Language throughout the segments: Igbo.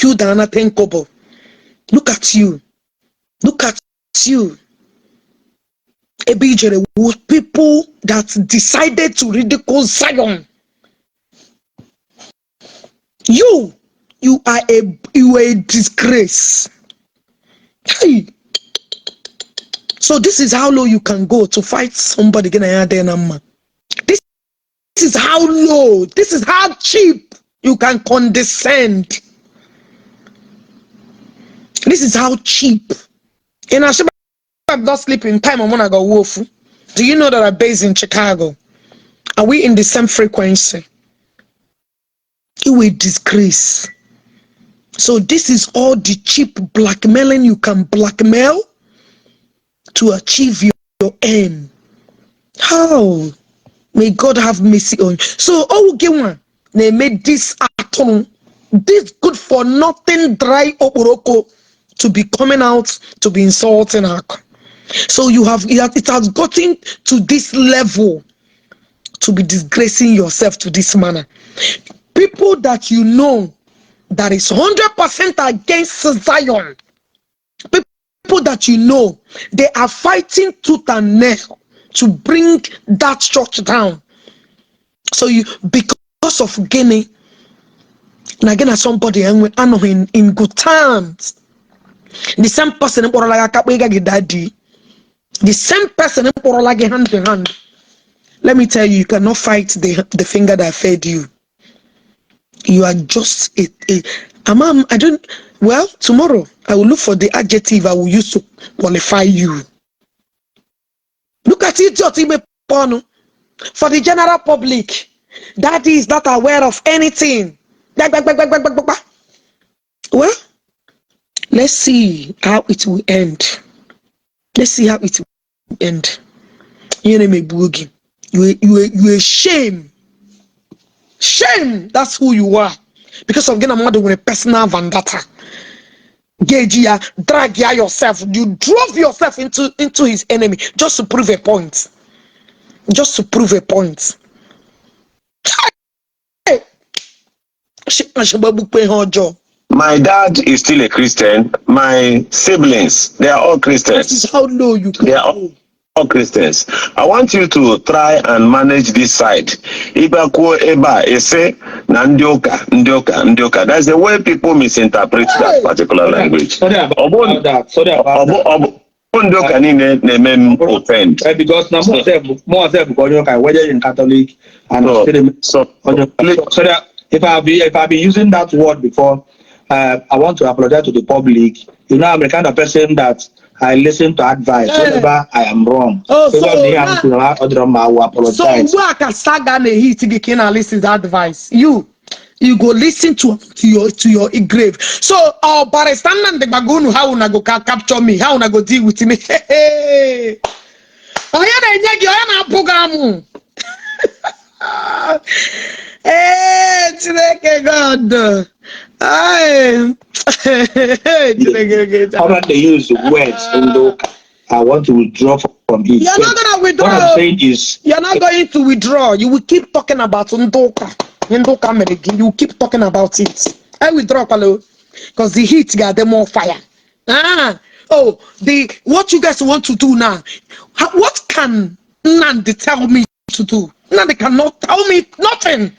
Build another 10 kobo. Look at you. Look at you. Ebe ijere with people that decided to ridicule Zion. You are a disgrace. Hey. So this is how low you can go to fight somebody. Gị na ya adịghị na mma. This is how low, this is how cheap you can condescend. This is how cheap. In Ashaba, not sleeping time I'm gonna go wolf. Do you know that I'm based in Chicago? Are we in the same frequency? You will disgrace. So this is all the cheap blackmailing you can blackmail to achieve your aim. How? May God have mercy on you. So, oh, get one. They made this atom, this good for nothing dry oporoko to be coming out to be insulting her. So you have it has gotten to this level to be disgracing yourself to this manner. People that you know that is 100% against Zion, people that you know, they are fighting tooth and nail to bring that church down. So you, because of gịnị? Na gị na somebody anọghị in good terms. The same person kpọrọla gị aka kpọ gị daddy. The same person kpọrọla gị hand in hand. Let me tell you, you cannot fight the finger that fed you. You are just a Amam, I don't, well, tomorrow I will look for the adjective I will use to qualify you. Look at idiot ime ọnụ. For the general public, daddy is not aware of anything. Well, let's see how it will end. Let's see how it will end. Ihe na-emegbu gị. You a shame. Shame. That's who you are. Because of gị na mmadụ nwere personal vendetta. Ga-eji ya drag ya yourself. You drove yourself into his enemy just to prove a point. Just to prove a point. Hey! Ashigbagbukwuo ihe ọjọọ. My dad is still a Christian. My siblings, they are all This Christians. Is how low you can They are go. All Christians. I want you to try and manage this side. Ịbịakwuo ebe a, ese na ndị ụka, ndị ụka, ndị ụka. That's the way people misinterpret that particular language. Sorry about Ọ bụ that. Sorry about ọ bụ that. Ọ bụ ndị ụka niile na-eme m offend. Because now more self onye ụka, whether in Catholic and So, still so onye please, so that if I be using that word before, I want to apologize to the public. I'm the kind of person that I listen to advice whenever I am wrong. Oh, So so if I will So apologize. Ugbu a ka saga na-ehit gị ka ị na-listen to advice. You go listen to your grave. So, oh, Barrister Nnamdi Gbagunu, how una go capture me? How una go deal with me? Hey. Onye na-enye gị, onye na-apụ gị amụ. Ee, Chineke God. Ay. Chineke God. How about they use the words in the I want to withdraw from it. You're not gonna What I'm withdraw. Saying is You're not going to withdraw. You will keep talking about ndị ụka. Ndị ụka mere gị. You will keep talking about it. I withdraw, Palo, because the heat got them more fire. Ah, oh, the what you guys want to do now? What can Nnamdi tell me to do? Nnamdi cannot tell me nothing.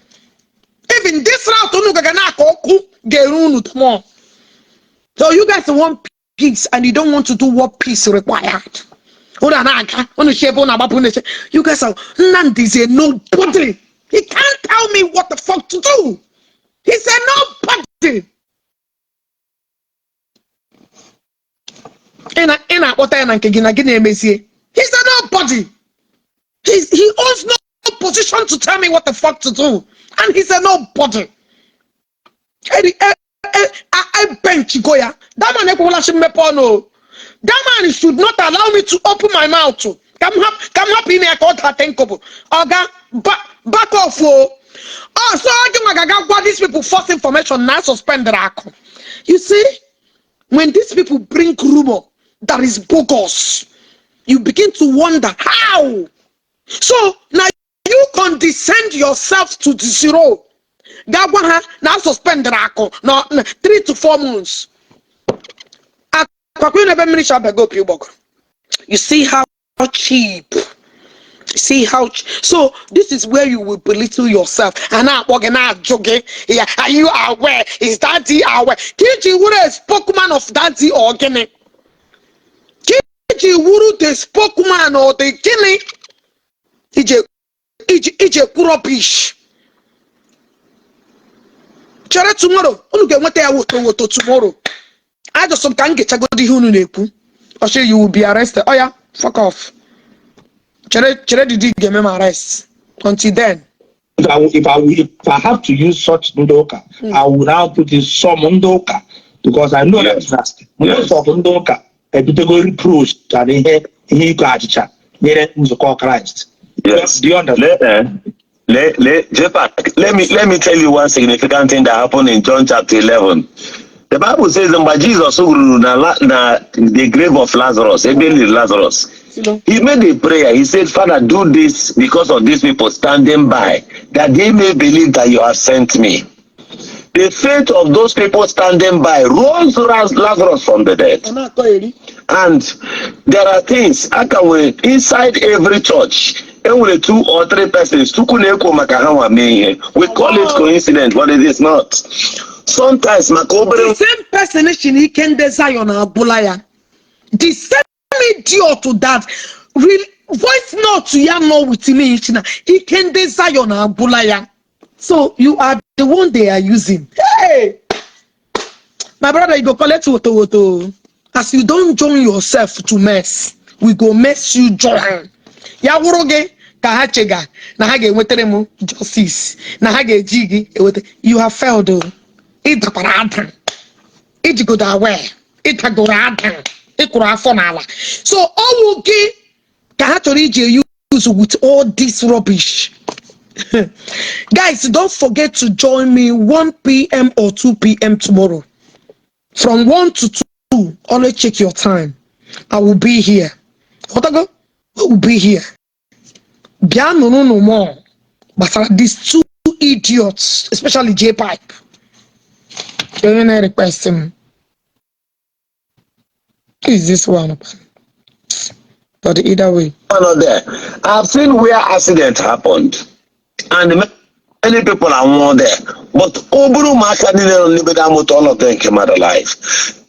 Even this route, unu ga na-akọ ọkụ ga-eru unu tomorrow. So you guys want peace and you don't want to do what peace required. Unu a na-aga, unu si ebe unu agbapụ, unu ese. You guys are, Nnamdi is a nobody. He can't tell me what the fuck to do. He's a nobody. Ị na-akpọta ya na nke gị na gị na-emezie. He's a nobody. He owns no position to tell me what the fuck to do. And he's a nobody. I bench go ya. That man ekwewela shi mmepe ọnụ o. That man should not allow me to open my mouth. Ka m hapụ ime ya ka ọ daa tenkobo. Oga, back off o. Oh, so gị nwa ga-aga gwa these people false information na suspend akụ. You see, when these people bring rumor that is bogus, you begin to wonder how. So now you condescend yourself to the zero. Gaa gwa ha na suspendere Akụ na 3 to 4 months. Akwakwa n'ebe mmiri si abago opi ụgbọgụrụ. You see how cheap. See how so this is where you will belittle yourself and na-akpọ gị, na-ajụ gị ya, "Are you aware? Is Daddy aware?" Ka iji wuru a spokesman of Daddy or gịnị? Ka iji wuru the spokesman or the gịnị? Ije ije ije ekwu rubbish. Chere, tomorrow unu ga-enweta ya woto woto. Tomorrow ajọsọ m ka m gechagodi ihe unu na-ekwu. Ọchị, you will be arrested. Oh ya, fuck off. Chere, chere, didi ga-eme m arrest. Until then. If I have to use such ndị ụka, I will now put in some ndị ụka because I know that most of ndị ụka ebutego reproach and ihe iko achịcha nyere nzukọ Kraịst. Yes. Do you understand? Let, Jepak, let me tell you one significant thing that happened in John chapter 11. The Bible says mgbe Jesus ruru na the grave of Lazarus, ebe e liri Lazarus, he made a prayer. He said, "Father, do this because of these people standing by, that they may believe that you have sent me." The faith of those people standing by rose Lazarus from the dead. Ọ na-akọ eri. And there are things aka nwere inside every church. Enwere two or three persons Chukwu na-ekwo maka ha nwa mee ihe. We call it coincidence, but it is not. Sometimes maka obere The same person si na ike ndị Zion agwụla ya, the same idiot that real voice note ya nọ with me si na ike ndị Zion agwụla ya. So you are the one they are using. Hey, my brother, you go collect woto woto as you don join yourself to mess. We go mess you join. Ya wụrụ gị ka ha chega na ha ga-enwetara m justice, na ha ga-eji gị eweta, you have failed o. Ị dakwara ada, ijigodo awe, ịdagoro ada, ịkụrụ afọ n'ala. So ọwụ gị ka ha chọrọ iji use with all this rubbish. Guys, don't forget to join me 1 p.m. or 2 p.m. tomorrow. From 1 to 2, always check your time. I will be here. Ghọtago? I will be here. Bịa nụrụ nụ more gbasara these two idiots, especially J Pipe. Onye na-request m. Who is this one? But either way. One there. I've seen where accident happened and many people are more there. But obere ụmụaka niile nọ n'ebe that motor, all of them came out alive.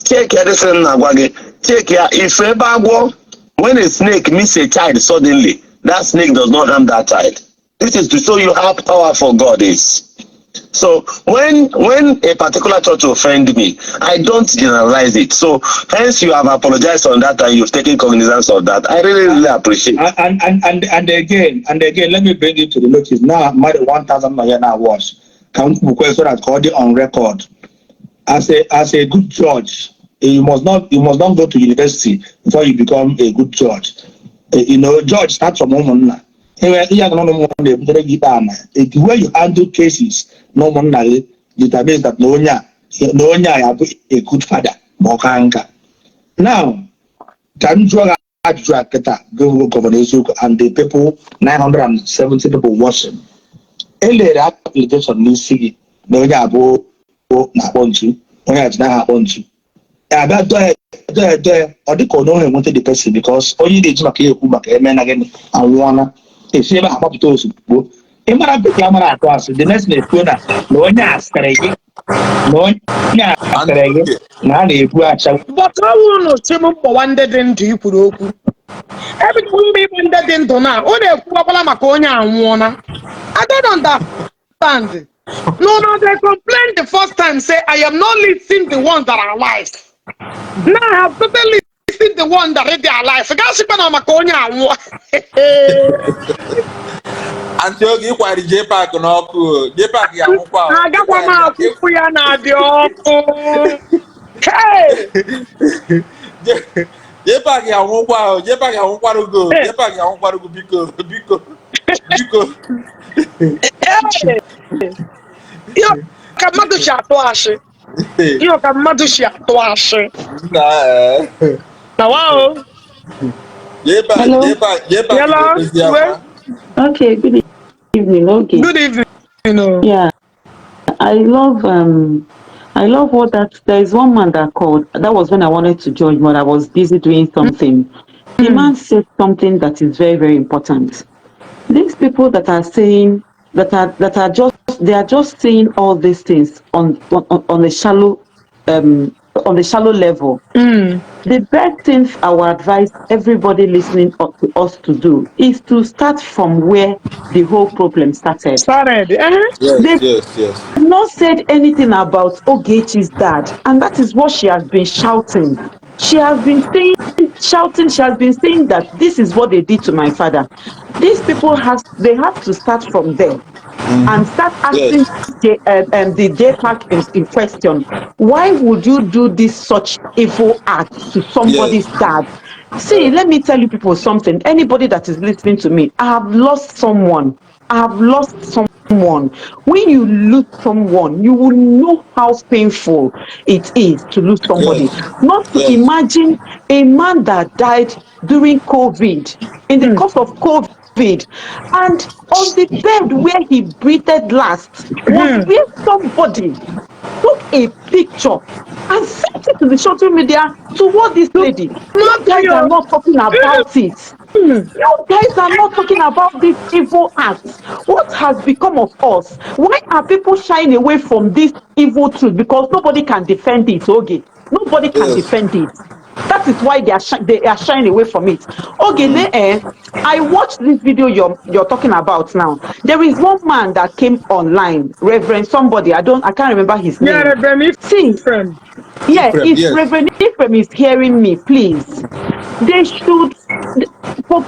Check ya, this thing na-agwa gị. Check ya, if ebe agwọ, when a snake meets a child suddenly, that snake does not harm that child. This is to show you how powerful God is. So when a particular church offend me, I don't generalize it. So hence you have apologized on that and you've taken cognizance of that. I really, really appreciate. And again, let me bring it to the notice. Now, more than 1,000 naira now was. Can request so that called on record. As a good judge, you must not go to university before you become a good judge. Judge starts from ụmụnna. Ihe ihe na ụmụnna na-ebutere gị ikpe ama. The way you handle cases na ụmụnna gị determines that na onye a ya bụ a good father ma ọ ka nka. Now, ka m jụọ gị ajụjụ a kịta, gị Governor Eziokwu and the people, 970 people watching. Elere application n'isi gị na onye abụọ na-akpọ ntu, onye a ji naghị akpọ ntu, abịa dọọ ya, dọọ ya, dọọ ya, ọ dịka ọ na ohe enweta the person because onye na-eji maka ya ekwu maka eme na gịnị anwụọna, esi ebe a gbapụta ozugbo. Ị mara bekee amara atụ asị, the next na-ekwu na onye a sịrị gị na onye a sịrị gị na a na-ebu acha. But ọ wụ unu chi m mkpọwa ndị dị ndụ ikwuru okwu. Ebido mgbe ịbụ ndị dị ndụ na ọ na-ekwuwakwala maka onye anwụọna. I don't understand. No, they complained the first time, say I am not listing the ones that are alive. Now I have totally listed the one that are alive. Gasịkwa na maka onye anwụọ. Aunty Oge, ịkwari J Park n'ọkụ o. J Park ga-anwụkwa o. Agakwa m akwụkwụ ya na-adị ọkụ. Hey! J Park ga-anwụkwa o. J Park ga-anwụkwarugo o. J Park ga-anwụkwarugo, biko, biko, biko. Hey! Ihe ka mmadụ si atụ ashị. Ihe ka mmadụ si atụ ashị. Na eh. Na wa o. J Park Hello. J Park, J Park Hello. ga-ekpezi akwa. Okay, good evening. Okay. Good evening. O. Yeah. I love what that there is one man that called. That was when I wanted to join, but I was busy doing something. The man said something that is very, very important. These people that are saying that are just they are just saying all these things on the shallow level. The best thing I would advise everybody listening up to us to do is to start from where the whole problem started. Started. They've not said anything about Ogechi's dad, and that is what she has been shouting. She has been saying, shouting, she has been saying that this is what they did to my father. These people has they have to start from there and start asking the J Park in question, why would you do this such evil act to somebody's dad? See, let me tell you people something. Anybody that is listening to me, I have lost someone. I have lost someone. When you lose someone, you will know how painful it is to lose somebody. Not to imagine a man that died during COVID, in the course of COVID, and on the bed where he breathed last was where somebody took a picture and sent it to the social media toward this lady. You guys are not talking about it. You guys are not talking about this evil act. What has become of us? Why are people shying away from this evil truth? Because nobody can defend it, okay? Nobody can defend it. That is why they are shying away from it. Okay, then, I watched this video you're talking about now. There is one man that came online, Reverend somebody. I can't remember his name. Reverend See, Ephraim. Yeah, Ephraim, if yes. Reverend Ephraim is hearing me, please, they should, for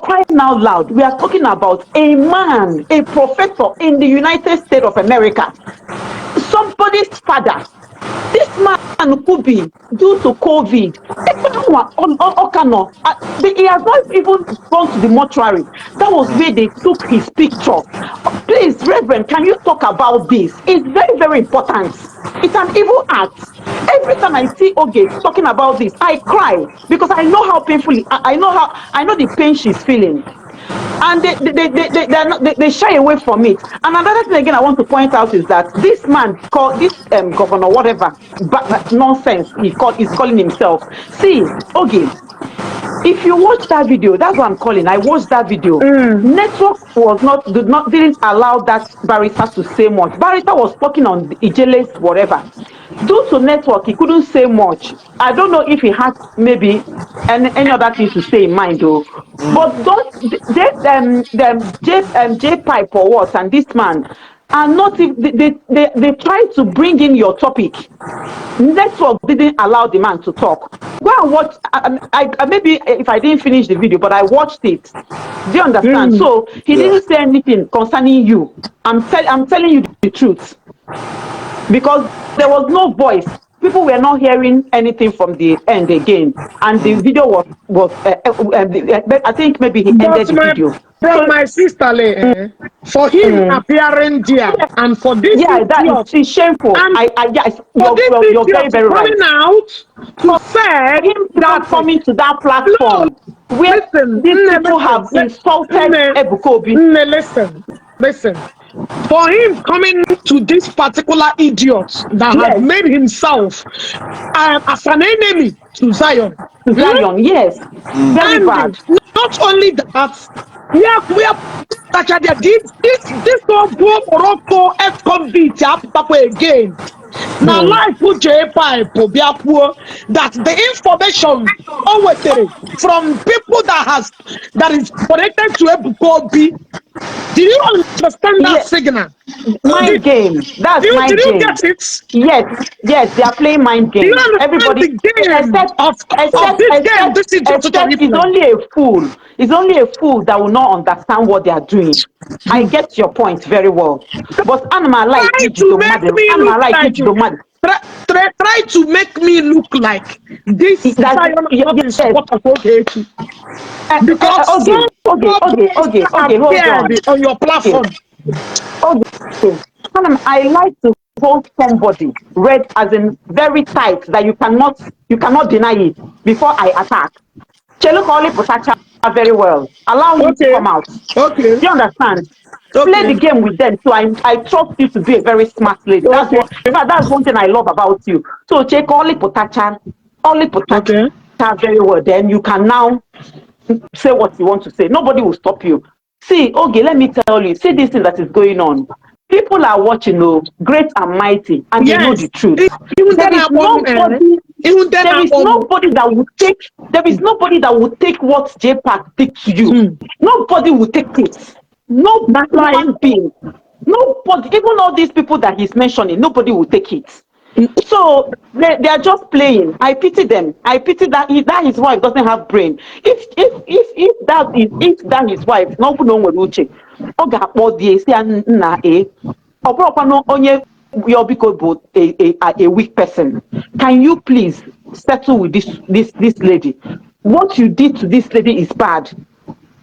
crying out loud, we are talking about a man, a professor in the United States of America, somebody's father. This man could be due to COVID. He has not even gone to the mortuary. That was where they took his picture. Please, Reverend, can you talk about this? It's very, very important. It's an evil act. Every time I see Oge talking about this, I cry because I know how painful, I know how, I know the pain she's feeling. And they are not, they shy away from it. And another thing again I want to point out is that this man called this governor, whatever, but nonsense he's calling himself. See, okay, if you watch that video, that's what I'm calling. I watched that video. Network was not, did not, didn't allow that barrister to say much. Barrister was talking on the Ijele's whatever. Due to network, he couldn't say much. I don't know if he had maybe any other thing to say in mind though. But don't they them J Pipe or what and this man are not, they try to bring in your topic. Network didn't allow the man to talk. Go and watch. Maybe if I didn't finish the video, but I watched it. Do you understand? So he didn't say anything concerning you. I'm telling you the truth because there was no voice. People were not hearing anything from the end again, and the video was I think maybe he ended But the my video. From my sister, for him appearing there and for this Yeah, that idiot, is it's shameful. And I yes, for this you're very idiot very right. coming out to say Him that coming to that platform where Listen, these Nne, people have listen, insulted Nne, Ebuka Obi. Nne, listen, listen. For him coming to this particular idiot that had made himself as an enemy to Zion. Zion, yes, very And bad. not only that, we are actually this one Morocco ex-convict apụtakwa again. Na life J Pipe bịa kwuo that the information o wetere from people that is connected to Ebuka Obi. Did you understand that signal? Mind game. That's mind Did you game. get it? Yes, they are playing mind Do you games. understand Everybody, the game except of except this game? except This is just except it's only a fool. It's only a fool that will not understand what they are doing. I get your point very well. But animal like Try to make me animal look like like mad. Try to make me look like this That, Zion is not in support of Ogechi. Because okay, some okay, hold on. appeared on your platform. Okay. Madam, I like to hold somebody red as in very tight that you cannot deny it before I attack. Chelu ka ọ lịpụtacha very well. Allow him to come out. Do you understand? Play the Okay. game with them. So I trust you to be a very smart lady. That's what, in fact, that's one thing I love about you. So check ọ lịpụtacha very well. Then you can now say what you want to say. Nobody will stop you. See, okay, let me tell you, see this thing that is going on. People are watching, oh, great and mighty, and they know the truth. Even There then is nobody, even then there is nobody that will take, there is nobody that will take what JPAC did to you. Nobody will take it. No That's why human being. Nobody, even all these people that he's mentioning, nobody will take it. So they are just playing. I pity them. I pity that his wife doesn't have brain. If that his wife, no no nwere uche, ọ ga-akpọ di ya sị ya, nna e, ọ bụrụkwanụ onye ya biko bụ a weak person. Can you please settle with this lady? What you did to this lady is bad.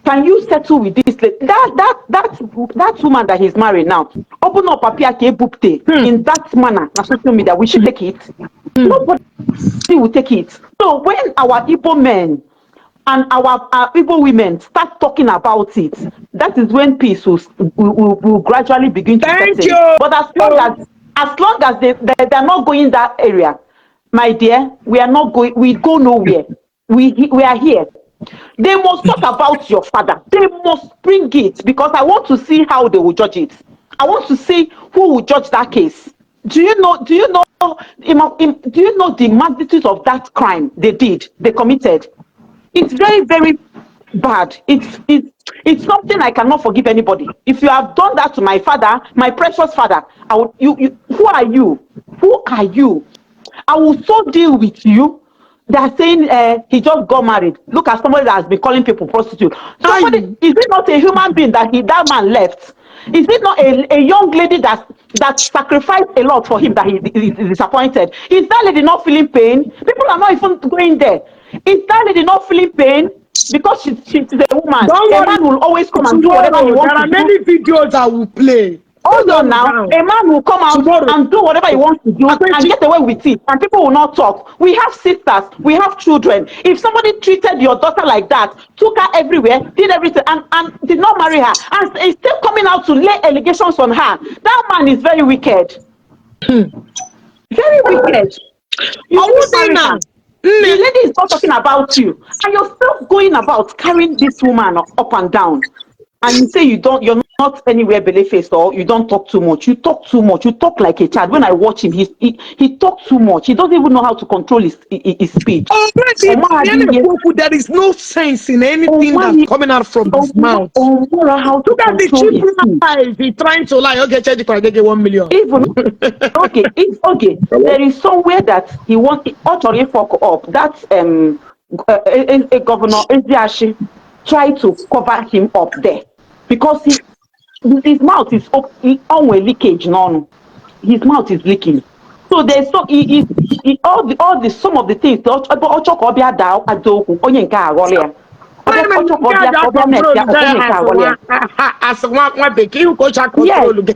Can you settle with this lady? That woman that he's married now, open up papia ka ebupute in that manner na social media, we should take it. Nobody will take it. So when our Igbo men and our Igbo women start talking about it, that is when peace will gradually begin to Thank set in. you. But as long as they are not going that area, my dear, we are not going, we go nowhere. We are here. They must talk about your father. They must bring it because I want to see how they will judge it. I want to see who will judge that case. Do you know? Do you know? Do you know the magnitude of that crime they did? They committed. It's very, very bad. It's something I cannot forgive anybody. If you have done that to my father, my precious father, I would. You. Who are you? Who are you? I will so deal with you. They are saying he just got married. Look at somebody that has been calling people prostitute. Somebody, Aye. is it not a human being that he that man left? Is it not a young lady that sacrificed a lot for him that he is disappointed? Is that lady not feeling pain? People are not even going there. Is that lady not feeling pain? Because she's a woman. Don't A worry. man will always come and do whatever he Tomorrow, wants there are to do. many videos I will play. Hold on now. Down. A man will come out Tomorrow. and do whatever he wants to do and get away with it, and people will not talk. We have sisters, we have children. If somebody treated your daughter like that, took her everywhere, did everything, and did not marry her, and is still coming out to lay allegations on her, that man is very wicked. Very wicked. You Ọwụ didn't dị marry na her. The lady is not talking about you, and you're still going about carrying this woman up and down. And you say you're not anywhere belly face or you don't talk too much. You talk too much. You talk like a child. When I watch him, he talks too much. He doesn't even know how to control his speech. Already, Ọma adịghị- there is no sense in anything that's coming out from his mouth. Ọmara how to Look at the control cheap his speech. lies. He's trying to lie. Okay, change it get 1 million. Even okay, if okay, there is somewhere that he want actually fuck up. That a governor Eziashi tried to cover him up there because he his mouth is up onwe leakage n'ọnụ. His mouth is leaking. So there's so he all the some of the things ọ chọ ka ọ bịa daa ada okwu onye nke a aghọrọ ya. Ọ chọ ka ọ bịa mess ya onye nke aghọrọ ya. As nwa bekee ihu ka o ji control gị.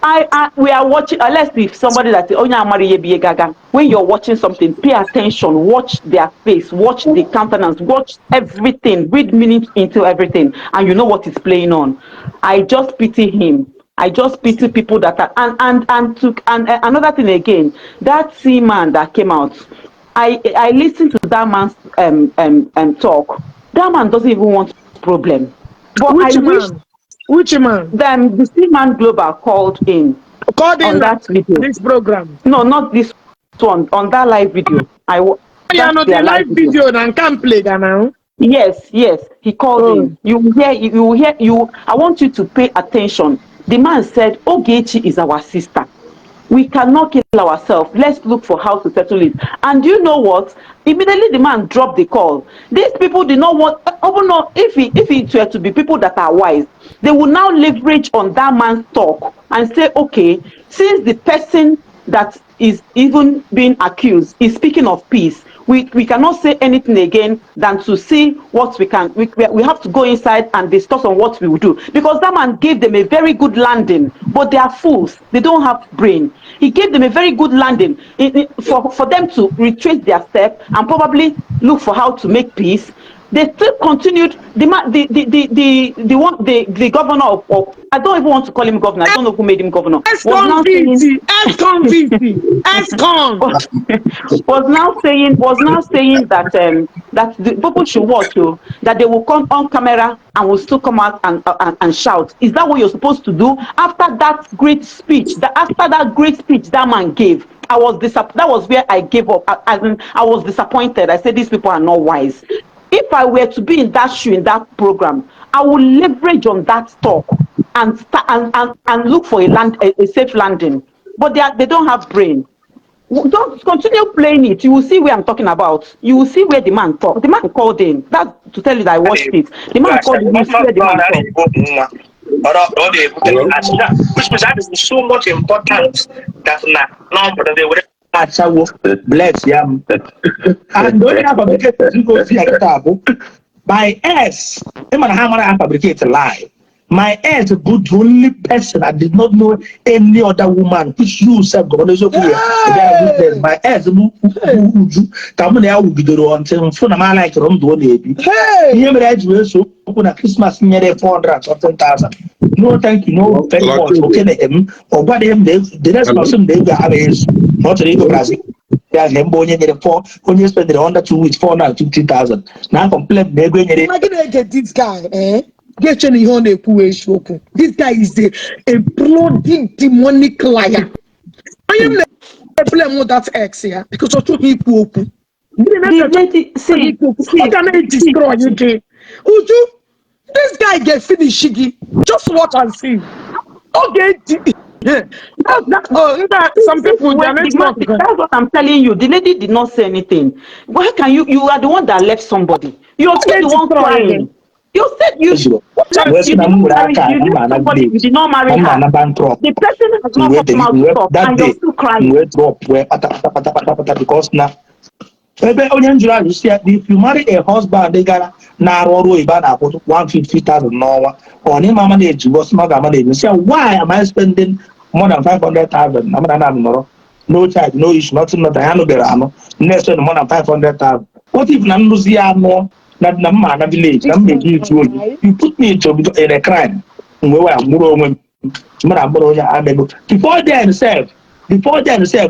I we are watching, unless if somebody that onye amara ihe bụ ihe gaga. When you're watching something, pay attention, watch their face, watch the countenance, watch everything, read meaning into everything, and you know what is playing on. I just pity him. I just pity people that are and to and another thing again, that seaman that came out, I listened to that man's talk. That man doesn't even want problem. But Which I wish man? Which man? them the Seaman Global called in Called on in that video. this program. No, not this one. On that live video. Yeah, That's no, the their live video and can't play that now. Yes. He called Oh. in. You will hear. You will hear. You. I want you to pay attention. The man said, "Ogechi is our sister. We cannot kill ourselves. Let's look for how to settle it." And you know what? Immediately the man dropped the call. These people did not want. Even though if it were to be people that are wise, they will now leverage on that man's talk and say, okay, since the person that is even being accused is speaking of peace, we cannot say anything again than to see what we can. We have to go inside and discuss on what we will do, because that man gave them a very good landing. But they are fools. They don't have brain. He gave them a very good landing for them to retrace their step and probably look for how to make peace. They still continued. The man, the one, the governor of, I don't even want to call him governor. I don't know who made him governor. Was now saying Ex-convict, ex-con. Was now saying that the people should watch, oh, that they will come on camera and will still come out and shout. Is that what you're supposed to do after that great speech? That after that great speech that man gave, I was that was where I gave up. As in, I was disappointed. I said, "These people are not wise." If I were to be in that shoe, in that program, I would leverage on that talk and start and look for a safe landing. But they don't have brain. Don't continue playing it. You will see where I'm talking about. You will see where the man talked. The man called in. That's to tell you that I watched it. The man called in. You see where the man talked. Hello? Which means that is so much important that na na they were Achawo bless ya m and onye na-fabricate ozi ya kịta bụ my ex. Ịma na ha mara ha fabricate lie. My ex bụ the only person I did not know any other woman, which you sef gọvanọ eziokwu ya. Ị witness my ex bụ Uju ka mụ na ya wugidoro until mfụ na m alaikịrị ndụ ọ na-ebi. Ihe mere anyị ji wee so okwu na Christmas nyere 400 and something thousand. No, thank you, no, very much. Okeneghị m, ọ gwadịghị m na the next person m na ego amaghị ezu na ọ chọrọ ịgo Brazil ya nye mgbe onye nyere four, onye spendere under 2 weeks 450,000 na complain na ego enyere. Na gị na-ege this guy, eh? Ga-eche na ihe ọ na-ekwu wee eziokwu. This guy is a bloody demonic liar. Onye m na-blame that ex ya because ọ chọghị ikwu okwu. The lady, see, see, Ọ ga na-destroy gị. Uju, this guy ga-finish gị. Just watch and see. Ọ ga-eji. Oh, some people, their When the man, network. That's what I'm telling you. The lady did not say anything. Why can you? You are the one that left somebody. You're still the one crying. You said you, Wee sị you na did m not were marry, aka you na m left ana somebody, you village did not marry na m her. ana bankrupt. The person has not Wee come out to talk, that and you're day still m crying. Wee drop wee kpata kpata kpata kpata kpata because na ebe onye m jụrụ ajụ si ya, if you marry a husband gara na-arụ ọrụ oyibo a na-akwụ 150,000 n'ọnwa, ọ na ịma ama na-eji bọs ma ọ ga-ama na-eji si ya, why am I spending more than 500,000 na mụ na nọrọ, no child, no issue, nothing, nothing, ya nụbere anụ na-spend more than 500,000? What if na nrụzi ya anụọ na mma na village na m na-eji itu oyi? You put me in a crime mgbe wee mụrụ onwe m mụ na mụrụ onye amego. Before then sef,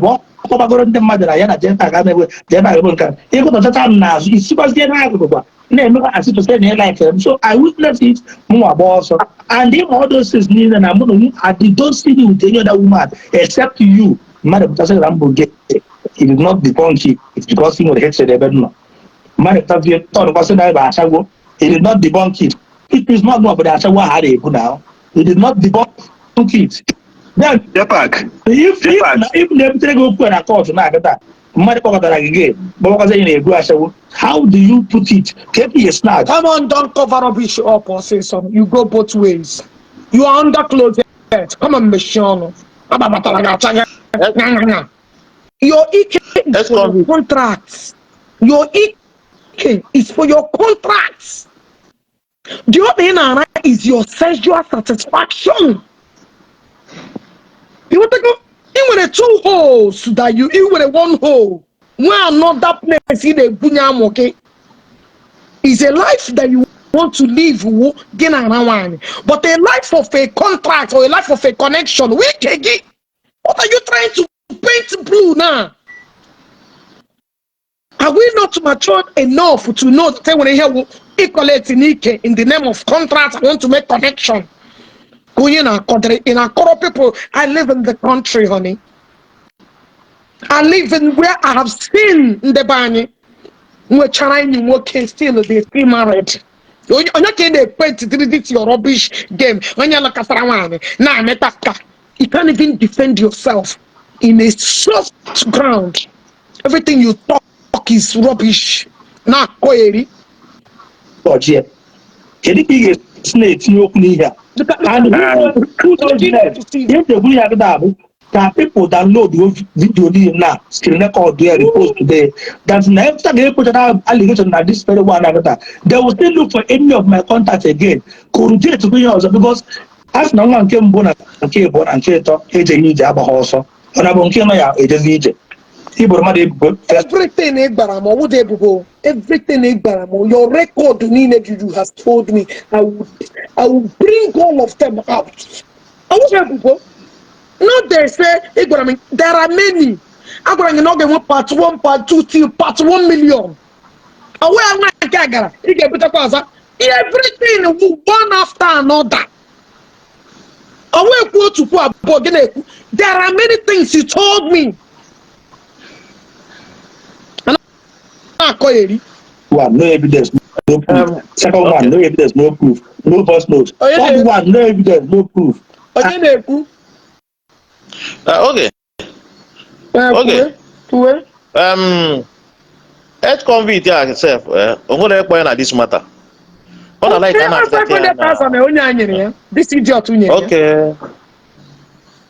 ọ kpọbagoro ndị mmadụ na ya na JPAC amegbe JPAC bụ nke a ịgụtọchacha m n'azụ isikwazie n'akụkụ kwa na-emekwa asị to say na ị like m. So I witness it, mụnwa gba ọsọ and ịma all those things niile na mụ na I did don't see me with any other woman except you. Mmadụ pụtasị na m bụ gay, it did not debunk it. It's because he nwere hatred ebe m nọ. Mmadụ pụtazie tọn kwasị na ebe achagwo, it did not debunk it. It is not obodo achagwo ha na-ebu now. It did not debunk it. Then JPAC. if na-ebutere gị okwu a na court na-agata mmadụ kpọkọtara gị gị kpọkọta ị na-ebu ashawo, how do you put it ka ebe ihe snatch? Come on, don't cover rubbish up or say something. You go both ways. You are under closet. Come on, Michelle. Your EK is for your contracts. Your EK is for your contracts. The other thing is your sexual satisfaction. You want to go? You want two holes that you want one hole. When another place in a bunya, okay? Is a life that you want to live wo gị na ara nwaanyị, but a life of a contract or a life of a connection wike gị. What are you trying to paint blue now? Are we not mature enough to know that enwere ihe wụ ịcollect n'ike in the name of contract? I want to make connection. Ka onye na-akọdịrị ị na-akọrọ people. I live in the country, honey. I live in where I have seen ndị be anyị nwechara enyi nwoke, still they still married. Onye onye ka ị na-epaint this your rubbish game? Onye lakasara nwaanyị na-amịta aka. You can't even defend yourself in a soft ground. Everything you talk is rubbish. Na-akọ eri. Ọjị kedu ka ị ga-esi na-etinye okwu n'ihe a? And who knows next? Ihe eji eburu ya kịta bụ ka people download the video niile na screen record ya, repost today, that na after ga-ekpochara allegation na this very one akịta, they will still look for any of my contacts again, corrugate ihe ọzọ because A sị na nwa nke mbụ na nke abụọ na nke ịtọ ejeghị ije agbagha ọsọ, ọ na bụ nke nọ ya ejezi ije. Iboro mmadụ ebubo first. Everything ị gbara m, ọwụda ebubo. Everything ị gbara m, your record niile you have told me, I will bring all of them out. Ọwụda ebubo. No, they say ị gwara m, there are many. Agwara gị na ọ ga-enwe part 1, part 2 till part 1 million. Ọwụ ya nwa nke a gara, ị ga-ebutekwa ọzọ. Everything wu one after another. Ọwụ ekwu otu kwu abụọ gị na-ekwu. There are many things you told me. Na-akọ eri. One, no evidence, no proof. Second one, no evidence, no proof, no voice note. Onye Third one, no evidence, no proof. Onye na-ekwu? Okay. Eh, Okay. kwue, kwue. Ex convict ya sef, o nwere ekpe ya na this matter. Ọ na like a na-apụta ya na 500,000 na onye a nyere ya. This idiot nyere ya.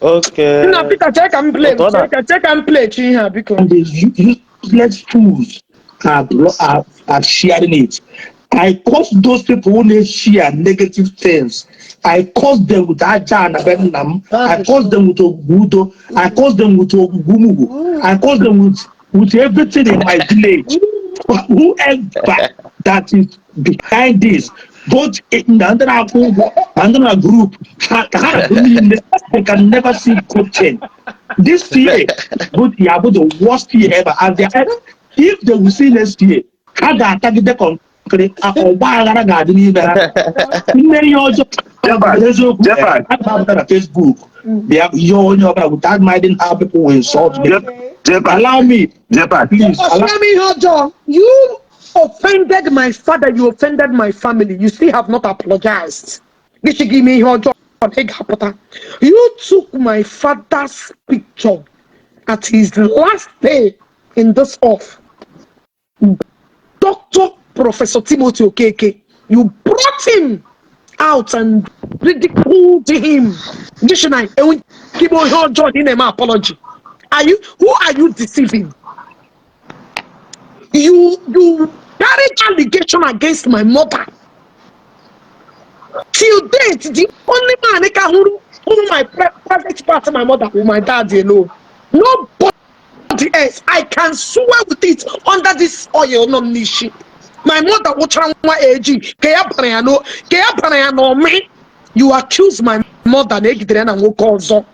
Okay. Nna Peter, chee ka m play. Otu ọ na Chee ka m play chi ihe a, biko. And the useless fools are sharing it. I curse those people who dey share negative things. I curse them with aja na be nna m. I curse them with Ogudo. I curse them with Ogumugu. I curse them with everything in my village. Whoever that is behind this, both in the under and under group, ha niile, they can never see good thing. This year, good year, the worst year ever. And they, if they will see next year, ha ga-atagide concrete, ọgba aghara ga-adị n'ime ha. Ime ihe ọjọọ Jepak, eziokwu, Jepak. aga m apụta na Facebook bịa yọọ onye ọbụla without minding how people will insult me. Jepak. Allow me, Jepak. please. Allow Ọsịa m ihe ọjọọ. You offended my father, you offended my family. You still have not apologized. Gịchị gị ime ihe ọjọọ na ị ga-apụta. You took my father's picture at his last day in this off. Dr. Professor Timothy Okeke, you brought him out and ridiculed him. Gịchị na enwe ime ihe ọjọọ na ị na-eme apology. Are you who are you deceiving? You carried allegation against my mother. Till date, the only man ka hụrụ my private part of my mother with my dad alone. Nobody else. I can swear with it under this oil nọ m n'isi. My mother wụchara nwa AG ka ya bara ya no ka ya bara ya n'ọmị. You accuse my mother na egidere ya na nwoke ọzọ.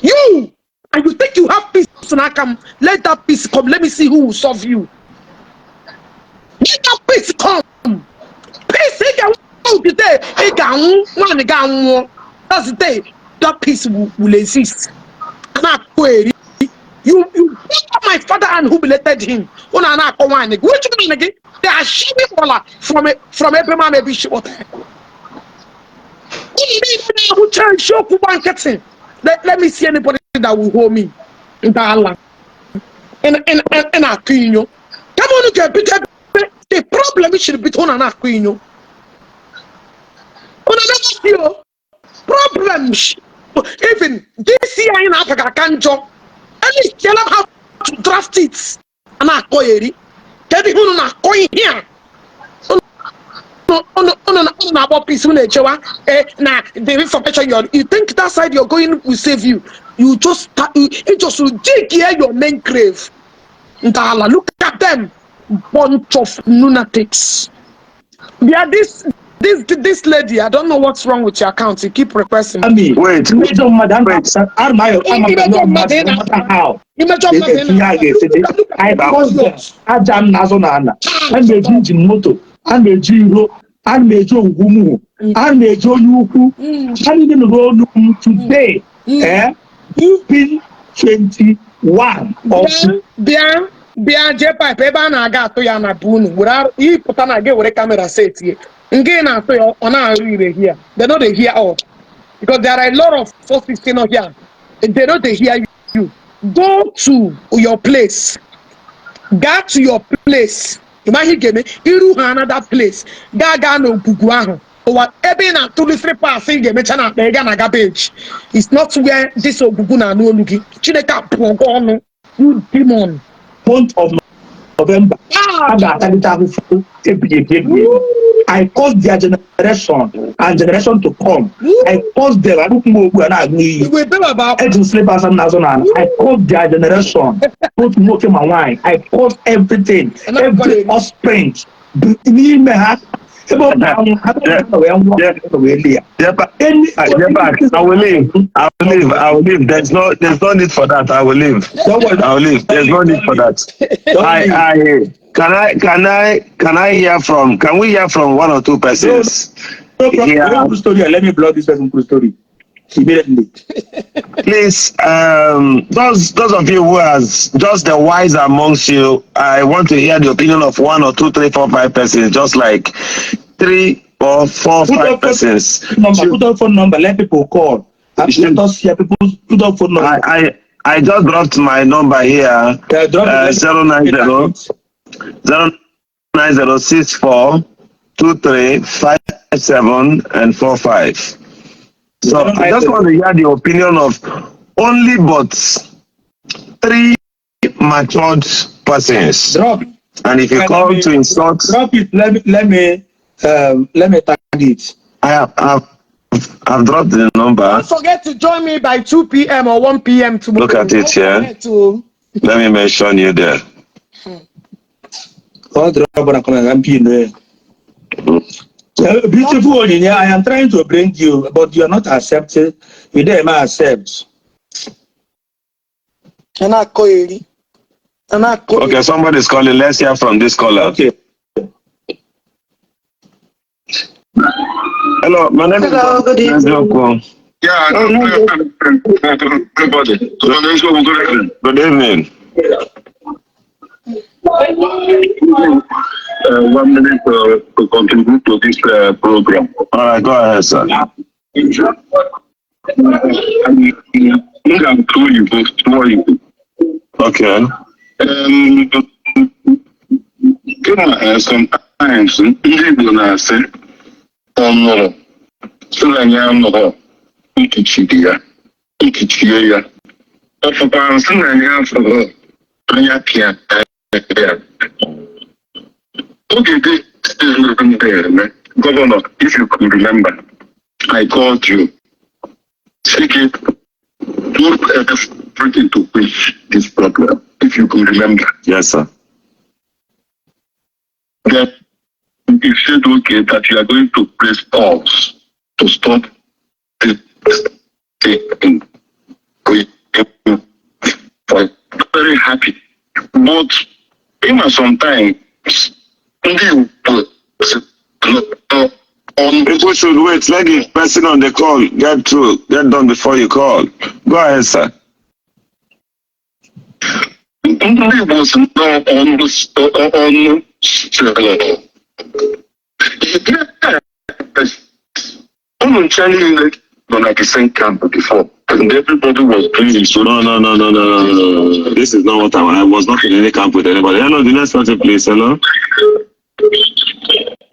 You and you think you have peace n'aka m. Let that peace come. Let me see who will solve you. Let that peace come. Peace ị ga-anwụ the day ị ga-anwụ nwaanyị ga-anwụọ. That's the day that peace will exist. A na-akụ eri. You beat up my father and humiliated him. Unu a na-akọ nwaanyị gị. Which nwaanyị gị? They are shipping ọla from ebe ma ebe isi kpọta ya. Unu niile na-ahụcha isiokwu gba nkịtị. Let me see anybody that will hold me. Ndala. Ị na-akụ inyo. Kama unu ga-ebido ebe the problem should bido unu na-akụ inyo. Unu never see o. Problems. Even this year anyị na-apụ aka njọ. At least tell them how to draft it. A na-akọ ya eri. Kedu ihe unu na-akọ ihe a? Unu na-akpọ peace, unu echewa na the information you think that side you're going will save you. You just you just dig here your main grave. Ndala, look at them, bunch of lunatics. Yeah, this lady, I don't know what's wrong with your account. You keep requesting. Me. Wait. Mmejọ mmadụ a Wait. na-ama Imejọ mmadụ ị no matter how. Imejọ mmadụ ị Ihe a ga-esi dị. I curse them. Aja m na-azụ n'ala. A na-eji engine moto, a na-eji iro, a na-eji ogwugwu, a na-eji onye ukwu. Ha niile nụrụ olu m today. Eh? You've been 21 of Bịa, bịa, bịa jee pipe ebe a na-aga atụ ya na bụ unu were ịpụta na gị were camera setie nke na-atụ ya ọ na-arụ ire here. They no dey hear all because there are a lot of forces still not here. They no dey hear you. Go to your place, gaa to your place. Ị ma ihe ị ga-eme iru ha another place gaa gaa n'ogwugwu ahụ ụwa ebe ị na-atụli slippers ị ga-emecha na akpa ị ga na garbage. It's not where this ogwugwu na-anụ olu gị. Chineke apụọ gị ọnụ, you demon. Month of November. Ah! Ha ga-atagide ahụhụ ebighị ebi ebighị ebi. I curse their generation and generation to come. I curse them. Akpụkpọ m okpu a na-agụ iyi. Igwe ebe baba akwa. Eji m slippers m n'azụ n'ala. I curse their generation, both nwoke ma nwaanyị. I curse everything, every offspring n'ime ha. Ebe ọ na-anwụ, ha wee nwụọ, wee lie ya. Jepa, Any Jepa, I will leave. I will leave. I will leave. There's no need for that. I will leave. Don't worry. I will leave. There's no need for that. Don't leave. I can I can I can I hear from can we hear from one or two persons? No problem. Yeah. Don't story. Let me block this person story immediately. Please, those of you who are just the wise amongst you, I want to hear the opinion of one or two, three, four, five persons, just like three or four, Put five up persons. Number, put up phone number. Let people call. Let us hear people put up phone number. I just dropped my number here. Yeah, drop it. 090 09064 2357 and 45. So I just want to hear the opinion of only but three matured persons. Drop. And if you call to insult, Drop it. Let me tag it. I've dropped the number. Don't forget to join me by 2 p.m. or 1 p.m. tomorrow. Look at it Don't here. forget to. Let me mention you there. All drop on come and pin there. Beautiful Onyinye, I am trying to bring you, but you are not accepting. You didn't accept. And I call you. And I call Okay, somebody's calling. Let's hear from this caller. Okay. Hello, my name Hello, is good evening. Eziokwu. Yeah, everybody. Good evening. Good evening. 1 minute to contribute to this program. All right, go ahead, sir. M ga-atụ oyibo, tụọ Igbo. Okay. Gịnị sometimes ndị Igbo na-asị ọ nụrụ sị na ya nụrụ nkichiri ya nkichie ya ọ fụkwara sị na ya fụrụ anya pịa ya oge dị eme. Governor, if you could remember, I called you sị gị do everything to quench this problem, if you could remember. Yes, sir. Then you said okay, that you are going to press pause to stop this thing. We are very happy. But even sometimes, ndị Igbo sị on People should wait. Let the person on the call get through, get done before you call. Go ahead, sir. Ndị Igbo sị na ọnụ ọnụ sịrị yes, unu ncha niile nọ na the same camp before and everybody was doing his own. No. This is not what I was not in any camp with anybody. Hello, the next person, please. Hello.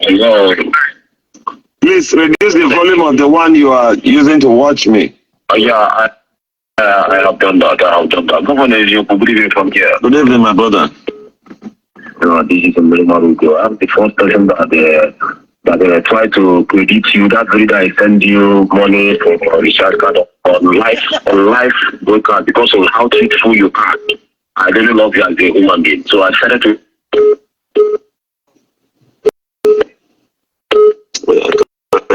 Hello. Please reduce the volume of the one you are using to watch me. Yeah, I have done that. I have done that. Governor Eziokwu, good evening from here. Good evening, my brother. This is Marugo. I'm the first person that try to credit you. That very day I send you money for recharge card on live broadcast because of how truthful you are. I really love you as a human being. So I started to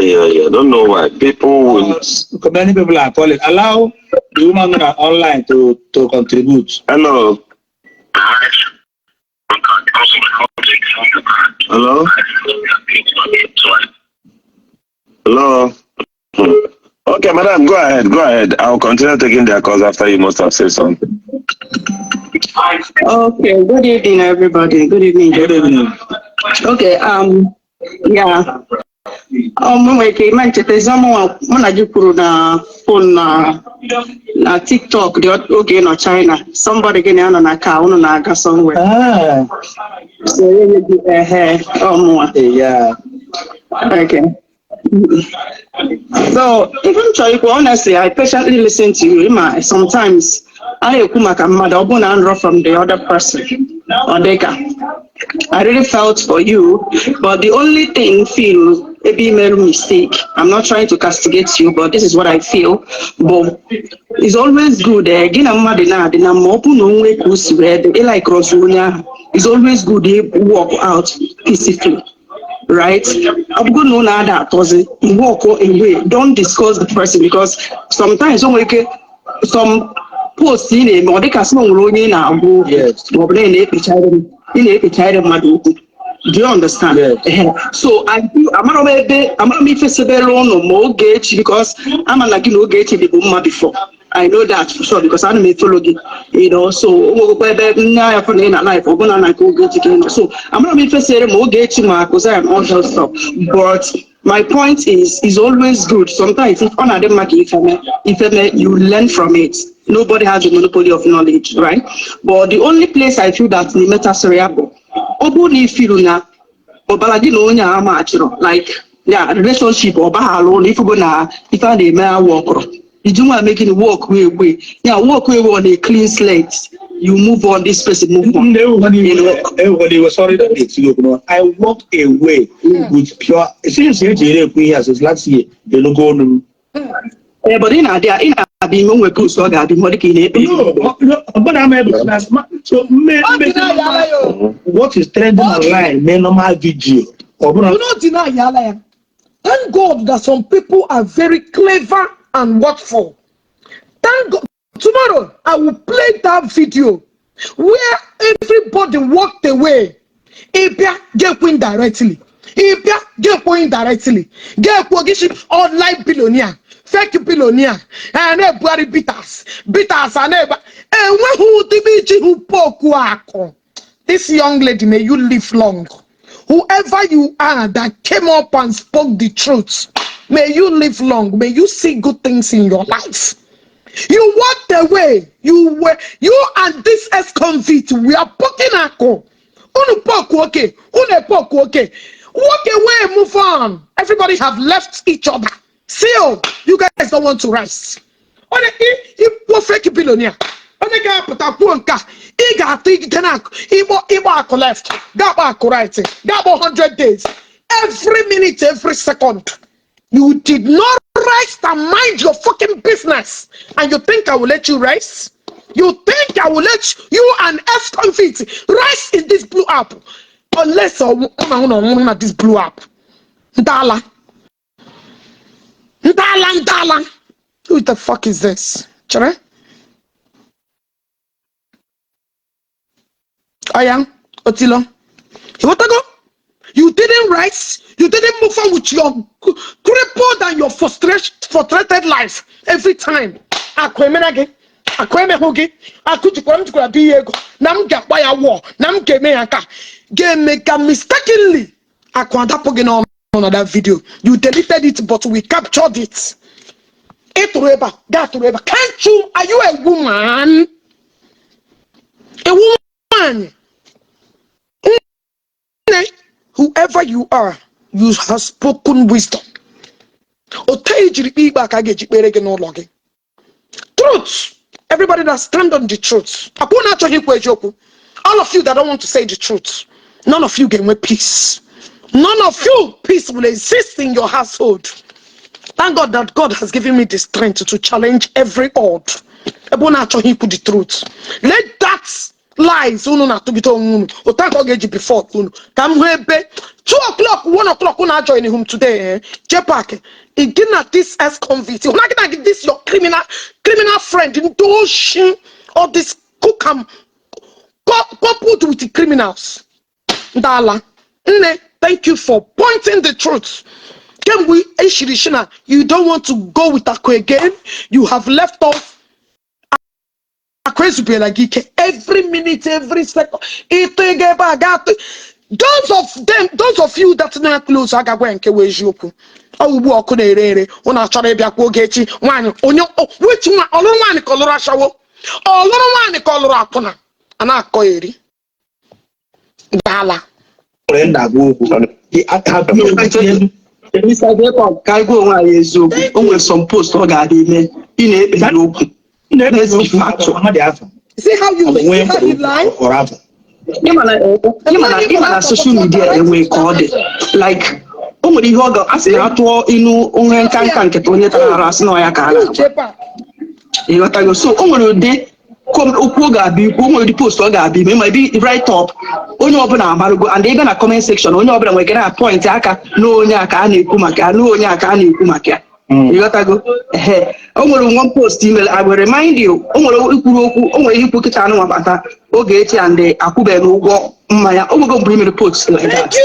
Yeah. I don't know why people will. Many people are calling. Allow the woman on online to contribute. Hello. Hello. Hello. Okay, madam, go ahead. Go ahead. I'll continue taking their calls after you must have said something. Okay, good evening, everybody. Good evening. Good evening. Okay, yeah. M nwere ike ime ncheta mụ na gị kwuru na phone na TikTok dị oge ị nọ China. Somebody gị na ya nọ na car unu na-aga somewhere. Ah, So enye gị ehe ọmụnwa. yeah. Okay. So, even chọrọ ikwu, honestly, I patiently listen to you. Ịma, sometimes a na-ekwu maka mmadụ ọ bụrụ na nrọ from the other person. Ọ dịka I really felt for you, but the only thing feel ebe i mere mistake. I'm not trying to castigate you, but this is what I feel. But it's always good, eh, gị na mmadụ na-adị na mma, ọ bụ na o nwee ka o si wee dị ị like ọzọ onye ahụ. It's always good to work out peacefully, right? Ọ bụrụ na unu ada atọzi, walk away. Don't discuss the person, because sometimes o nwere ike some post ị na-eme, ọ dịka sị na o nwere onye ị na-agwa okwu maọbụ na ị na-ekpechara mmadụ okwu. Do you understand? Yes. Ehe. So I feel amara m ebe amara m ife sebere ụnụ ma Ogechi, because ama na gị na Ogechi dịbụ mma before. I know that for sure, because ana m e-follow gị. So o nwegokwa ebe nne anya fụ na ị na life ọbụna na nke Ogechi ka ị nọ. So amara m ife sere ma Ogechi ma akụza and all that stuff. But my point is always good. Sometimes if ọ na-adị mma ka ifeme ifeme, you learn from it. Nobody has a monopoly of knowledge, right? But the only place I feel that na-emetasịrị ya bụ ọ bụrụ na ifiru na ọbara gị na onye a ama achịrọ, like ya relationship ọ baghala ụlọ, ifugo na ife a na-eme awụ ọkụrụ iji nwa eme gịnị, walk away ya, walk away on a clean slate. You move on, this person move on. Nne, ewekwana iwe, sorry that na-eti okwu n'ọnụ. I walk away with pure since eji ere ekwu ihe a since last year, enugo onu m. Ee, but ị na-adị ime onwe post, ọ ga-adị mma dịka ị na-ekpe. No, ọbụna ama ebe so mme Ọ mme deny yala ya o. What is trending online, mee normal video ọbụna. You no deny yala ya. Thank God that some people are very clever and watchful. Thank God. Tomorrow, I will play that video where everybody walked away. Ịbịa ga-ekwu indirectly. Ịbịa ga-ekwu indirectly. Ga-ekwu gị shi online billionaire, fake billionaire, a na-ebugharị bitters, bitters a na-ebe. Enweghị ụdị iji hụ poku akụ. This young lady, may you live long. Whoever you are that came up and spoke the truth, may you live long. May you see good things in your life. You walked away. You were you and this ex-convict, we are poking akụ. Unu poke okay. Unu poke okay. Walk away, move on. Everybody have left each other. Still, you guys don't want to rest. Onye ikwu fake billionaire. Onye ga-apụta kwuo nke a, ị ga-atụ igide na akụ, ịkpọ ịkpọ akụ left, ga-akpọ akụ right, ga-akpọ 100 days. Every minute, every second. You did not rest and mind your fucking business. And you think I will let you rest? You think I will let you and ex-convict rest in this blue app? Unless this blue app. Ndala. Ndala, ndala. Who the fuck is this? Chere? Oya, Otilo. You want to go? You didn't rest. You didn't move on with your crippled and your frustrated life every time. Akwemena gị, akwemehụ gị, akụjikwara m jikwara bi ya ego, na m ga-akpa ya wụọ, na m ga-eme ya nka, ga-eme ka mistakenly akụ adapụ gị n'ọnụ na that video. You deleted it, but we captured it. Ị tụrụ ebe a, gaa tụrụ ebe a. Can't you? Are you a woman? A woman? Nne, whoever you are, you have spoken wisdom. Otu ejiri kpee ikpe a ka a ga-eji kpere gị n'ụlọ gị. Truth. Everybody that stand on the truth. Akwụ na-achọghị ikwu eziokwu. All of you that don't want to say the truth, none of you ga-enwe peace. None of you peace will exist in your household. Thank God that God has given me the strength to challenge every odd. Ebe unu achọghị ikwu the truth. Let that lies unu na-atụgide onwe unu. Otu aka ọ ga-eji before unu. Ka m hụ ebe 2 o'clock, 1 o'clock unu ajoin him today. Eh? J-Park, gị na this ex-convict, hụ na gị na gị this your criminal friend, ndị oshi, all this cook am coupled with the criminals. Ndala. Nne, thank you for pointing the truth. Kemgbe eshiri shi na you don't want to go with Akụ again. You have left off. Akụ ezubela gị ike. Every minute, every second. Ịtụ ịga ebe a ga atụ. Those of them, those of you that na close agagwa nke wee eziokwu. Ọ ugbu ọkụ na-ere ere. Unu achọrọ ịbịakwa oge echi. Nwaanyị, onye, which nwa, ọlụrụ nwaanyị ka ọ lụrụ ashawo. Ọ lụrụ nwaanyị ka ọ lụrụ akwụna. A na-akọ eri. Dala. Nwere nna-agwa okwu. Have you ever Mr. Jacob, ka anyị gwa onwe anyị eziokwu, o nwere some post ọ ga-adị ime ị na-ekpe okwu. Let's be factual. Mmadụ afọ. See how you, see how you lie? Ọrụ afọ. Ịma na social media enwe ka ọ dị, like o nwere ihe ọ ga asị na atụọ inu onwe nka nka nketa onye tara arụ asị na ọ ya ka a na-agba. J-Pack. Ịghọtago? So o nwere ụdị okwu ọ ga-abịa ikwu, o nwere ụdị post ọ ga-abịa ime, ma ebe write up onye ọbụla amarụgo, and ị ga na comment section, onye ọbụla nwere ike na point aka na onye a ka a na-ekwu maka ya, na onye a ka a na-ekwu maka ya. Ịghọtago? Ehe, o nwere one post email, I will remind you, o nwere ikwuru okwu, o nwere ihe ikwu kịta anụ bata Ogechi and akwụbeghị ụgwọ mmanya. O nwego mgbe i mere post like that. Thank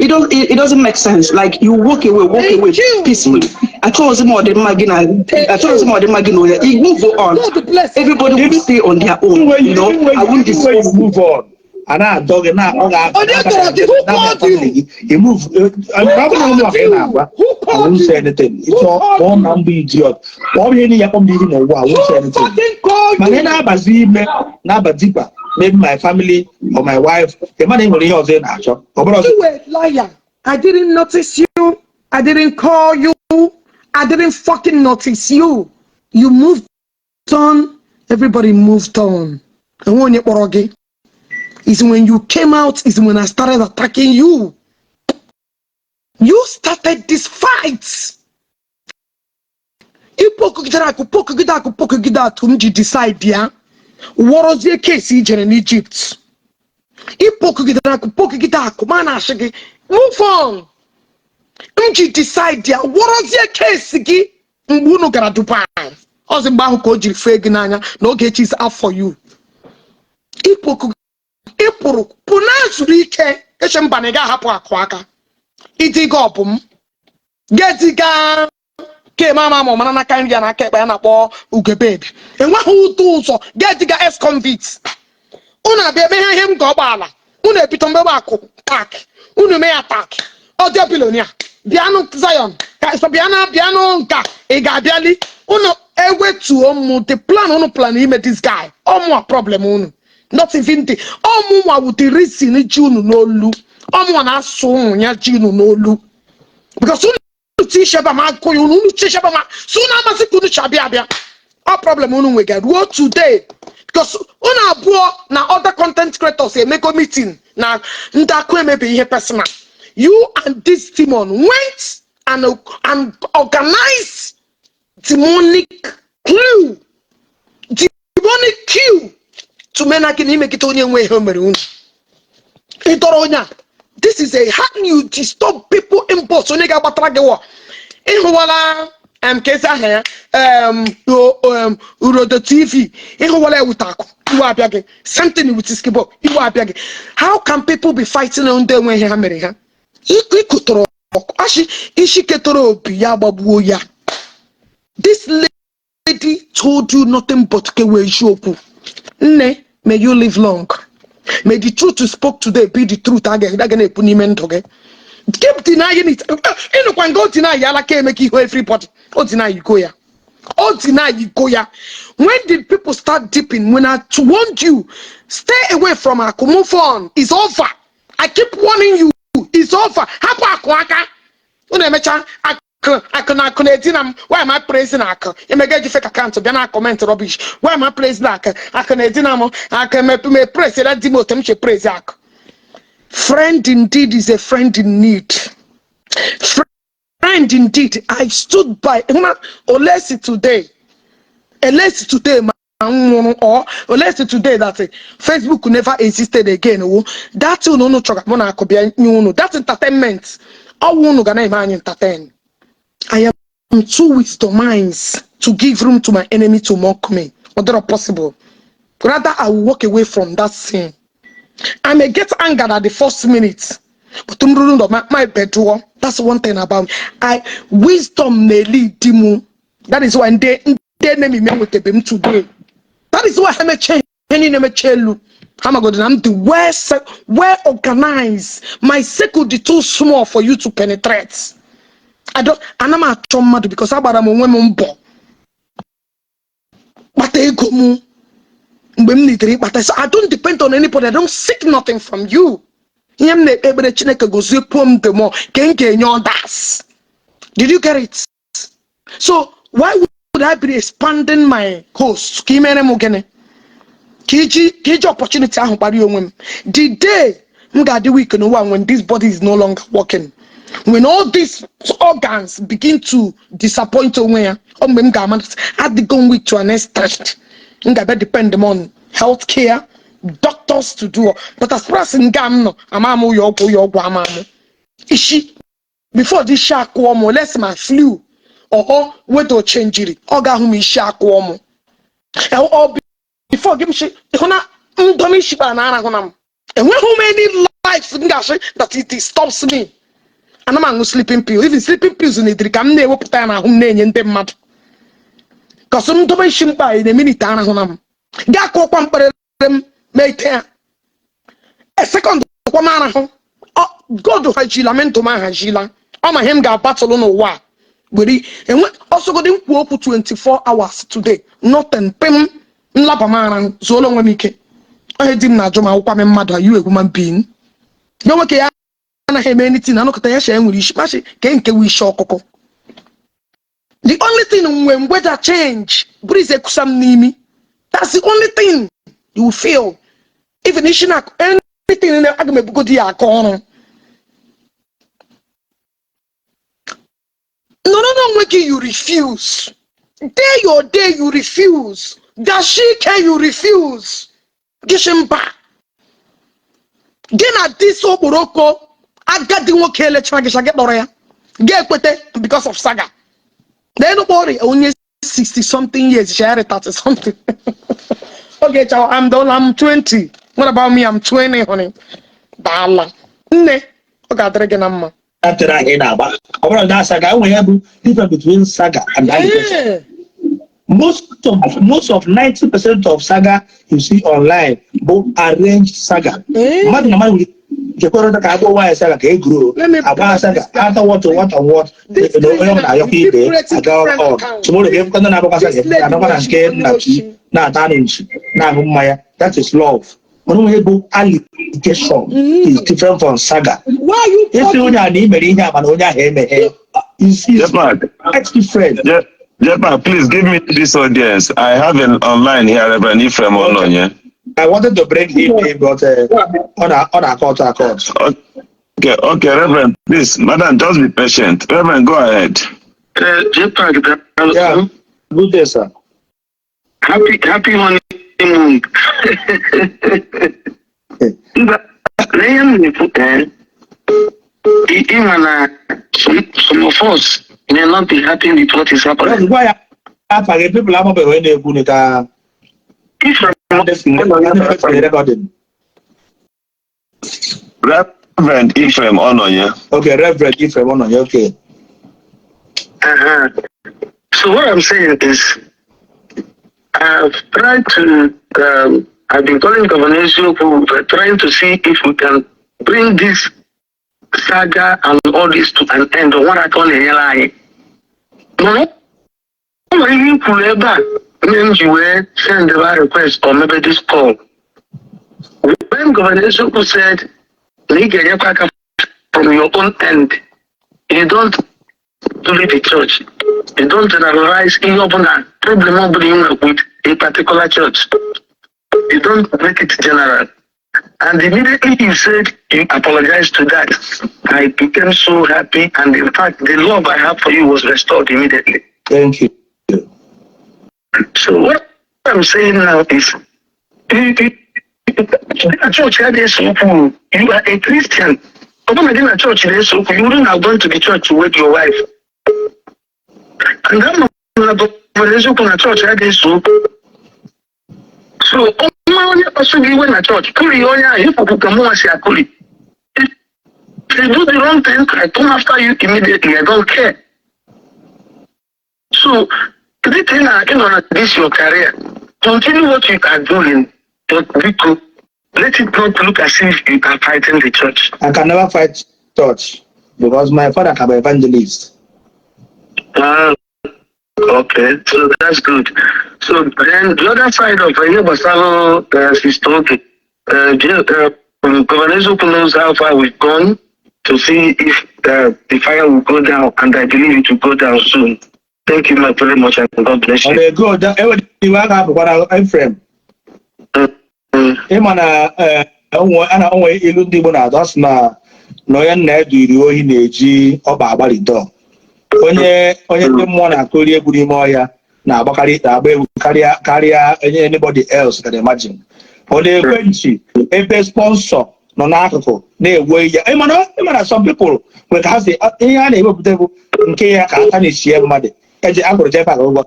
you. It doesn't make sense. Like, you walk away, walk Thank away you. peacefully. Achọghịzị m ọdịmma gị na Thank achọghịzị m you. ọdịmma gị na onye. You move on. God bless you. Everybody will Even stay on their own. when You you know, even when I you won't even when you discuss it. move on, a na-adọ gị na ọ ga Onye dọrọ gị? Who na-abịa called family you? gị, you move. Who Ọ bụrụ na ụmụ called ka ị you? na-agwa, Who I called won't say you? anything. Who Ịchọ called kpọọ m na you? mbụ idiot, kpọọ m ihe niile, ya kpọọ m n'ihi n'ụwa, I Who won't say anything. fucking called Mana ị you? na-abazi ime na-aba deeper, maybe my family or my wife, ị ma na ị nwere ihe ọzọ ị na-achọ, ọ bụrụ ọzọ. You were a liar. I didn't notice you. I didn't call you. I didn't fucking notice you. You moved on. Everybody moved on. And when you kpọrọ gị, is when you came out, is when I started attacking you. You started this fight. Ịpokụgidere akụ, pokụgide akụ, pokụgide atụ m ji decide ya wọrọzie case ijere n'Egypt. Ịpokụgidere akụ, pokụgide akụ, ma na-asị gị move on. M ji decide ya wọrọzie case gị mgbe unu gara Dubai. Ọzi mgbe ahụ ka o jiri fee gị n'anya na Ogechi is out for you. Ịpokụ ịpụrụ pụ na zuru ike eche mba na ị ga-ahapụ akụ aka idiga ọbụ m ga-ediga keme ama ama mara n'aka nri ya n'aka ekpe ya na-akpọ ugebebi enweghị ụtọ ụzọ ga-ediga ex-convict. Unu abịa eme ihe m ga ọgbaala, unu ebito mgbebe akụ tak, unu mee ya tak ọdịọ billionaire bịanụ Zion ka so bịanụ bịanụ nka ị ga-abịali unu ewetuo mụ the plan unu plan ime this guy ọmụa problem unu, not even the ọmụnwa with the reason ji unu n'olu, ọmụnwa na-asụ ụmụ ya ji unu n'olu, because unu ti sheba ma akụ ya unu, unu ti sheba ma so unu amasị ka unu chi abịa abịa ọ problem unu nwega ruo today, because unu abụọ na other content creators emego meeting na ndị akụ emebe ihe personal. You and this demon went and organized demonic clue, demonic queue to mena gị na imegide onye nwe ihe o mere unu ịdọrọ onye a. This is a how you disturb people inbox. Onye ga-agbatara gị wọ ịhụwala ka esi aha ya Urodo TV, ịhụwala ya wute akụ iwe abịa gị. Same thing with Skibo, iwe abịa gị. How can people be fighting ndị enwe ihe ha mere ha? Ịkụtụrụ ọkụ achị isi ketọrọ obi ya gbagbuo ya. This lady told you nothing but kewe eziokwu. Nne, may you live long. May the truth you spoke today be the truth a ga na-ekwu n'ime ndụ gị. Keep denying it. Ịnụkwa nga o deny ya alaka eme ka ihu everybody o deny iko ya, o deny iko ya. When did people start dipping? When I warned you, stay away from akụ, move on, it's over. I keep warning you, it's over. Hapụ akụ aka. Unu emecha akụ akụ na akụ na-edina m. Why am I praising akụ? Emega eji fake account bịa na comment rubbish. Why am I praising akụ? Akụ na-edina m. Akụ me praise la di m otu m che praise akụ. Friend indeed is a friend in need. Friend indeed, I stood by. Hụna olesi today, elesi today ma m nwụrụ or olesi today that Facebook never existed again wo that unu unu chọrọ mụ na akụ bịa nye unu that entertainment ọwụ unu ga na-eme anyị entertain. I am too wisdomized to give room to my enemy to mock me. Ọ dịrọ possible. Rather, I will walk away from that sin. I may get angered at the first minute, but m ruru ndụ my bedụọ. That's one thing about me. I wisdom na-lead m. That is why ndị ndị enemy m enwetebe m today. That is why ha mechie ihe niile mechie elu. Ha magodo na m dị well organized. My circle dị too small for you to penetrate. I don't, ana m achọ mmadụ because agbara m onwe m mbọ kpata ego m mgbe m nitere ịkpata, so I don't depend on anybody. I don't seek nothing from you. Ihe m na-ekpe ekpere, Chineke gozie kwuo m the more ka m ga-enye others. Did you get it? So why would I be expanding my host ka ị mere m gịnị? Ka iji opportunity ahụ kparie onwe m. The day m ga-adị weak n'ụwa, when this body is no longer working, when all these organs begin to disappoint onwe ya, ọ mgbe m ga-ama adịgo m weak to an extent m ga-abịa depend m on health care doctors to do. But as far as nga m nọ, ama m ụyọ ọgwụ, ụyọ ọgwụ ama m isi before this isi akụọ m, unless ma flu or weather changiri, ọ ga-ahụ m isi akụọ m ọ before gị m shi hụ na ndọm isi kpara na arahụ na m enweghị m any life m ga-asị that it stops me. Ana m aṅụ sleeping pill. Even sleeping pills na-ediri ka m na-ewepụta ya n'ahụ m na-enye ndị mmadụ kọsụ m dobe isi mkpa na minute arahụ na m gaa kụọkwa mkpere m mee ite ya a second kwa m arahụ. God hajila m ndụ m ahajila ọ ma ihe m ga-abatụlụ n'ụwa a were enwe ọsọgodi nkwu okwu 24 hours today, nothing pim nlaba m arahụ zuola onwe m ike. Onye di m na-ajụ m akwụkwọ m mmadụ, are you a human being? Ya nwoke ya anaghị eme anything anụkọta ya sha nwere isi masị ka nkewa isi ọkụkọ. The only thing, when weather change, breeze ekusa m n'imi, that's the only thing you will feel. Even isi na anything na aga m ebugodi ya aka ọrụ nọrọ n'onwe gị. You refuse day your day, you refuse gashike, you refuse gịshị mba gị na dis okporoko agadi nwoke elechara gị gị kpọrọ ya gị ekwete because of saga. Then ọrịa onye 60 something years share 30 something. Okay, chao, I'm done. I'm 20. What about me? I'm 20, honey. Dala nne, ọ ga-adịrị gị na mma. After ahụ ị na-agba ọ bụrụ na saga enwe ya bụ difference between saga and allegation. Most of 90% of saga you see online bụ arranged saga. Mmadụ na mmadụ nwere jekọrọta ka agba nwaanyị saga ka e grow Let me agba saga after what, what and what. This Onye ọbụla ayọkwa ibe creating aga different on account. Tomorrow ga-efukọ ndị na-agbakwa saga This lady anọkwa na nke nna chi na-ata anụ nchi na-aṅụ mmanya. That is love. Mana onye bụ allegation is different from saga. Why are you Isi onye a na i mere ihe a mana onye ahụ emeghe is Jepak, quite different. Jepak, please give me this audience. I have an online here, Reverend Ephraim Ononye. I wanted to bring him in, but on a court, a court. Okay, Reverend, please, Madam, just be patient. Reverend, go ahead. JPAC, Yeah. Good day, sir. Happy honeymoon. Mba, na ihe m na-ekwu ịma na some of us may not be happy with what is happening. Gwa ya afa gị, people amabeghị onye na-ekwu ni ka If ndị recording. Reverend Ephraim Ononye. Okay, Reverend Ephraim Ononye, okay. So what I'm saying is, I've tried to, I've been calling Governor Ezioku, but trying to see if we can bring this saga and all this to an end. What I call a lie. Mana o nwere ihe i kwuru ebe a mere m ji wee send the request or maybe this call. When Governor Ezioku said na ị ga-enyekwa aka from your own end, you don't bully the church. You don't generalize ihe ọbụla problem ọbụla ị nwere with a particular church. You don't make it general. And immediately you said you apologized to that, I became so happy, and in fact, the love I have for you was restored immediately. Thank you. So what I'm saying now is, na church ya na-ese okwu, you are a Christian. Ọ bụrụ na gị na church na-ese okwu, you wouldn't have gone to the church to wed your wife. And ama m na Governor eziokwu na church ya ga-ese okwu. So ọnwa onye kpasu gị iwe na church, kụrie onye ahụ ịkwụkwụ ka mụnwa si akụri. If you do the wrong thing, I come after you immediately. I don't care. So, the thing na ị nọ na this your career, continue what you are doing, but biko, let it not look as if you are fighting the church. I can never fight church because my father can be evangelist. Ah, okay, so that's good. So then the other side of ihe gbasara Sister Oge, Governor Eziokwu knows how far we've gone to see if the fire will go down, and I believe it will go down soon. Thank you very much, and God bless Ọ you. na-ego enwere iwe a ga-apụkwara Ephraim. Ịma na a na onwe ilu ndị Igbo na-atụ, asị na onye nna ya duru ohi na-eji ọkpa agbalị dọọ. Onye ndị mmụọ na-akụri egwu n'ime ọhịa na-agbakarị, na-agba egwu karịa onye anybody else can imagine. Ọ na-ekwe nchi ebe sponsor nọ n'akụkụ na-ewe ya. Ịma na some people nwere ka ha si ihe a na-ewepụta bụ nke ya ka aka na-echie mmadụ eji akwụrụ JPAC ụgwọ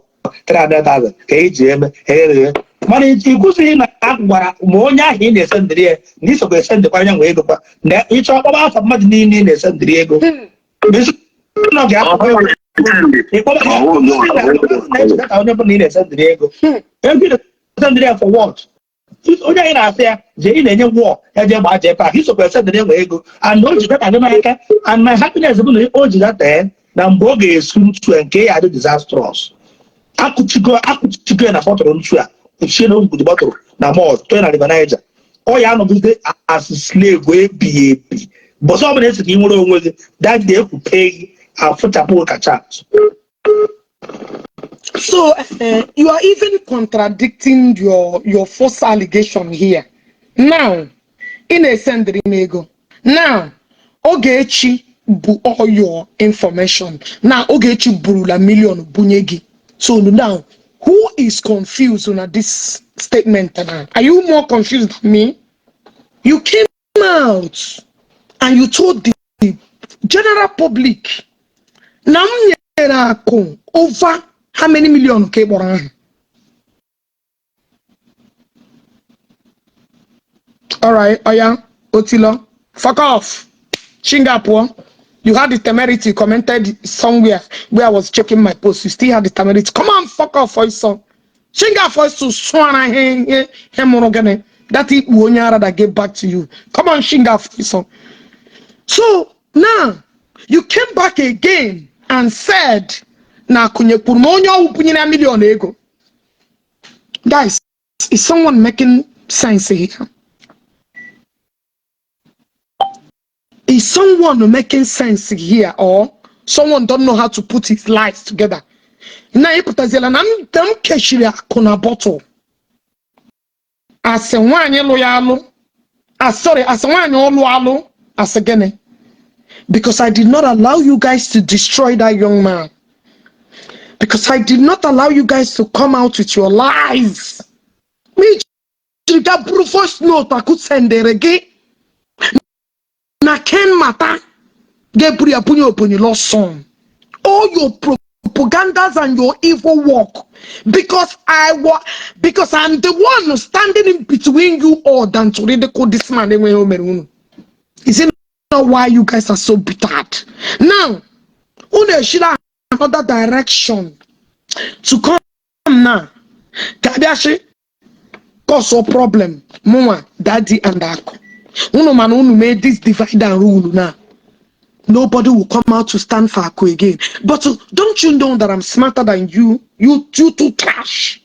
300,000 ka eji eme eghere, mana ị kwụsịghị na a gwara ma onye ahụ ị na-esendịrị ya na isokwa esendịkwa anya nwee ego kwa na ịchọ ọkpọba afọ mmadụ niile ị na-esendịrị ego. Ma isi na ọ ga-akwụkwọ ego ịkpọba na-echeta onye ọbụla ị na-esendịrị ego, ego ị na-esendịrị ya for what? Onye anyị na-asị ya jee, ị na-enye wọ ya jee gbaa JPAC, isokwa esendịrị enwe ego and o ji data gị n'aka. And my happiness bụ na o ji data ya na mgbe ọ ga-esu ntu a nke ya adị disastrous. Akụchigo, akụchigo ya na bọtụlụ ntu a kpuchie na ogwugwu bọtụlụ na mọd tụọ na River Niger. Ọ ya anọgide as slave ebighị ebi. Bọsọ ọbụla esi ka ị nwere onwe gị, that day ekwupe gị, afụchapụ kacha. So you are even contradicting your first allegation here. Now, ị na-esendịrị m ego. Now, Ogechi bụ all your information. Now, Ogechi burula million bunye gị. So now, who is confused on this statement now? Are you more confused than me? You came out and you told the general public na m nyere akụ over how many million ka ị kpọrọ ahụ? All right, oya, Otilo, fuck off. Chinga pụọ. You had the temerity, commented somewhere where I was checking my post. You still had the temerity. Come on, fuck off, for Chinga for to swan he he mụrụ gịnị? That ikpu onye ara that gave back to you. Come on, Shinga for. So now you came back again and said na akụnyekwuru m onye ọwụ bunyere ya million ego. Guys, is someone making sense here? Is someone making sense here, or someone don't know how to put his lies together? Na ịpụtaziela na m na m kechiri akụ na bottle. Asị nwaanyị lụ ya alụ. Ah, sorry, asị nwaanyị ọlụ alụ. Asị gịnị? Because I did not allow you guys to destroy that young man. Because I did not allow you guys to come out with your lies. Me jiri ga buru voice note akụ sendere gị na Ken Mata ga-eburu ya bunye Obonyi lost son. All your propagandas and your evil work. Because I'm the one standing in between you all than to ridicule this man enweghị o mere unu. Is it not why you guys are so bitter? Now, unu eshila another direction to come now. Ka abịa sị cause a problem mụnwa, daddy and akụ. Unu mana unu made this divide and rule now. Nobody will come out to stand for Aku again. But don't you know that I'm smarter than you? You too trash.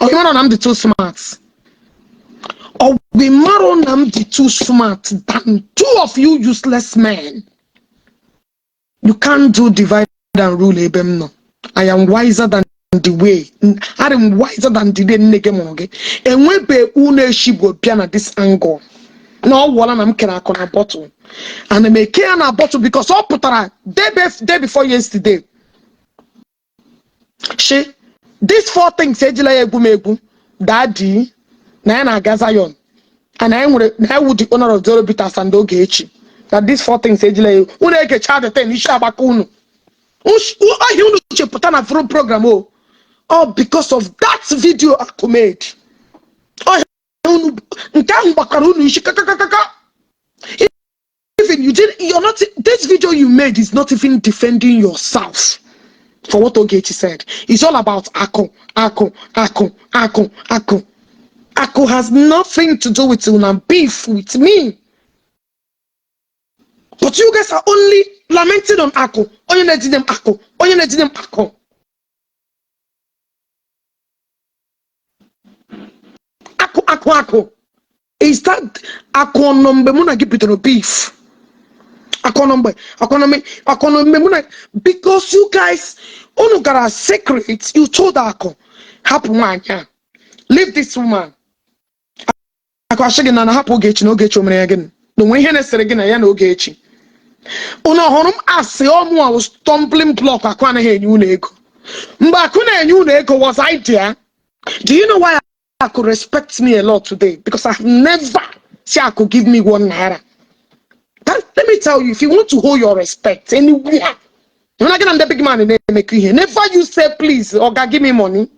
Or you know I'm the too smart. Or we I'm the too smart than two of you useless men. You can't do divide and rule ebe m nọ. I am wiser than the way. I am wiser than the day nne gị mụrụ gị. Enwebe unu eshigbo bịa na this angle. Na ọ wụọla na m kere akụ na bottle. Ana m eke ya na bottle because ọ pụtara day before yesterday. She, these four things ejila ya egwu m egwu. Daddy, na ya na-aga Zion. And I nwere na I the owner of Zero Bitters and Ogechi. That these four things ejila ya egwu. Unu ekecha the thing, isi agbaka unu. Ahịa unu chepụta na furu program o. All because of that video Aku made. Ọhịa unu nke ahụ gbakọrọ unu isi kakakakaka. Even you did, you're not, this video you made is not even defending yourself for what Ogechi said. It's all about Aku, Aku, Aku, Aku, Aku. Aku has nothing to do with una beef with me. But you guys are only lamenting on Aku. Onye na-etinye m Aku. Onye na-etinye m Aku. Aku, Aku, Aku. Is that Aku nọ mgbe mụ na gị bidoro beef? Aku nọ mgbe, Aku nọ mgbe, Aku nọ mgbe mụ na, because you guys, unu gara secret, you told Aku, hapụ nwaanyị a. Leave this woman. Akụ asị gị na na hapụ Ogechi na Ogechi o mere ya gịnị? Na onwe ihe na-esere gị na ya na Ogechi. Unu hụrụ m asị ọmụ a stumbling block. Akụ anaghị enye unu ego. Mgbe Akụ na-enye unu ego, was I there? Do you know why Akụ respect me a lot today? Because I have never say Akụ give me ₦1. That, let me tell you, if you want to hold your respect anywhere, you're not gonna big man na-emekọ ihe. Never you say, "Please, oga, give me money."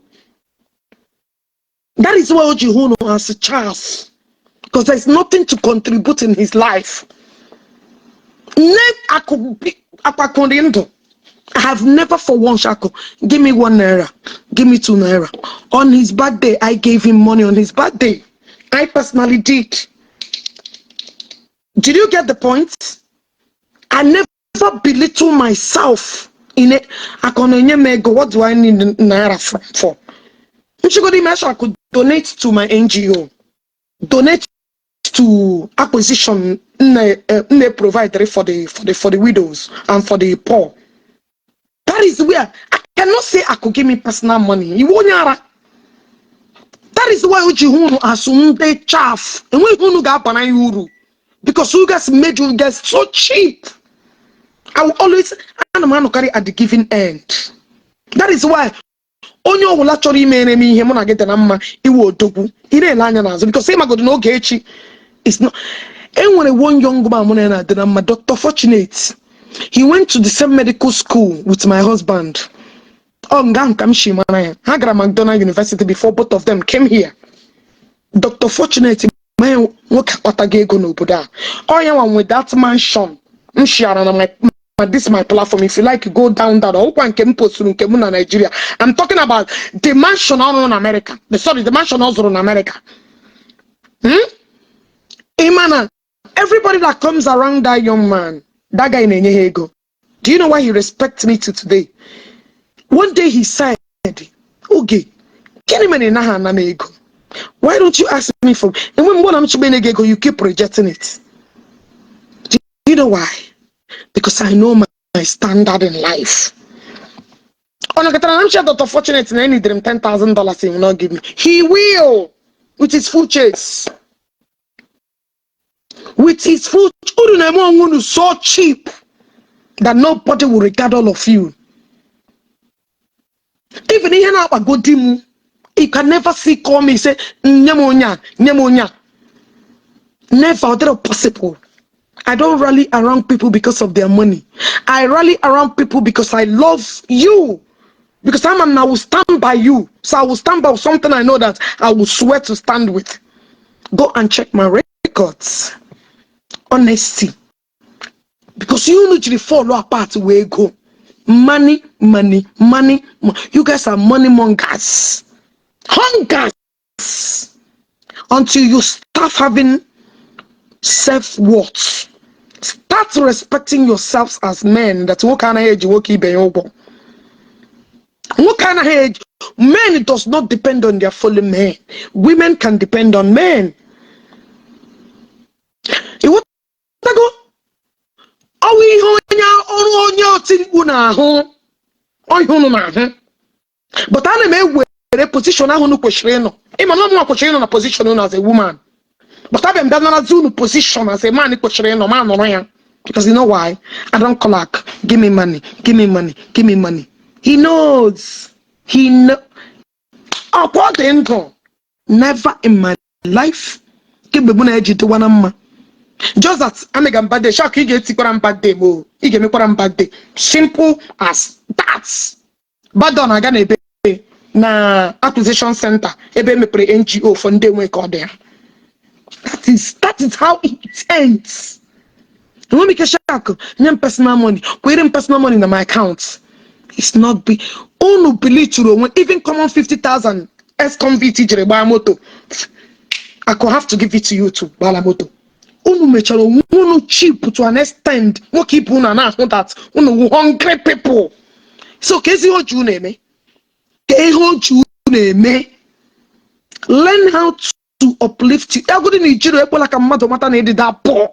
That is why o ji hụ unu as chaff, because there's nothing to contribute in his life. Ne akụ akpakụ dị ndụ. I have never for once, "Akụ, give me ₦1, give me ₦2." On his birthday, I gave him money on his birthday. I personally did. Did you get the point? I never belittle myself in it. Akụ na-enye m ego. What do I need naira from for? Nchigodi Mesha could donate to my NGO, donate to acquisition nne, nne provide for the widows and for the poor. That is where I cannot say I could give me personal money. You won't yara. That is why uji hunu asụ ndị chaff. Enweghị unu ga-aba na ya uru. Because you guys made you guys so cheap. I will always, ana m anọkarị at the giving end. That is why onye ọbụla chọrọ imere m ihe, mụ na gị dị na mma, iwe odogwu, ị na-ele anya n'azụ, because ịmagodo na Ogechi is not. Enwere one young man mụ na ya na-adị na mma, Dr. Fortunate. He went to the same medical school with my husband. Ọ nga ahụ ka m shi mara ya. Ha gara McDonald University before both of them came here. Dr. Fortunate, ma nwoke akpatago ego n'obodo a. Ọ ya nwa nwe that mansion m shiara na my this my platform. If you like, go down that. Ọkwa nke m posturu nke m na Nigeria. I'm talking about the mansion ọ rụrụ na America. The, sorry, the mansion ọ zụrụ na America. Ị na everybody that comes around that young man, that guy na-enye ha ego. Do you know why he respects me to today? One day he said, "Oge, gịnị mere ị naghị ana m ego? Why don't you ask me for enwe mgbe na m chọgbe enye gị ego, you keep rejecting it." Do you know why? Because I know my standard in life. Ọ nakọtara na m chia Dr. Fortunate na enidere m $10,000, he will not give me. He will, with his full chest. With his full, unu na-eme onwe unu so cheap that nobody will regard all of you. Even ihe na-akpagodi m, you can never see call me, say, "Nye m onye a, nye m onye a." Never, ọ dịrọ possible. I don't rally around people because of their money. I rally around people because I love you. Because I will stand by you. So I will stand by something I know that I will swear to stand with. Go and check my records. Honesty. Because you literally fall apart where go. Money, money, money. You guys are money mongers. Hungers. Until you start having self-worth. Start respecting yourselves as men. That nwoke anaghị eji nwoke ibe ya ụgwọ. Nwoke anaghị eji. Men does not depend on their fellow men. Women can depend on men. Ịghọtago? Ọwụ ihe onye ọrụ onye oti mkpu na-ahụ. Ọ ihe unu na-ahụ. But ana m ewere position ahụ unu kwesịrị ịnọ. Ịma na ọmụnwa kwesịrị ịnọ na position unu as a woman. But abịa m bịa narazi unu position as a man kwesịrị ịnọ ma nọrọ ya. Because you know why? I don't call, "Give me money, give me money, give me money." He knows. He know. Ọkwa ọ dị ndụ. Never in my life. Kemgbe mụ na eji dịwa na mma. Just that amega m birthday, shock, ị ga-etikwara m birthday m o. Ị ga-emekwara m birthday. Simple as that. Birthday ọ na-aga n'ebe na acquisition center ebe emepere NGO for ndị enwe ka ọ dị ya. That is how it ends. Enwe m ike shak nye m personal money, kwere m personal money na my account. It's not be unu belitụrụ onwe. Even common 50,000 ex-convict jiri gbaa moto, I could have to give it to you to gbala moto. Unu mechara onwe unu cheap to an extent nwoke ibe unu a na-ahụ that unu wụ hungry people. So ka ezi ihe o ji unu eme, ka ihe o ji unu eme. Learn how to uplift you. Agụdị na ijiri ekwela ka mmadụ mata na ịdị that poor.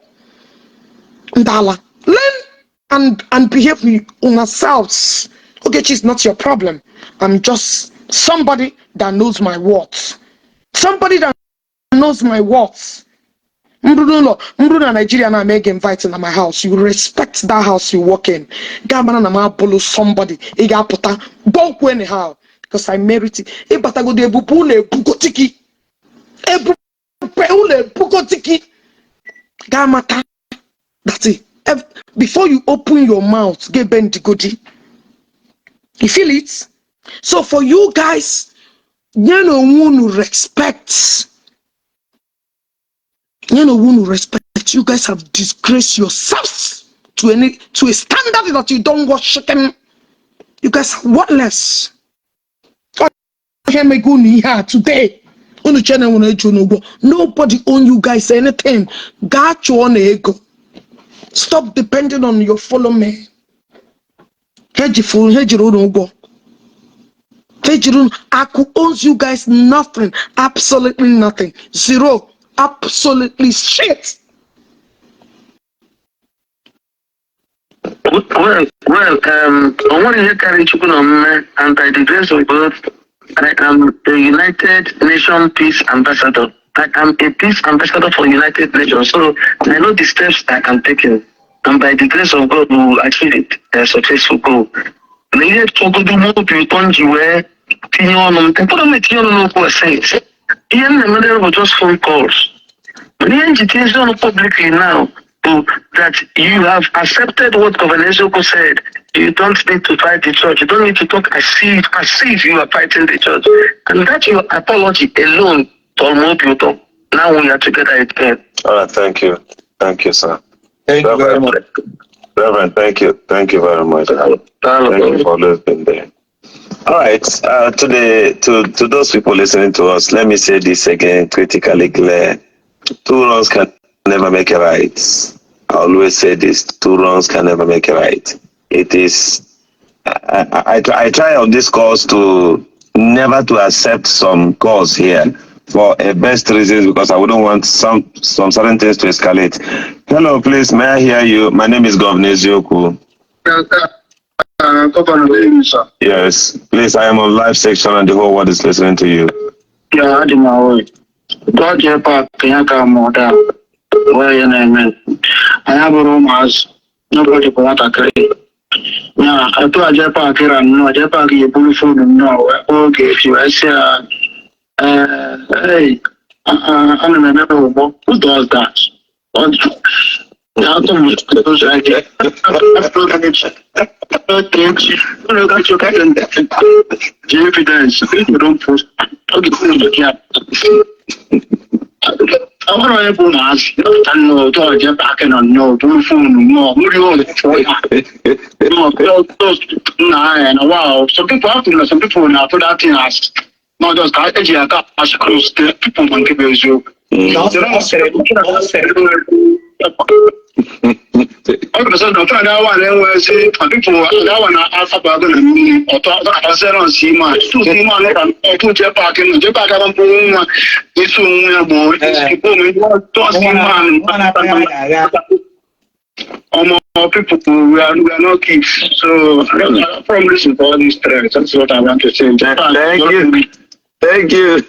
Ndala. Learn and behave with yourselves. Ogechi is not your problem. I'm just somebody that knows my worth. Somebody that knows my value. Knows my worth. Mbrụ n'ụlọ, mbrụ na Nigeria na make invite na my house. You respect that house you work in. Gaa mara na m abụlụ somebody. Ị ga-apụta gwa okwu anyhow because I merit it. Ịbatagodo ebube ụlọ ebugoti gị. Ebube ụlọ ebugoti gị. Gaa mata that it. Before you open your mouth, get bend godi. You feel it? So for you guys, nye na onwe unu respect. Nye na onwe unu respect. You guys have disgraced yourselves to a standard that you don't worship them. You guys are worthless. Ọ ihe mego unu ihe a today. Unu che na nwere eji unu ụgwọ. Nobody own you guys anything. Gaa chụọ na ego. Stop depending on your fellow men. Ha jiri unu ụgwọ. Ha jiri unu. Akụ owes you guys nothing. Absolutely nothing. Zero. Absolutely shit. Well, o nwere ihe karịrị Chukwu na omume, and by the grace of God, I am a United Nations Peace Ambassador. I am a peace ambassador for United Nations, so I know the steps I am taking, and by the grace of God, we will achieve it, a successful goal. Na ihe chọgodo m obi ụtọ m ji wee tinye ọnụ m, ụfọdụ m etinye ọnụ n'okwu asent. Ihe m na-emere bụ just phone calls. But ihe m ji tinye ọnụ publicly now bụ that you have accepted what Governor Eziokwu said. You don't need to fight the church. You don't need to talk as if you are fighting the church. And that your apology alone tọrọ m obi ụtọ. Now we are together again. All right, thank you. Thank you, sir. Thank you very much. Reverend, thank you. Thank you very much. Thank you for always being there. All right. To the to those people listening to us, let me say this again, critically clear. Two wrongs can never make a right. I always say this: two wrongs can never make a right. It is. I try on this course to never to accept some calls here for a best reasons, because I wouldn't want some certain things to escalate. Hello, please, may I hear you? My name is Governor Eziokwu. Governor, good evening, sir. Yes, please, I am on live section and the whole world is listening to you. Yeah, adị m aware. God J Park ya ka m ụda wee ya na-eme. Anyị abụrụ ụmụazị. Nobody bụ nwatakịrị. Ya, etu a J Park ra nnọọ, J Park ya eburu phone nnọọ wee kpọọ Ogechi wee sị ya, "Hey, ana m emebe ụgbọ." Who does that? Atụ m those idea. Ogechi, the evidence, if you don't post, okay, ya. Ọ bụrụ onye bụ ụmụazị nọpụta nnọọ otu ọ J Park nọ nnọọ buru phone nnọọ mmiri ụlọ chụọ ya. Nna ya na wow, some people have to know, some people na-afụ that thing as not just ka eji aka as close the people ma nke bụ eziokwu. Na ọ sịrị ọ sịrị Ọ bụ sọ na ọtọ na-awa na-enwezi some people na-awa na asabago na mmiri ọtọ ọtọ nsị ime a tutu ime a ka ọtụ J Park nọ J Park aba mkpụrụ nwa isi onwe ya bụ isi onwe tọsị ime a. Nwa na-akpa ya ga-agha. Omo, people, we are not kids. So from listen to all these threats, that's what I want to say. Thank you. Thank you.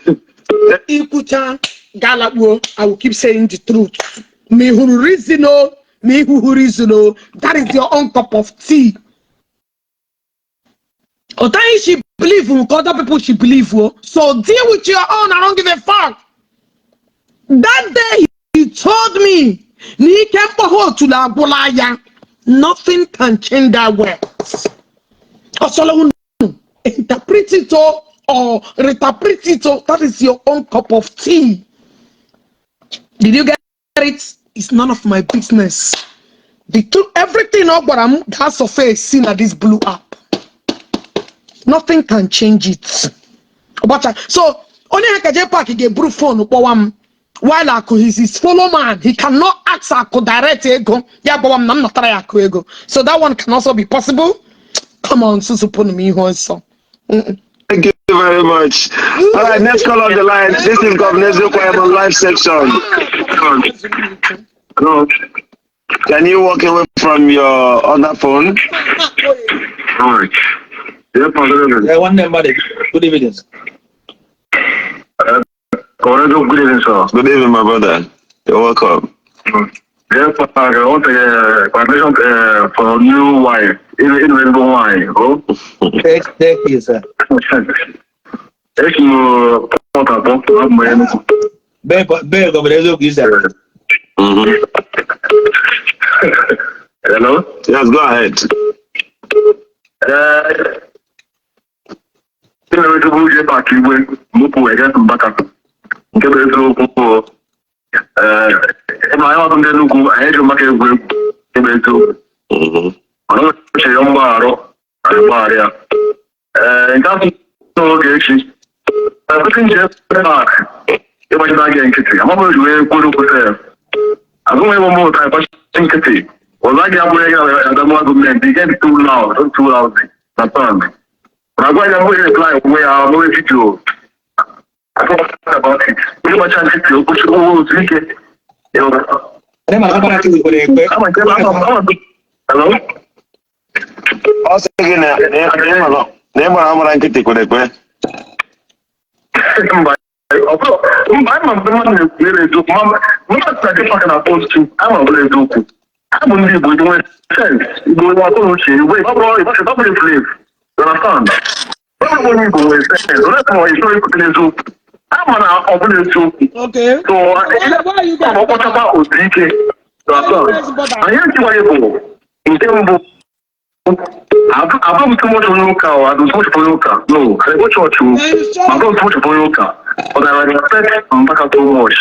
Ikwucha galakpuo, I will keep saying the truth. Ma ị hụrụ reason o, ma ị hụrụ reason o, that is your own cup of tea. Otaghị she believe nke other people she believe o. So deal with your own. I don't give a fuck. That day he told me na ike mkpọgha otulu agwụla ya. Nothing can change that word. Ọsọlọ unu interpret it o or reinterpret it o, that is your own cup of tea. Did you get it? It's none of my business. The truth, everything ọ gwara m ga-surface na this blue app. Nothing can change it. Ọgbacha. So onye ha ka J Park ga-eburu phone kpọwa m while Akụ is his follow man. He cannot ask Akụ direct ego. Ya gbawa m na m natara ya Akụ ego. So that one can also be possible. Come on, susupụnụ m ihu nsọ. Thank you very much. All right, next call on the line. This is Governor Eziokwu. I am on live section. Hello. Can you walk away from your other phone? All right. Yeah, President. Yeah, nwanne mmadụ, good evening. Already good evening, sir. Good evening, my brother. You're welcome. Yes, I want to congratulations for new wife. In wife. Oh. Thank you, sir. Echi m pọt abụọ mgbe Enugu. Bee gọbara eziokwu isa. Hello? Yes, go ahead. Ị na-enwetụbụ uche pak igwe mụpụ against Mbaka nke bụ eziokwu. Ịma anyị ọtụ ndị Enugu anyị ji Mbaka egwu egwu ebe eziokwu. Mana o chere mgbagharụ anyị gbaghara ya. Nke afọ n'oge echi ekwesị nje pak ịgbachita gị nkịtị amaghị oji wee kwuru okwu sef azụmụ ịbụ mbụ ụta ịgbachi nkịtị ọzọ gị abụghị gị adamụwa gọọmenti get too loud, don't too loud na pan na agwa ya mbụ reply onwe ya mewe vidio about it ịgbacha nkịtị okwuchi ụgwọ otu ike. Ndị ma agbara nkịtị kwere ekwe. Hello? Ọ sị gị na na ịgbara amara nkịtị kwere ekwe. Mba, ọ bụrụ mba, anyị ma mgbe mmadụ na-ekwu ere eziokwu ma mmadụ na dịfa na post ama ọbụla eziokwu abụ ndị Igbo ndị nwere sense Igbo nwe akọ na uche Igbo ọ bụrụ ọ bụrụ slave, you understand? Ọ bụrụ onye Igbo nwere sense onye ka ọ ịchọrọ ikwute n'eziokwu ama na ọ bụla eziokwu. Okay. So Why are you guys ọ kpọchakwa otu ike, you understand? Anyị etiwaghị bụ nke mbụ abụ m too much onye ụka o adụ too much onye ụka no I go church o abụ m too much onye ụka, but I respect Mbaka too much.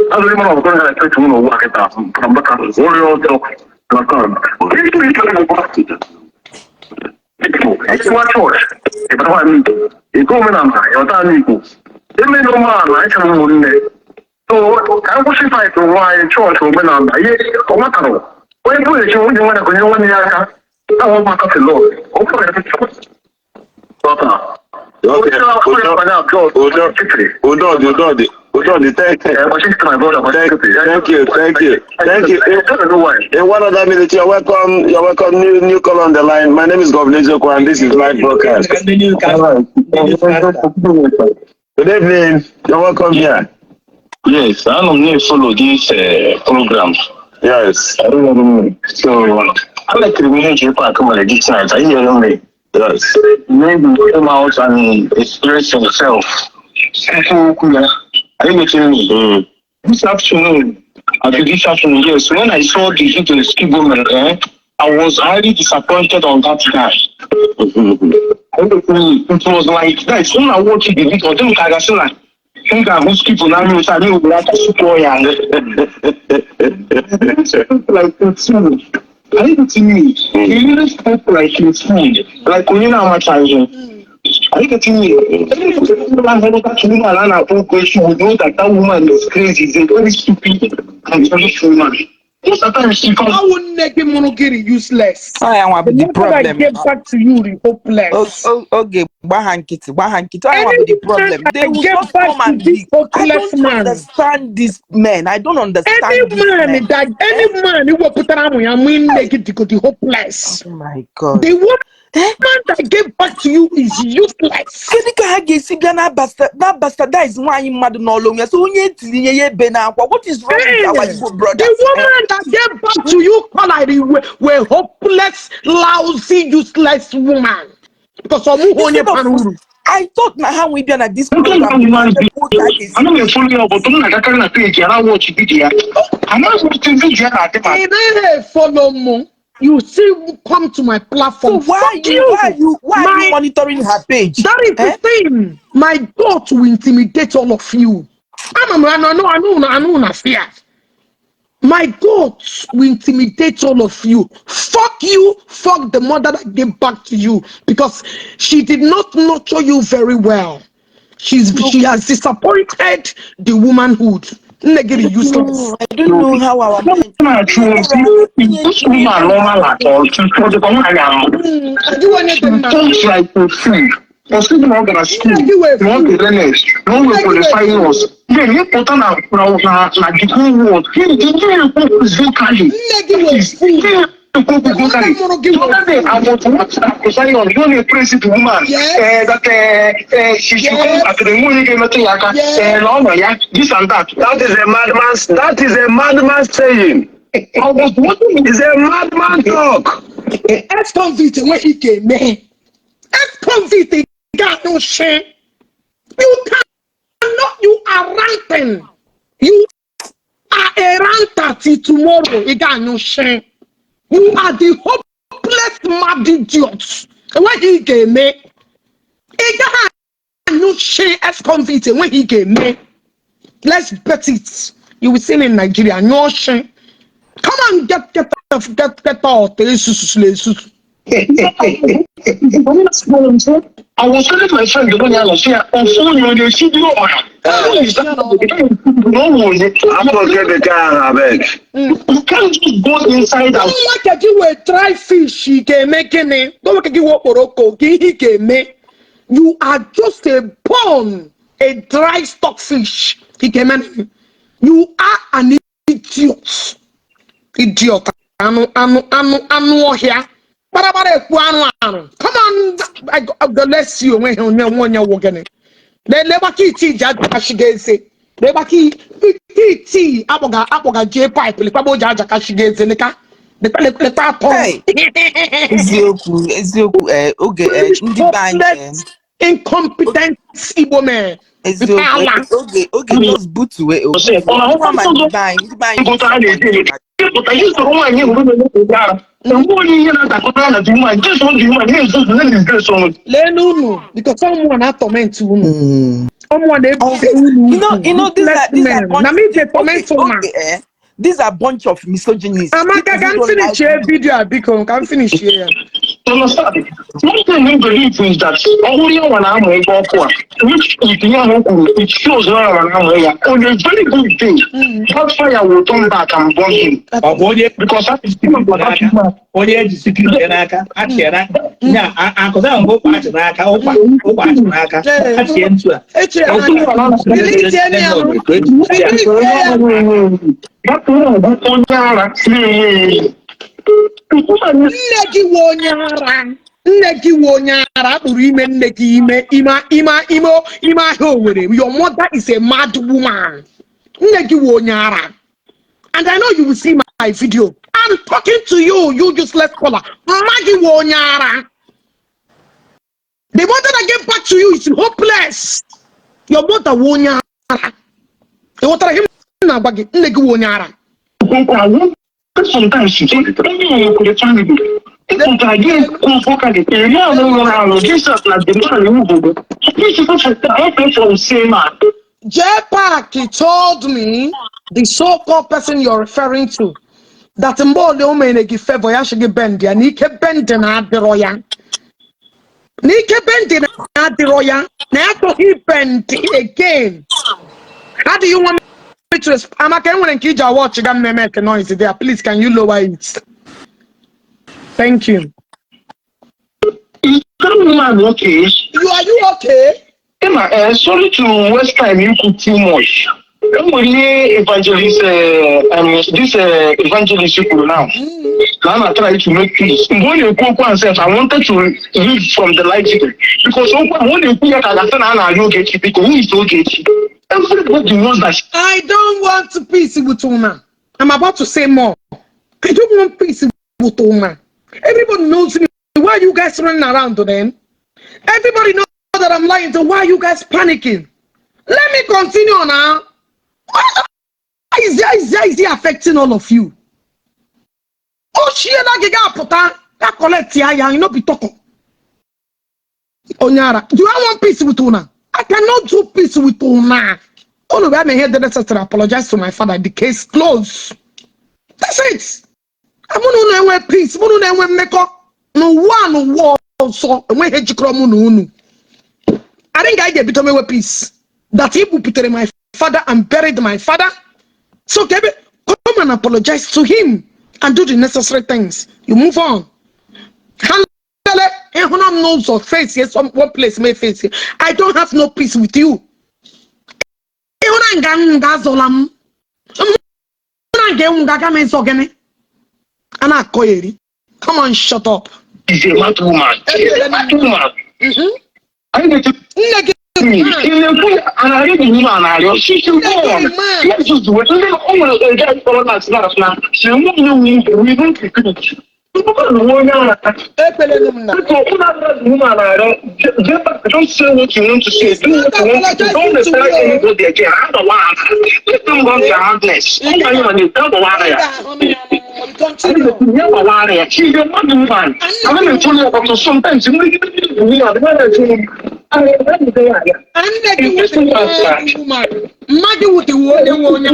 That's the reason I'm going to respect him n'ụwa kịta na Mbaka onye ọjọọ, understand? Ịwa chọọchị ịbata ala Igbo ego omenala ịghọta ala Igbo eme na ụmụala anyị chọrọ ụmụnne so ka anyị kwụsị fight onwe anyị chọọchị omenala ihe ọ matara onye bụ echi nwunye nwanne ka onye nwanne ya aka ahụ maka felo ọ bụrụ na Okay. Udo, Udo, Udo, Udo, Udo, thank you. Thank you, thank you, thank you. In one other minute, you're welcome. You're welcome. New caller on the line. My name is Governor Joko, and this is live broadcast. Ndị Newcastle. Ndị Newcastle. Good evening. You're welcome here. Yes, I'm going to follow this program. Yes. I don't know. So, I like to really J Park come on this night. I hear me. Yes. Maybe come out and express yourself. Are you getting me? This afternoon, after this afternoon, yes, when I saw the video Skiboman, I was highly disappointed on that guy. Are you getting me? It was like that. When I watched the video, then I was like, think I was people now, I knew that like a fool. Are you getting me? He really spoke like a fool. Like onye na-amachaghị. Are you getting me? That woman would know that that woman is crazy. Is a very stupid and foolish woman. Most of the time she comes How would nne gị mụrụ gị useless? Ọ ya nwa The bụ the mother that problem. gave back to you the hopeless. Oge gba ha nkịtị, gba ha nkịtị. Ọ ya nwa bụ Any the man problem. that They will gave just back come to and this leave. I hopeless don't man. understand these men. I don't Any understand these man men. that any man wepụtara amụ ya mụ nne gị dịgodi hopeless. Oh my God. The woman Eh? that gave back to you is useless. Kedu ka ha ga-esi bịa na bastardize nwaanyị mmadụ n'ọlụ onwe ya so onye etinye ya ebe n'akwa? What is wrong with our Hey, Igbo the brothers, eh? woman that gave back to you, call were hopeless, lousy, useless woman. Because ọmụ onye Instead of bara uru. I thought na ha nwee bịa na this Nke program nke woman bụ otu a ga-esi ana m efollow ya but m na-agakarị na page ya na watch video ya. Anaghị m otu video ya na-adị ma Ị naghị follow mụ. You still come to my So platform. why Fuck you you. why you why are you My monitoring her page? That is the Eh? thing. My God will intimidate all of you. I'm I know, I know, I know, I fear. My God will intimidate all of you. Fuck you. Fuck the mother that gave back to you because she did not nurture you very well. She has disappointed the womanhood. Nne gị useless. No, I don't know how our men na-achụ ozi this woman normal at all. She ọ dịkwa nwaanyị ahụ. Ajụghị onye dị She mma. talks like a fool. Ọ sịghị na ọ gara school, Nne gị wee na ọ fool. dị learned, na o Nne nwere gị wee qualifying fool. us. Then ịpụta na the whole world. Gịnị na-ekwu vocally? Nne gị That wee is fool. Na-ekwu okwu vocally. Mụrụ gị. The other day, I was watching Uncle Zion, you know, praise the woman that she should come at the moon, ga-emetụ ya aka, na ọ nọ ya, this and that. That is a madman's that is a madman saying. I was watching. It's a madman talk. Ex-convict enweghị ike eme. Ex-convict ga-anụ shi. You cannot, you are ranting. You are a ranter till tomorrow. Ị ga-anyụ shi. You are the hopeless mad idiot. Enweghị ike eme. Ị gaghị anyụ shi, ex-convict enweghị ike eme. Let's bet it. You will see me in Nigeria. Nyụọ shi. Come and get out. Esusu esusu. I was telling my friend the one ya nọ sị ya ofu onye ọ na-esi ọha. Who is that? No one. Afọ nke bekee ahụ, abeg. You can't just go inside and Nwa ka gị wee dry fish, ị ga-eme gịnị? Nwa ka gị wee okporoko gị, ihe ị ga-eme? You are just a bone, a dry stock fish. Ị ga-eme gịnị? You are an idiot. Idiot. Anụ anụ anụ anụ ọhịa. Kparabara ekwu anụ anụ. Come on, let's see onwe ha onye nwe onye wụ gịnị. Legbaka iti ji ajakashi gị eze. Legbaka iti akpọga akpọga jee pipe lekwagba o ji ajakashi gị eze leka. Lekwa lekwa atọ. Hey, eziokwu eziokwu, oge ndị be anyị Hopeless, incompetent Igbo men. Eziokwu. Ala. Oge oge just butuwe Ọ na-ahụkwa ma ndị be anyị, ndị be anyị. Mpụta a na-eti eti pụta ihe soro nwaanyị hụrụ na-emepụta ara na mgbe onye ihe na-adakọta ya na di nwaanyị jeso dị nwaanyị na-ezuzu na disgrace onwe. Lee unu, because someone na-atorment unu. Someone na-ebute unu. You know, these are men. bunch, Na me dey torment una. Okay, these are bunch of misogynists. Amaka, ka m finish here video a, biko, ka m finish here ya. You understand? One thing we believe is that ọ bụrụ ya nwa na-amụ ego ọkụ a, which is ihe ahụ kwuru, it shows na ya nwa na-amụ ya. On a very good day, that fire will turn back and burn him. Ọ bụ onye Because that is n'aka onye eji security n'aka achị na nya akụza ahụ bụ ụkwa achị n'aka ụkwa ụkwa achị n'aka achịe ntu a. Eche ya n'aka. Delete ya nụ. Delete ya. That woman bụ onye ara na-enwe enyi. Nne gị wụ onye ara. Nne gị wụ onye ara akpụrụ ime nne gị ime ime ime ime ime ahịa Owerri. Your mother is a mad woman. Nne gị wụ onye ara. And I know you will see my video. I'm talking to you, you useless caller. Mma gị wụ onye ara. The mother that gave back to you is hopeless. Your mother wụ onye ara. Ị ghọtara ihe m na-agwa gị? Nne gị wụ onye ara. Sometimes you think onye nwekwere family ịpụtara gị kwuo vocally ere ahụ nwụrụ anwụ Jesus na the man obodo. This is not from same man. J Park told me, the so-called person you're referring to, that mgbe ole o mere gị favor ya shi gị bend ya na ike bend na adịrọ ya. Na ike bend na adịrọ ya na ya chọghị bend again. How do you want me to Amaka, enwere nke iji watch ga m na-eme noise there. Please, can you lower it? Thank you. Is that woman okay? You are you okay? Emma, sorry to waste time ikwu too much. Enwere ihe evangelist this evangelist kwuru now. Na a na-try to make peace. Mgbe ọ na-ekwu okwu ahụ sef, I wanted to read from the light because okwu ahụ ọ na-ekwu ya ka a ga-asị na a na-arịọ Ogechi biko, who is Ogechi? Everybody knows that. I don't want peace with una. I'm about to say more. I don't want peace with una. Everybody knows me. Why are you guys running around then? Everybody knows that I'm lying. So why are you guys panicking? Let me continue now. Why is he affecting all of you? Oh, she na pụta ya collect ya ya, you no be talk. Onyara, do I want peace with una? I cannot do peace with una. Unu bịa mee ihe dị necessary, apologize to my father, the case closed. That's it. Mụ na unu enwe peace, mụ na unu enwe mmekọ n'ụwa a n'ụwa ọzọ enweghị ihe jikọrọ mụ na unu. I think I ga-ebido mewe peace. That he buputere my father and buried my father. So Kebe, come and apologize to him and do the necessary things. You move on. Handle ịhụna m n'ụzọ face here, some one place may face here. I don't have no peace with you. Ịhụna nga nga azọla m. Mụ na nga enwu nga aga m ịzọ gịnị? A na-akọ ya eri. Come on, shut up. Is a mad woman. She's a mad woman. Anyị na-eche Nne gị mmiri. Ị na-ekwu ya, a na-arịọ gị nwunye a na-arịọ. She should go on. Let's just do it. Ndị o nwere a guy kpọrọ na asị na asị na she nwunye nwunye we don't recruit. Ndụkọ na nwe onye ara. Ekpelenu m na. Biko, ụlọ adịghị woman na-arịọ. Just say what you want to say. Do what you want to do. Don't reply anybody again. Agbawa ha. Let them run their madness. Ụmụ anyị nọ na-ete agbawa ya. Continue. Ya gbawara ya. She's a mad woman. Ana m ekwu ya ọtụtụ sometimes mmegide ndị woman na-ekwu m. Nne gị wụ the mad woman. Mma gị wụ the onye nwe onye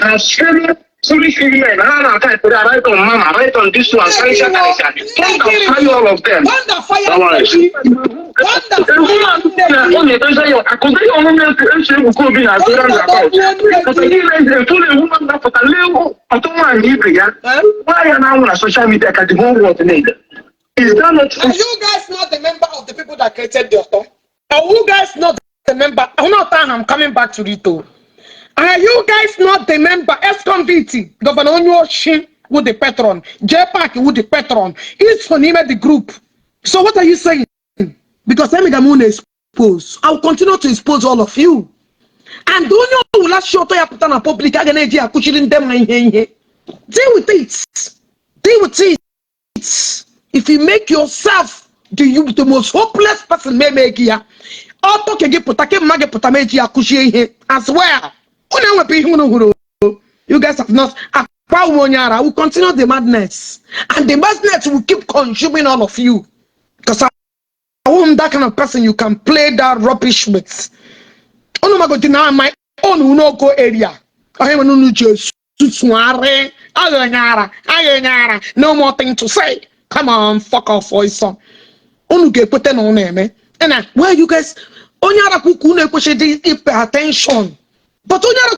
ara. Foolish women, ha na-ata ekpere, right on mama, right on this one, karịsịa karịsịa. Thunder fire all of them. Thunder fire All right. nne gị. Thunder A woman fire na nne ọ gị. na-edozi ya akụzi ya ọnụ na-efu esi Ebuka Obi na azụ roundabout. Pụta niile efulu ewu na-apụta lee ọtụ nwaanyị ibe ya. Eh? Nwaanyị a na-anwụ na social media ka the whole world na-ede. Is that not Are you guys not the member of the people that created the author? Are you guys not the member? I'm not I'm coming back to it though. Are you guys not the member? Ex-convict, Governor Onyoshi with the patron, J Park with the patron. It's for name the group. So what are you saying? Because Emigamune expose. I will continue to expose all of you. And onye ọbụla si ọtọ ya pụta na public a ga na-eji akụchiri ndị mma ihe ihe. Deal with it. Deal with it. If you make yourself the most hopeless person may make ya ọtọ ka gị pụta ke mma gị pụta ma eji ya kụchie ihe as well. Unu enwepụ ihe unu hụrụ o. You guys have not akwa ume onye ara will continue the madness, and the madness will keep consuming all of you, because I won't that kind of person you can play that rubbish with. Unu magodi na my own uno go area. Ọhịa nwere unu ji esusugharị agha ara agha ara. No more thing to say. Come on, fuck off, ọsọ. Unu ga-ekwete na unu eme. And why you guys onye ara kwukwu unu ekwesịghị ịpay attention, but onye ara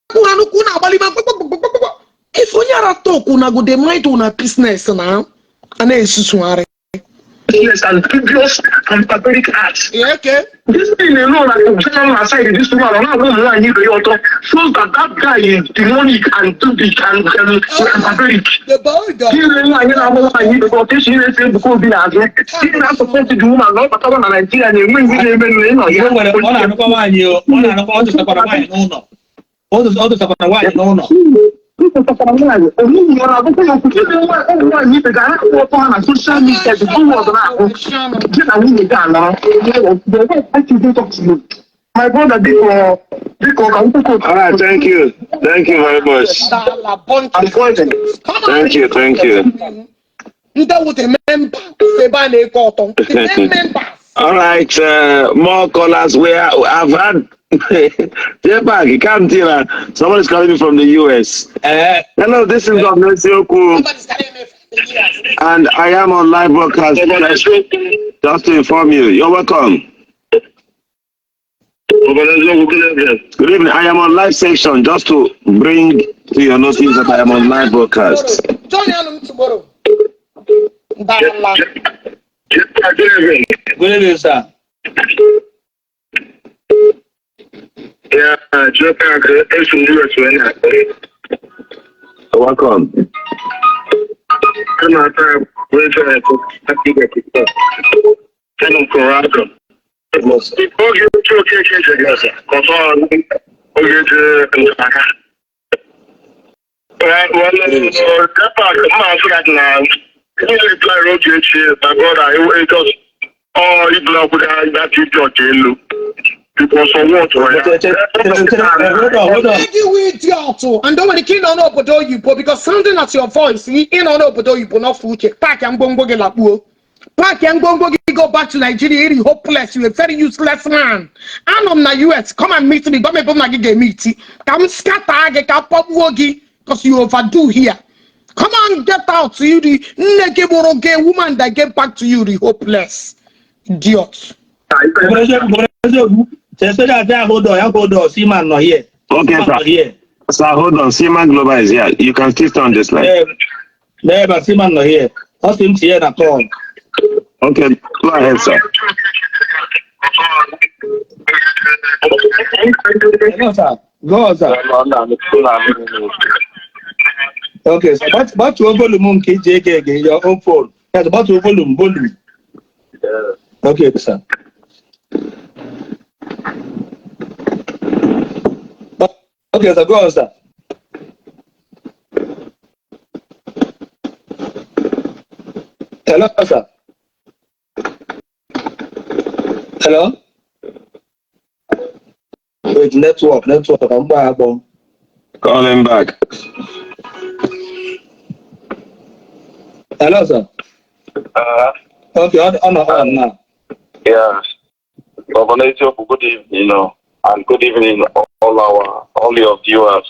kwu ha nnukwu na-agbalị ma gbagbagbagbagbagba. If onye ara talk, una go dey mind una business na a na-esusugharị. Yes, and previous and barbaric acts. Yeah, okay. This thing alone, like general aside, this woman, ọ na-agwa ụmụ nwaanyị ibe ya ọtọ, shows that that guy is demonic and stupid and barbaric. The border. Ire nwaanyị na-agba nwaanyị ibe ya ọtọ, esi ire Ebuka Obi n'azụ. Ị na-asupport the woman na ọ batawa na Naịjirịa na-enwe ihe na-eme na ịnọ ya. O nwere ọ na-anụkwa nwaanyị o, ọ na-anụkwa, ọ dụsakwara nwaanyị n'ụlọ. Ọ dụsakwara nwaanyị n'ụlọ. Ịtụtakwara nwaanyị, onugbu ọ na-agụkwa ya okwu, ire ụmụ nwaanyị ibe ga-ahapụ ọtọ ha na social media, the whole world na-ahụ. Gị na nwunye gị anọrọ. My brother, biko, biko, ka m kwukwu. All right, thank you. Thank you very much. Dala bunch. I'm poison. Come on. Thank you, thank you. Ndị wụ the member ebe a na-eke ọtọ. The same members. All right, more callers. Where I've had J-Park, you can't tell. Somebody's calling me from the US. Hello, this is Governor Sioku, Somebody's calling me from the US. And I am on live broadcast. Just to inform you, you're welcome. Good evening. I am on live section just to bring to your notice that I am on live broadcast. Join them tomorrow. Dala. Good evening, sir. Yeah, J-Park, esi US wee na-akpọ. You're welcome. A na-ata wee chọrọ Kevin Colorado. Ogechi Okeke jegasa kọsọ Ogechi Ntaka. Well, J-Park, mma asị that na ihe reply Ogechi, my brother, it just ọ ibula ọkwụ that idiot elu. Because of what? Hold on, hold on. Gị wụ idiot and o nwere ike ịnọ n'obodo oyibo because sounding at your voice ịnọ n'obodo oyibo n'ọfụ uche pack ya ngwongwo gị lakpuo, pack ya ngwongwo gị, go back to Nigeria. Iri hopeless, you a very useless man. Anọ m na US, come and meet me. Gwa m ebe m na gị ga-eme iti ka m scatter gị ka m kpọgbuo gị because you overdo here. Come on, get out. You the nne gị mụrụ gị, woman that get back to you, the hopeless idiot. Governor eziokwu. Chere ya, hold on, ya hold on. Seaman nọ here. Okay, Seaman nọ sir. here. Sir, hold on. Seaman Global is here. You can still stay on this line. Ee, n'ebe a Seaman nọ here. Ọ sị m tinye na call. Okay, go ahead, sir. Hello, sir. Go on, sir. Okay, so gbatuo volume nke iji ege ege your own phone. Yes, gbatuo volume. Okay, sir. Okay, sir, go on, sir. Hello, sir. Hello? Wait, network. I'm back. Call him back. Hello, sir. Okay, on now. Yes. Governor, good evening, and good evening all your viewers.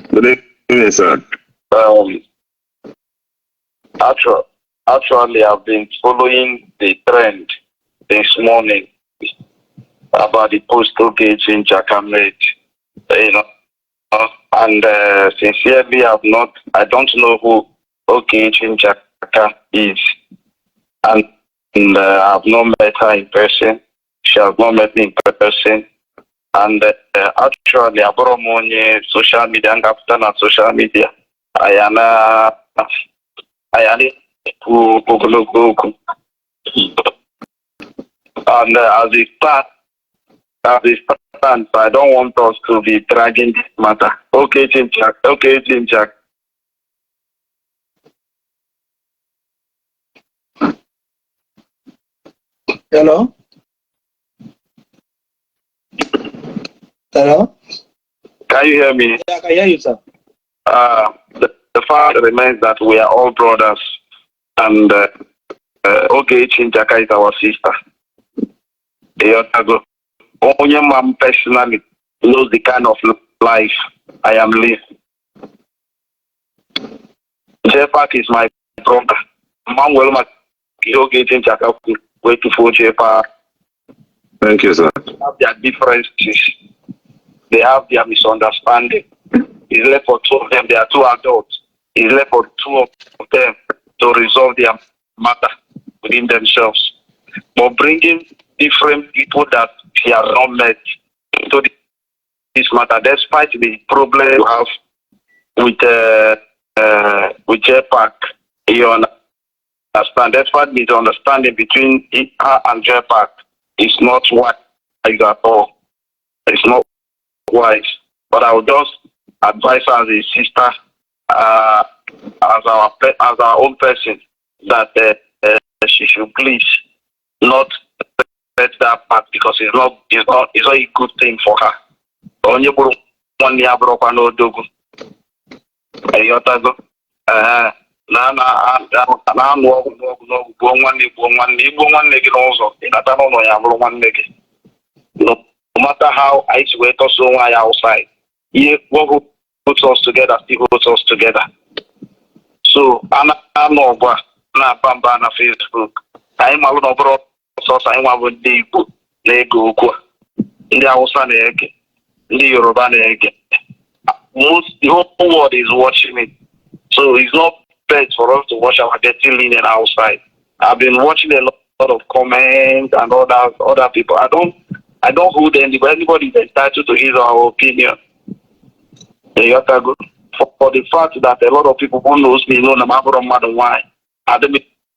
Good evening, sir. Actually, I've been following the trend this morning about the postal gauge in Jaka made, and sincerely, I don't know who Ogechi Njaka is, and I've not met her in person. She has not met me in person. And actually, abụrụ m onye social media, ngapụta na social media, anyị na-ekwu ogologo okwu. And as it stands, I don't want us to be dragging this matter. Okay, Jim Jack. Hello? Hello? Can you hear me? Yeah, I can hear you, sir. The fact remains that we are all brothers, and Ogechi Njaka is our sister. Onye man personally knows the kind of life I am living. Jepak is my brother. Manuel Ogechi Njaka wait for Jepak. Thank you, sir. They have their differences. They have their misunderstanding. It's left for two of them. They are two adults. It's left for two of them to resolve their matter within themselves. But bringing different people that he has not met into this matter, despite the problem you have with Jepak, you understand, despite misunderstanding between her and Jepak, it's not wise at all. It's not wise. But I would just advise her as a sister, as our own person, that she should please not let that part, because it's not a good thing for her. Onye bụrụ nwanne ya bụrụkwa n'odogwu. Ịghọtago? Na-anụ ọgwụ n'ọgwụ n'ọgwụ, gbuo nwanne igbuo nwanne gị n'ụzọ, ịnata n'ụlọ ya bụrụ nwanne gị. No matter how anyị si wee tọsọ onwe anyị outside, ihe what holds us together still holds us together. So a na-anụ ọgụ a na-aba mba na Facebook, anyị malụ na ọ bụrụ sọsọ anyị nwa bụ ndị Igbo na-ege okwu a, ndị Hausa na-ege, ndị Yoruba na-ege. Most the whole world is watching it, so it's not best for us to watch our dirty linen outside. I've been watching a lot of comments and other people. I don't hold anybody. Anybody is entitled to his or her opinion. For the fact that a lot of people who knows me know na m abụrụ mmadụ nwaanyị, adị m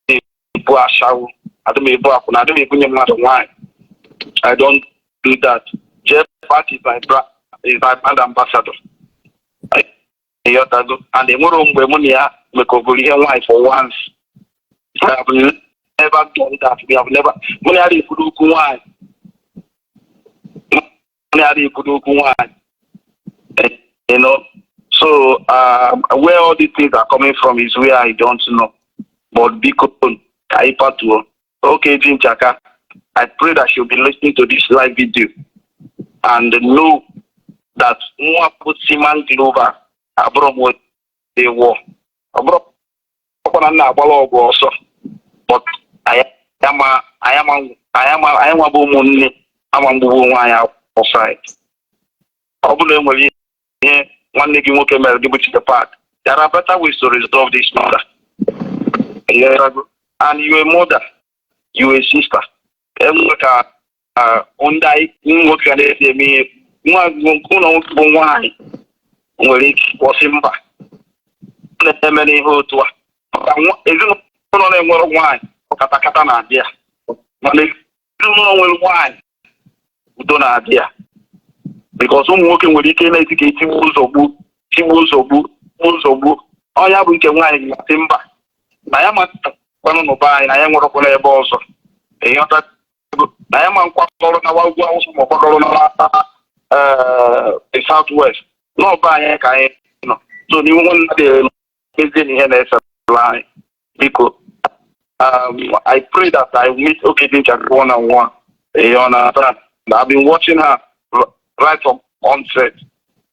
ebu ashawo, adị m ebu akwụna, adị m ebunye mmadụ nwaanyị. I don't do that. Jepak is my brand ambassador. And enwere mgbe mụ na ya mekọgoro ihe nwaanyị for once. I have never done that. We have never. Mụ na ya ekwuru okwu nwaanyị. Mụ na ya ekwuru okwu nwaanyị. You know, so where all these things are coming from is where I don't know. But biko ka anyị patuo. Ogechi Njaka, I pray that she'll be listening to this live video and know that nwa Siman Global abụrụ m ewo. Ọ bụrụ na nna agbala ọgwụ ọsọ, but anyị nwa bụ ụmụnne ama mgbugbu onwe anyị outside. Ọ bụrụ na enwere ihe nwanne gị nwoke mere gị bụ Jepak, there are better ways to resolve this matter. And you a mother, you a sister. Enwe ka ndị anyị nwoke ga na-esi eme ihe, nwa ụlọ nwoke bụ nwaanyị nwere ike kwụsị mba. Na-eme n'ihe otu a maka ezinụlọ na-enwere nwaanyị, katakata na-adị ya, mana ezinụlọ nwere nwaanyị, udo na-adị ya, because ụmụ nwoke nwere ike na-eti ka etigbu ụzọ gbuo, tigbuo ụzọ gbuo, gbuo ụzọ gbuo. Ọnya bụ nke nwaanyị ga-asị mba, na ya matakwanụ n'ụba anyị, na ya nwerekwana ebe ọzọ, ịghọtago, na ya ma nkwakọrọ na ugwu Awụsa ma ọ kwakọrọ na South West, n'ọba anyị ka anyị nọ. So n'iwu nwanne dị ezie na ihe na-esela anyị, biko, I pray that I meet Ogechi one on one. You understand? I've been watching her right from onset.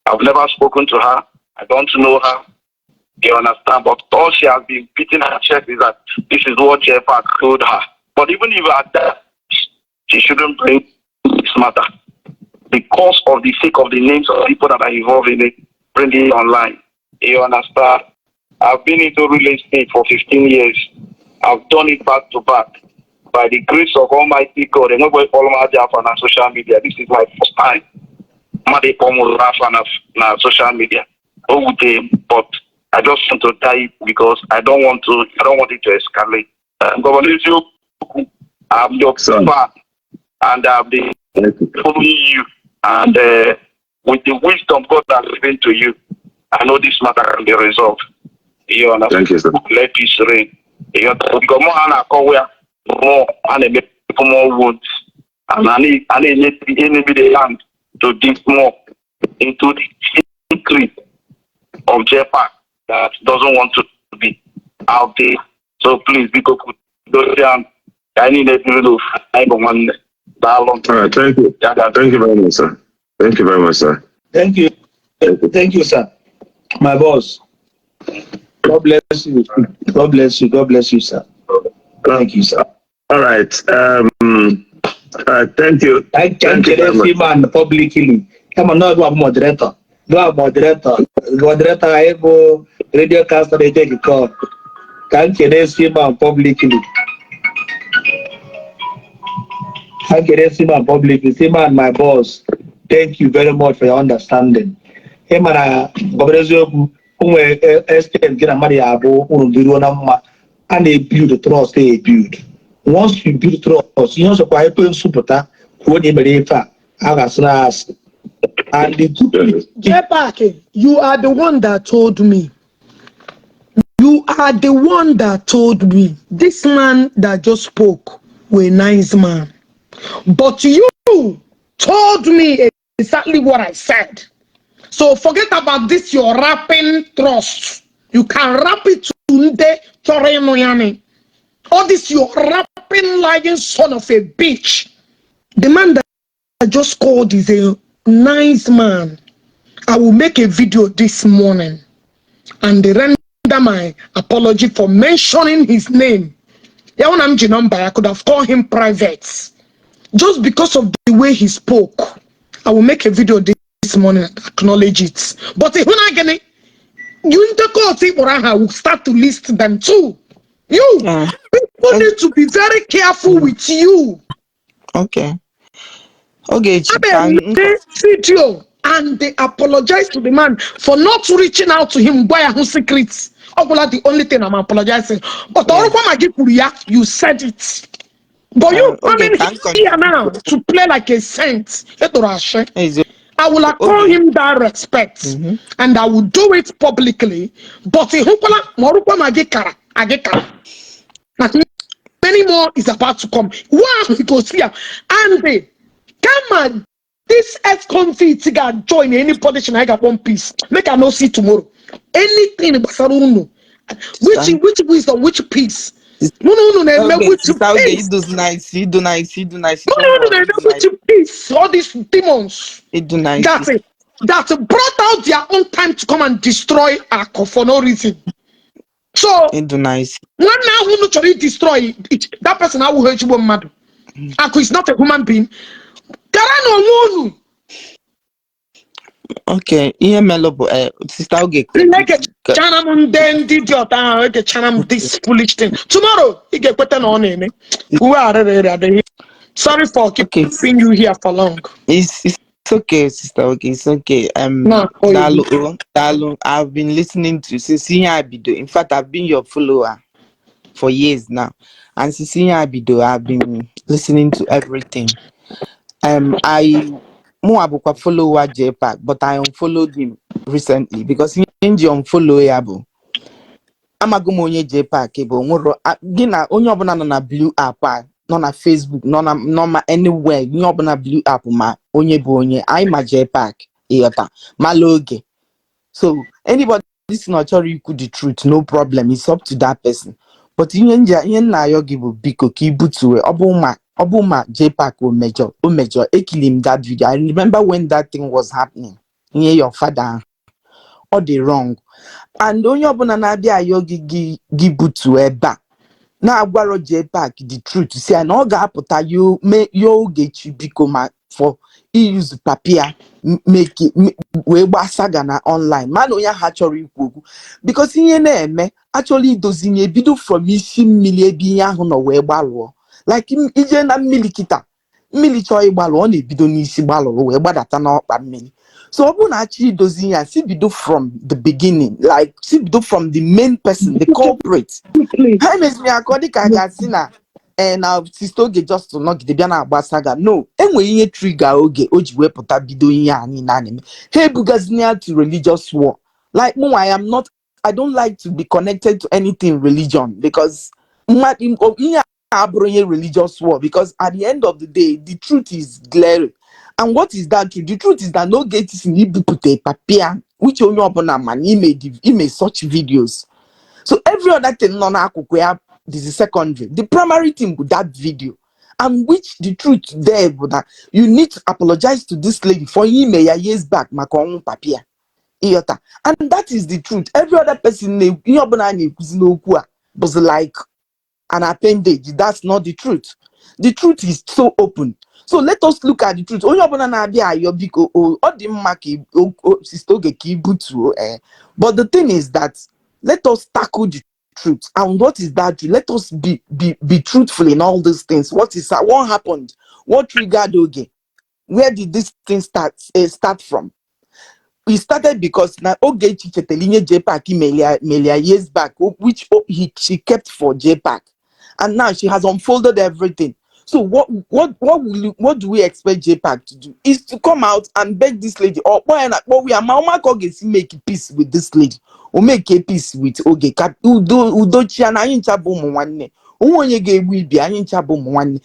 I've never spoken to her. I don't know her. You understand? But all she has been beating her chest is that this is what Jeff told her. But even if at that, she shouldn't bring this matter because of the sake of the names of people that are involved in it, bring it online. You understand? I've been into real estate for 15 years. I've done it back to back. By the grace of Almighty God, and nobody follow my on social media. This is my first time. Mmadụ ịkpọ m afa na social media. O wute m, but I just want to die because I don't want it to escalate. Governor Eziokwu, I'm your Son. Fan and I've been Thank you. Following you, and with the wisdom God has given to you, I know this matter can be resolved. You understand? Thank you, sir. Let peace reign. You understand? Because more a na-akọwa ya, more a na-emepe more wounds, and a na-enye the enemy the hand to dig more into the secret of JPAC that doesn't want to be out there. So please, biko, dozie ka anyị niile biri n'ofu, anyị bụ nwanne. Daalụ. All right, thank you. Ya ga- Thank you very much, sir. Thank you very much, sir. Thank you. Thank you. Thank you, sir. My boss. God bless you. God bless you. God bless you, sir. Thank you, sir. All right. Thank you. I can Thank you very much. see man publicly. Come on, no, go moderator. Go moderator. Moderator, I go radio caster, they take a call. Can you see man publicly? Can you see man publicly? See man, my boss. Thank you very much for your understanding. Ị mara gọbara eziokwu, o nwere estate gị na mmadụ ya abụ unu biruo na mma, a na-ebuild trust, ebuild. Once you build trust, ihe ọzọkwa ekwensu pụta kwuo na emere ife a, a ga-asị na asị. And the good Yes. Jepak, you are the one that told me. You are the one that told me this man that just spoke were a nice man. But you told me exactly what I said. So forget about this your rapping trust. You can rap it to nde chọrọ ịnụ ya ni. All this your rapping lying son of a bitch. The man that I just called is a nice man. I will make a video this morning and render my apology for mentioning his name. Yeah, when I'm number, I could have called him private. Just because of the way he spoke. I will make a video this morning and acknowledge it. But if we're not gonna, you in the court, will start to list them too. You people need to be very careful with you. Okay. Ogechi, I ka m made video and they apologize to the man for not reaching out to him gwa ya hụ secrets. Ọ gwụla, the only thing I'm apologizing. But ọrụkwa ma gị kwuru ya, you said it. But you Okay, coming ka m here now to play like a saint. Etoro ashe. Eziokwu. I will accord Okay. him that respect and I will do it publicly. But ịhụkwala ma ọrụkwa ma gị kara agị kara. Na many more is about to come. Wow, he goes here. And kama this ex-convict ga join any politician, I got one piece. Make I no see tomorrow. Anything gbasara unu. Which wisdom, which peace? No, no, no, no, Okay, which sister Oge, peace? you do nice, you do nice, you do nice. No, Don't no, no, worry, no, you no, do nice. which peace? All these demons You do nice. that brought out their own time to come and destroy Ako for no reason. So You do nice. nwanne ahụ unu chọrọ i destroy that person awụghị ezigbo mmadụ. Akụ is not a human being. Gara n'onwe unu. Okay, ihe melụ bụ sister Oge. Ekechara m ndị dị ọta ahụ, ekechara m this foolish thing. Tomorrow ị ga-ekweta na ọ na-eme. Uwe arịrị adịghị. Sorry for keeping you here for long. It's okay, sister. Okay, it's okay. Na-akpọ ya. Daalụ, oh, daalụ. I've been listening to since ihe a bido. In fact, I've been your follower for years now, and since ihe a bido, I've been listening to everything. I mụ abụkwa follower JPAC, but I unfollowed him recently because ihe m ji unfollow ya bụ amago m onye JPAC bụ nwụrụ gị na onye ọbụla nọ na blue app a, nọ na Facebook, nọ na nọ ma anywhere, ihe ọbụla blue app ma onye bụ onye anyị ma JPAC, ịghọta mala oge. So anybody si na ọ chọrọ ikwu the truth, no problem, it's up to that person. But ihe nji ihe nna ayọ gị bụ biko ka ibutuwe ọ bụ ma JPAC o mejọ, o mejọ. Ekili m that video. I remember when that thing was happening, ihe your father ahụ, ọ dị wrong. And onye ọbụla na-abịa ayọ gị butuo ebe a na-agwarọ JPAC the truth, si ya na ọ ga-apụta yo mee yo Ogechi biko ma for iyuzu papia make wee gbaa saga na online, mana onye ahụ achọrọ ikwu okwu because ihe na-eme achọrọ idozi ihe ebido from isi mmiri ebe ihe ahụ nọ wee gbalụọ, like ije na mmiri kịta, mmiri chọọ ịgbalụ, ọ na-ebido n'isi gbalụrụ wee gbadata n'ọkpa mmiri. So ọ bụrụ na achọ idozi ya, si bido from the beginning, like si bido from the main person, the culprit. Please. Ha emeziri ya ka ọ dị ka a ga-asị na ee na sister Oge just nọgide bịa na-agba saga. No, enwere ihe trigger oge o ji wepụta bido ihe a niile a na-eme. Ha ebugazina ya to religious war. Like mụ, I am not, I don't like to be connected to anything religion because mmadụ ihe a abụrụ ihe religious war, because at the end of the day, the truth is glaring. And what is that truth? The truth is that n'oge etisi na ibupụta papia, which onye ọbụla ma na ime such videos. So every other thing nọ n'akụkụ ya is secondary. The primary thing bụ that video, and which the truth there bụ that you need to apologize to this lady for ihe ime ya years back maka ọnwụ papia, ịghọta? And that is the truth. Every other person na ihe ọbụla a na-ekwuzi n'okwu a bụzi like an appendage. That's not the truth. The truth is so open, so let us look at the truth. Onye ọbụla na-abịa ayọ biko o, ọ dị mma ka sister Oge ka ibutuo eh, but the thing is that let us tackle the truth. And what is that truth? Let us be truthful in all these things. What is what happened? What triggered Oge? Where did this thing start from? It started because na Ogechi chetara ihe JPAC melia years back, which she kept for JPAC, and now she has unfolded everything. So what do we expect JPAC to do? Is to come out and beg this lady or kpọọ ya na kpọọ ya ma ọma ka ọ ga-esi make peace with this lady o make a peace with Oge ka udo udochia na anyị ncha bụ ụmụ nwanne onwe onye ga-egbu ibi anyị ncha bụ ụmụ nwanne.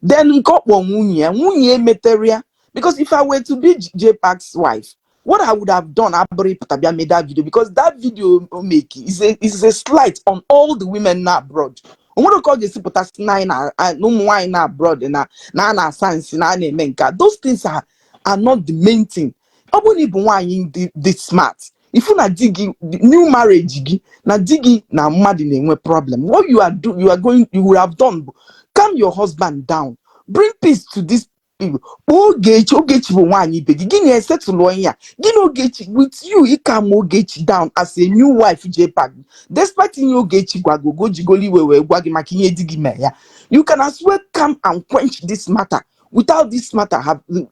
Then nke ọ kpọ nwunye ya, nwunye emetere ya, because if I were to be JPAC's wife, what I would have done abụrụ ịpụta bịa mee that video, because that video o make is a slight on all the women na abroad. O nwere ka ọ ga-esi pụta si na anyị na ụmụ nwaanyị na abroad na a na-asa nsị na a na-eme nke a. Those things are not the main thing. Ọ bụrụ na ị bụ nwaanyị dị smart, ifu na di gị, new marriage gị na di gị na mmadụ na-enwe problem, what you are do you are going you would have done bụ calm your husband down, bring peace to this people. Kpọọ Ogechi. Ogechi bụ nwaanyị ibe gị, gị na-esetụlụ onye a gị na Ogechi with you ịcalm Ogechi down as a new wife JPAC, despite ihe Ogechi gwago jigolo iwe wee gwa gị maka ihe di gị mere ya. You can as well come and quench this matter without this matter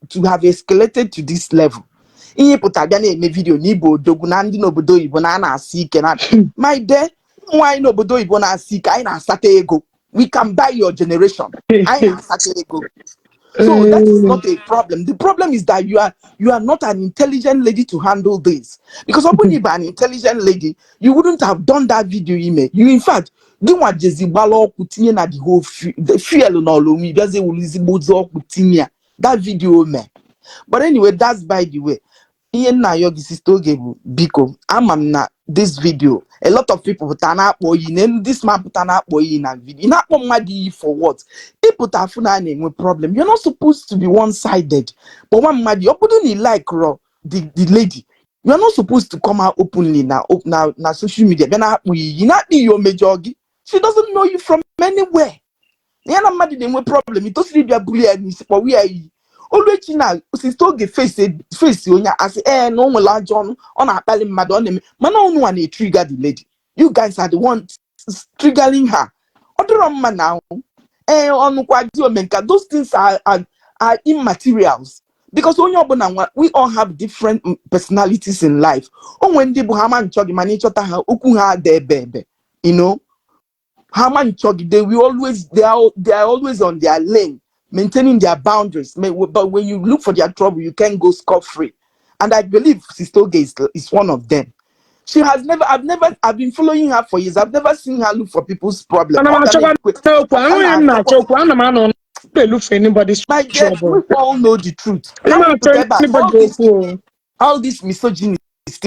to have escalated to this level. Ihe pụta bịa na-eme video na ibo odogwu na ndị n'obodo oyibo na a na-asị ike na my dear, ụmụ nwaanyị n'obodo oyibo na-asị ike, anyị na-asata ego. We can buy your generation. Anyị na-asata ego. So that is not a problem. The problem is that you are not an intelligent lady to handle this. Because ọ bụrụ na ị bụ an intelligent lady, you wouldn't have done that video ime. You, in fact, gị nwa jezi gbala ọkụ tinye na the whole the fuel n'ọlụ onwe bịazie wuru ezigbo ozi ọkụ tinye ya that video mee. But anyway, that's by the way. Ihe nna ayọ gị, sister Oge, bụ biko, ama m na this video, a lot of people pụta na-akpọ iyi na this man pụta na-akpọ iyi na video. Ị na-akpọ mmadụ iyi for what? Ịpụta afụ na a na-enwe problem, you're not supposed to be one-sided. Kpọwa mmadụ, ọ bụrụ na ị like rọ the lady, you are not supposed to come out openly na social media bịa na-akpọ iyi na-akpọ iyi o mejọ gị. She doesn't know you from anywhere. Ya na mmadụ na-enwe problem, ị tosiri ịbịa buru ya n'isi kpọwa ya iyi. Oluechi na sister Oge face onye asị ee na o nwere ajọ ọnụ, ọ na-akpali mmadụ, ọ na-eme, mana ọnụnwa na-etrigger the lady. You guys are the one triggering her. Ọ dịrọ mma na ahụ ee ọnụkwa dị omenka. Those things are immaterials. Because onye ọbụla nwa, we all have different personalities in life. O nwere ndị bụ ha ma nchọ gị, mana ịchọta ha, okwu ha ada ebe ebe. Ha ma nchọ gị, they will always they are always on their lane, maintaining their boundaries. But when you look for their trouble, you can't go scot free. And I believe Sister Oge is one of them. She has never, I've never, I've been following her for years. I've never seen her look for people's problem. Ana m Ọ ga achọkwa na-ekwe okwu ọ ahụghị m na-achọ na-achọkwa okwu ana m anọ na-elufe anybody's My dear, trouble. we all know the truth. Ana Ha m achọ pụta ebe a, all anybody this okwu o. all this misogynist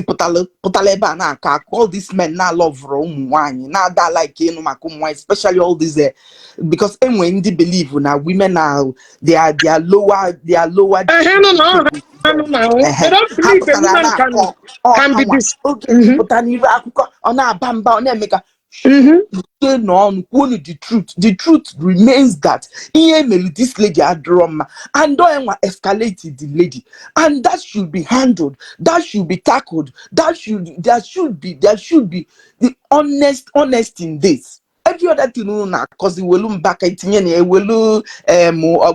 pụtara ebe a na-akọ akụ, all these men na-alọvụrụ ụmụ nwaanyị, na-ada like ịnụ maka ụmụ nwaanyị, especially all these because enwe ndị believe na women are they are lower Ehe, no, no, ha nọ na they ehe don't ha believe a pụtara woman can na-akọ ọ can ha be nwa this. oge pụta n'iru akụkọ, ọ na-aba mba, ọ na-eme ka kwuo n'ọnụ, kwuonu the truth. The truth remains that ihe emelu this lady adịrọ mma, and enwa escalate the lady, and that should be handled, that should be tackled, that should there should be the honest in this. Every other thing unu na-akọzi, welu mbaka itinye na ya, welu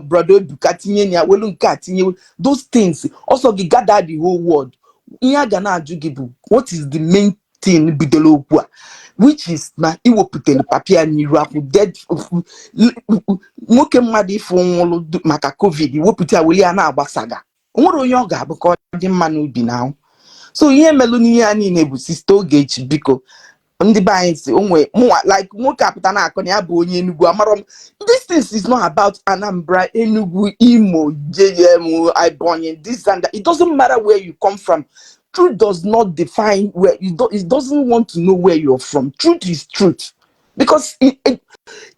brother Ebuka tinye na ya, welu nke a tinye, those things also gị gather the whole world. Ihe a ga na-ajụ gị bụ, what is the main thing bidoro okwu a, which is na iwepụtara papia n'iru akwụ dead nwoke mmadụ ịfụ nwụrụ maka COVID, iwepụta ya weli ya na-agbasaga, o nwere onye ọ ga-abụ ka ọ dị mma n'obi na ahụ. So ihe melụ n'ihe a niile bụ Sister Ogechi, biko, ndị be anyị si onwe mụnwa like nwoke apụta na-akọ na ya bụ onye Enugu, amarọ m. This thing is not about Anambra, Enugu, Imo, JM, Ebonyi, this and that. It doesn't matter where you come from. Truth does not define where you do. It doesn't want to know where you're from. Truth is truth, because it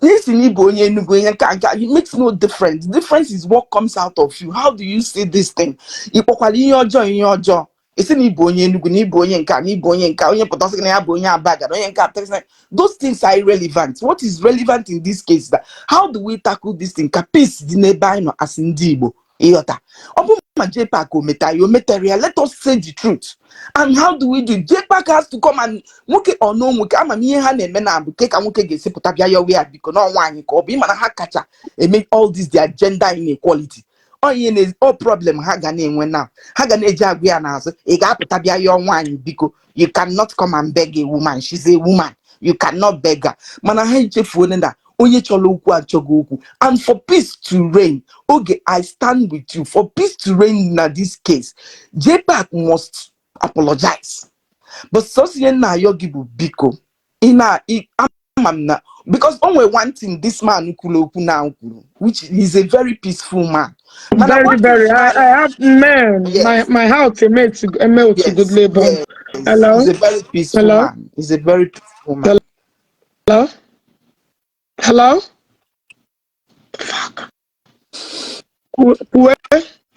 n'isi na ịbụ onye Enugu, onye nka nka, it makes no difference. The difference is what comes out of you. How do you see this thing? Ị kpọkwara ihe ọjọọ ihe ọjọọ, isi na ịbụ onye Enugu, na ịbụ onye nka, na ịbụ onye nka, onye pụta sị na ya bụ onye Abaga, na onye nka pụta sị na, those things are irrelevant. What is relevant in this case is that how do we tackle this thing ka peace dị n'ebe anyị nọ as ndị Igbo. Ịghọta, ọ bụ ma JPAC o metara ya, o metere ya, let us say the truth. And how do we do it? JPAC has to come and nwoke ọ na nwoke ama m ihe ha na-eme na abụ ke ka nwoke ga-esi pụta bịa yọwa ya biko na nwaanyị ka ọ bụ ịma na ha kacha eme all this their gender inequality, ọ ihe na ọ problem ha ga na-enwe na ha ga na-eji agwa ya n'azụ, ị ga-apụta bịa yọọ nwaanyị biko. You cannot come and beg a woman. She's a woman, you cannot beg her. Mana ha echefuo na onye chọrọ okwu achọghị okwu. And for peace to reign, oge I stand with you, for peace to reign na this case, JPAC must apologize. But sọsọ ihe nna ayọ gị bụ biko, ị na ama m na because o nwere one thing this man kwuru okwu na kwuru, which is a very peaceful man. Mana Very, what very. is I have man. My my heart a made to a male to good labor. Hello? He's a very peaceful Hello? man. He's a very peaceful man. Hello? Hello? Fuck. Kwue.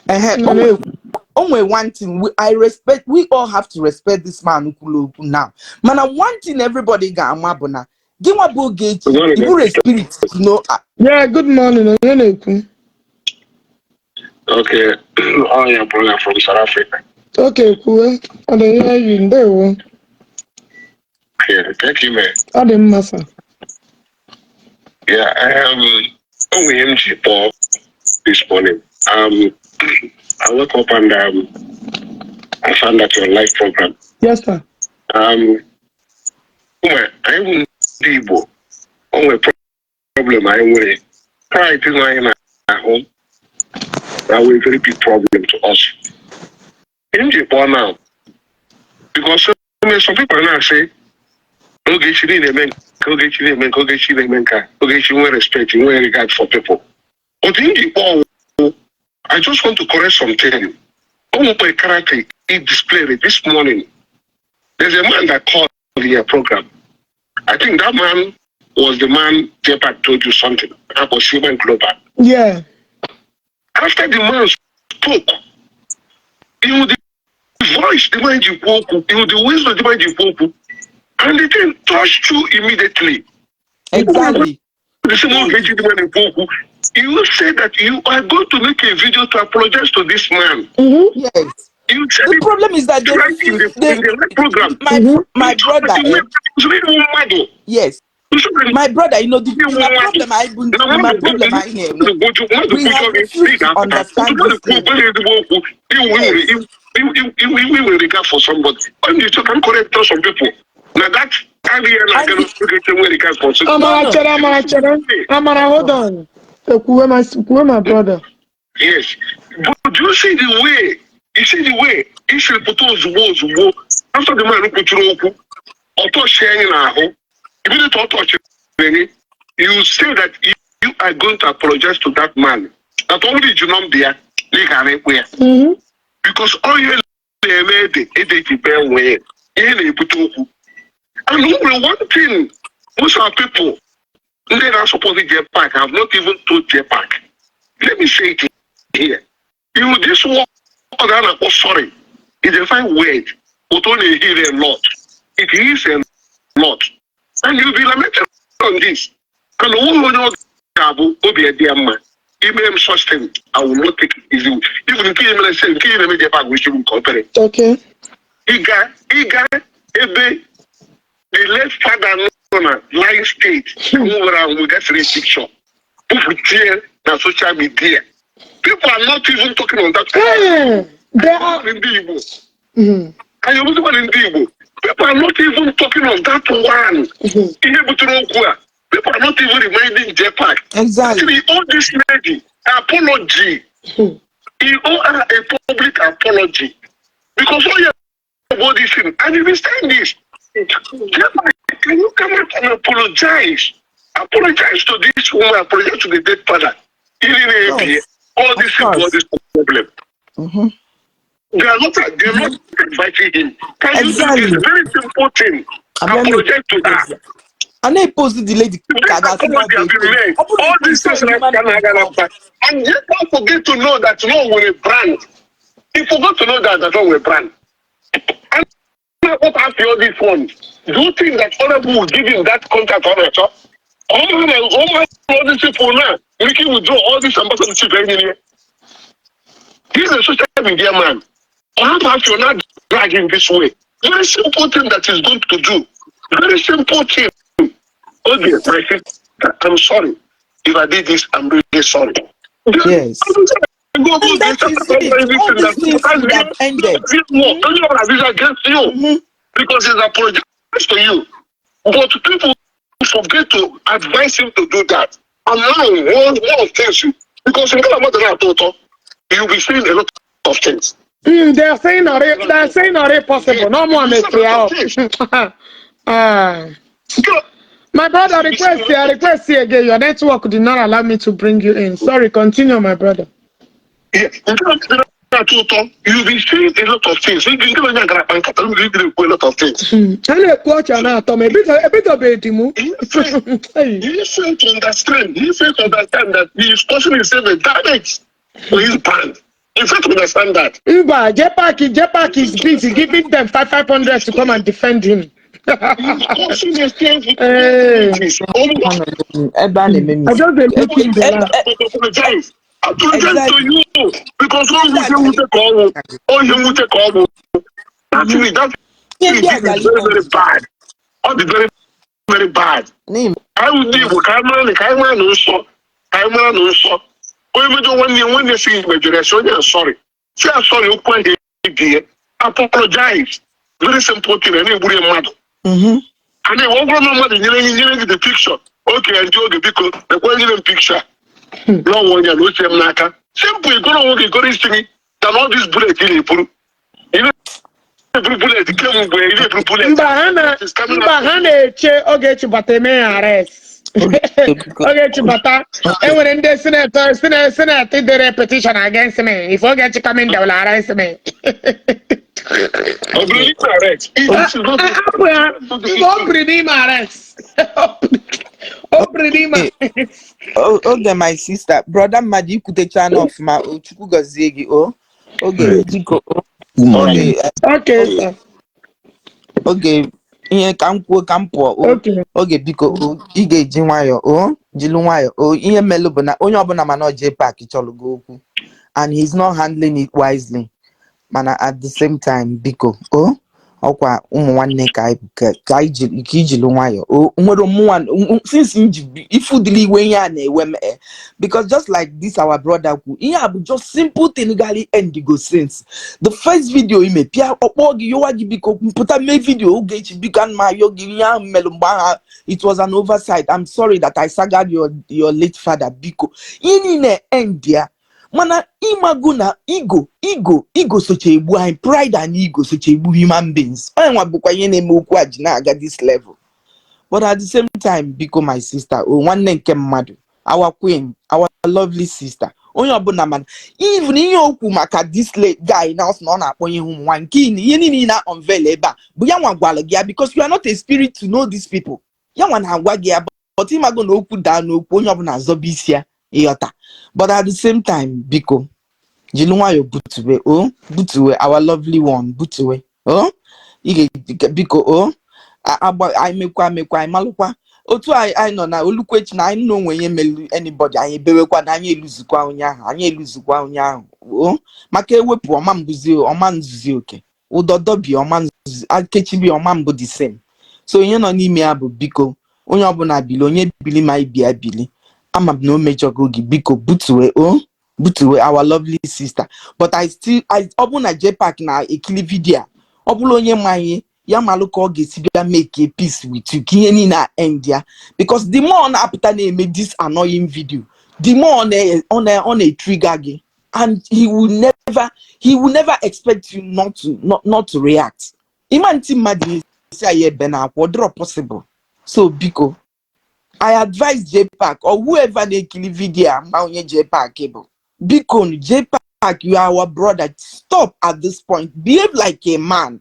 Ehe, Nọ o nwere na-ekwu. O nwere one thing I respect, we all have to respect this man kwuru okwu now. Mana one thing everybody ga-ama bụ na gị nwa bụ Ogechi, Good morning. ị bụrụ a spirit to know Yeah, good morning. Onye na-ekwu? Okay, oh, your brother from South Africa. Okay, kwue. Ọ dị ihe yi, ndewo. Yeah, thank you, man. Ọ dị mma, sir. Yeah, only MG Paul this morning. I woke up and I found that your live program. Yes, sir. Well, I wouldn't be Igbo. Only problem I nwere. Pride is not in our home. That was a very big problem to us. MG Paul now, because some people now say, Ogechi na-eme nke, Ogechi na-eme nke, Ogechi na-eme nke a, Ogechi nwere respect, nwere regard for people. But in the I just want to correct something. O nwekwa character he displayed this morning. There's a man that called the program. I think that man was the man JPAC told you something. That was Human Global. After the man spoke, you the voice, the man you spoke, you the wisdom, the man you spoke, and the thing touched you immediately. The same Ogechi, the man you spoke, you said that you are going to make a video to apologize to this man. You said The it problem is that they right in refuse. the, in the right program. My my brother, eh, It's really mmadụ. Yes. My brother, you know the na problem anyị bụ na problem anyị na-enwe. We have refused to understand this thing. Yes. Iwe regard for somebody. When you talk, I'm correct some people. Now that idea na And get regard for somebody. no, Amara no. chere, Amara chere. Amara, hold on. Kwuwe, my brother. Yes. But do you see the way? You see the way? Isi pụta ozugbo ozugbo after the man kwuchiri okwu, ọ tọchie anyị n'ahụ. Immediately ọ tọchiri anyị, you say that you are going to apologize to that man. That ọ bụrụ iji nọmba ya, na ị gara ịkpụ ya. Because ọ ihe na-eme ede ede ji bee nwee ihe na-ebute okwu. And o nwere one thing most of our people ndị na-support J Park have not even told J Park. Let me say it here. You this word a na-akpọ sorry is a fine word, but ọ na-ehiri a lot. It is a lot. And you'll be lamenting on this. And onwe onye ọ ga-abụ obi dị ya mma. Ime m such thing, I will not take it easy. Even nke ihe mere sị nke ihe na-eme J Park bụ isi nke obere. Ịga ebe the late father nọ na lying state nwere anwụ gasịrị picture bupụtie na social media. People are not even talking on that. Hey, they are. Ndị Igbo. Anyị ọbụzikwa ndị Igbo. People are not even talking of that one. Ihe butere okwu a. People are not even reminding J Park. He owe this lady apology. He owe her a public apology. Because all you about this thing, and if you stand this, J Park, can you come out and apologize? Apologize to this woman, apologize to the dead father. He didn't all Of this all course. this problem. They are not inviting him. Can you do this very simple thing? Abịa Apologize to her. A na-epost the lady ka ga-asị na ọ Apology have been ga-eto. made. Ọ bụrụ All these things like Ghana, Ghana, and you don't forget to know that no with a brand. You forgot to know that no with a brand. And what after all these ones? Do you think that other people will give him that contract on it? All these people now making withdraw all these ambassadorship engineer. He's a social media man. How have you not drag him this way? Very simple thing that he's going to do. Very simple thing. Okay, my sister, I'm sorry. If I did this, I'm really sorry. Yes. Go, go, And that is it. All these things would have ended. Against you because he's apologized to you. But people forget to advise him to do that. And now, one of things, because in Ghana, you'll be seeing a lot of things. They are saying already possible. No more material. Ah. My brother, request here, request here again. Your network did not allow me to bring you in. Sorry, continue, my brother. Yeah, you'll be seeing a lot of things. You can go and grab and cut a lot of things. A na-ekwu ọchị a na-atọ m ebidobeghị m. Hey. He failed to understand. He failed to understand that he is causing himself a damage to his brand. He failed to understand that. Mba, J Park is busy giving them 500 to come and defend him. He's causing himself Hey. damages. Almost Ebe a na-eme I just dey look him dey laugh. apologize. Apologize to you because all you call all you call that Ihe ndị a is very, very bad. All the very, very bad. N'ihi Anyị ndị Igbo, ka anyị mara na ka anyị mara na nsọ ka anyị mara na nsọ onye mejọ nwanne ya, nwanne si mejọrọ ya, si onye a sorry, si a sorry, okwu ahụ ebie, apologize, very simple thing. A na-egburu ya mmadụ a na-enwe ọ bụrụ na mmadụ nyere gị the picture oke ya nje oge, biko ekwe nyere m picture n'ọnwa onye na ochie m n'aka, simple, igoro onwe gị, igoro isi gị than all this bullet ị na-eburu, ị na-eburu bullet kemgbe ị na-eburu bullet. Mba, ha na-eche Ogechi bata eme ya arrest. Ogechi bata, enwere ndị senate dere petition against me. If Ogechi come in, they will arrest me. Ọ bụrụ ikpe arrest. This is not Hapụ ya, mba, o biri n'ime arrest. O biri n'ime arrest. Oge, my sister, brother, mmadụ ikwutecha na ọfụma o, Chukwu gọzie gị o. Oge, biko o. Good morning. Oge, Okay, sir. Oge, ihe ka m kwuo ka m pụọ o. Oge, biko o, ị ga-eji nwayọọ o, jilu nwayọọ o. Ihe melụ bụ na onye ọbụla mana o J Park chọrọ gị okwu and he's not handling it wisely, mana at the same time, biko o, Ọkwa ụmụ nwanne ka anyị ka anyị jiri ka ijiri nwayọ o nwere mụnwa since m ji ifu dịrị iwe ihe a na-ewe m, because just like this our brother kwu, ihe a bụ just simple thing gali end go since the first video ime pịa ọkpọ gị yọwa gị, biko pụta mee video. Ogechi, biko, ana m ayọ gị, ihe ahụ melụ mgbe ahụ, it was an oversight. I'm sorry that I sagad your late father. Biko, ihe niile end ya. Mana ịmago na ego ego ego socha egbu anyị, pride and ego socha egbu human beings. Onye nwa bụkwa ihe na-eme okwu a ji na-aga this level. But at the same time, biko, my sister, o nwanne nke mmadụ, our queen, our lovely sister, onye ọbụla mana even ihe okwu maka this late guy na ọ sị na ọ na-akpọnye ụmụ nwaanyị nke ihe niile ị na-unveil ebe a bụ ya nwa gwara gị ya, because you are not a spirit to know these people. Ya nwa na-agwa gị ya, but ịmago na okwu daa n'okwu, onye ọbụla azọba isi ya, ịghọta? But at the same time, biko, jiri nwayọọ butuwe o, butuwe, our lovely one, butuwe o. Ị ga biko o agba anyị mekwa mekwa, anyị malụkwa otu anyị nọ na olukwechi na anyị na onwe ihe melu anybody, anyị ebewekwa na anyị eluzikwa onye ahụ, anyị eluzikwa onye ahụ o, maka ewepụ ọma mbuzi ọma nzuzi oke ụdọdọbi ọma nzuzi akechibi ọma mbụ the same. So ihe nọ n'ime ya bụ, biko, onye ọbụla bili, onye bili ma ibi ya bili. Ama m na o mejọgo gị. Biko, butuwe o, butuwe, our lovely sister. But I still I ọ bụrụ na JPAC na-ekili video a, ọ bụrụ onye ma ihe ya malụ ka ọ ga-esi bịa make a peace with you ka ihe niile a end ya, because the more ọ na-apụta na-eme this annoying video, the more ọ na-trigger gị, and he will never expect you not to react. Ịma ntị mmadụ esi anyị ebe na akwa, ọ dịrọ possible. So biko, I advise JPAC or whoever na-ekili video a ma onye JPAC bụ, biko, JPAC, you are our brother. Stop at this point. Behave like a man.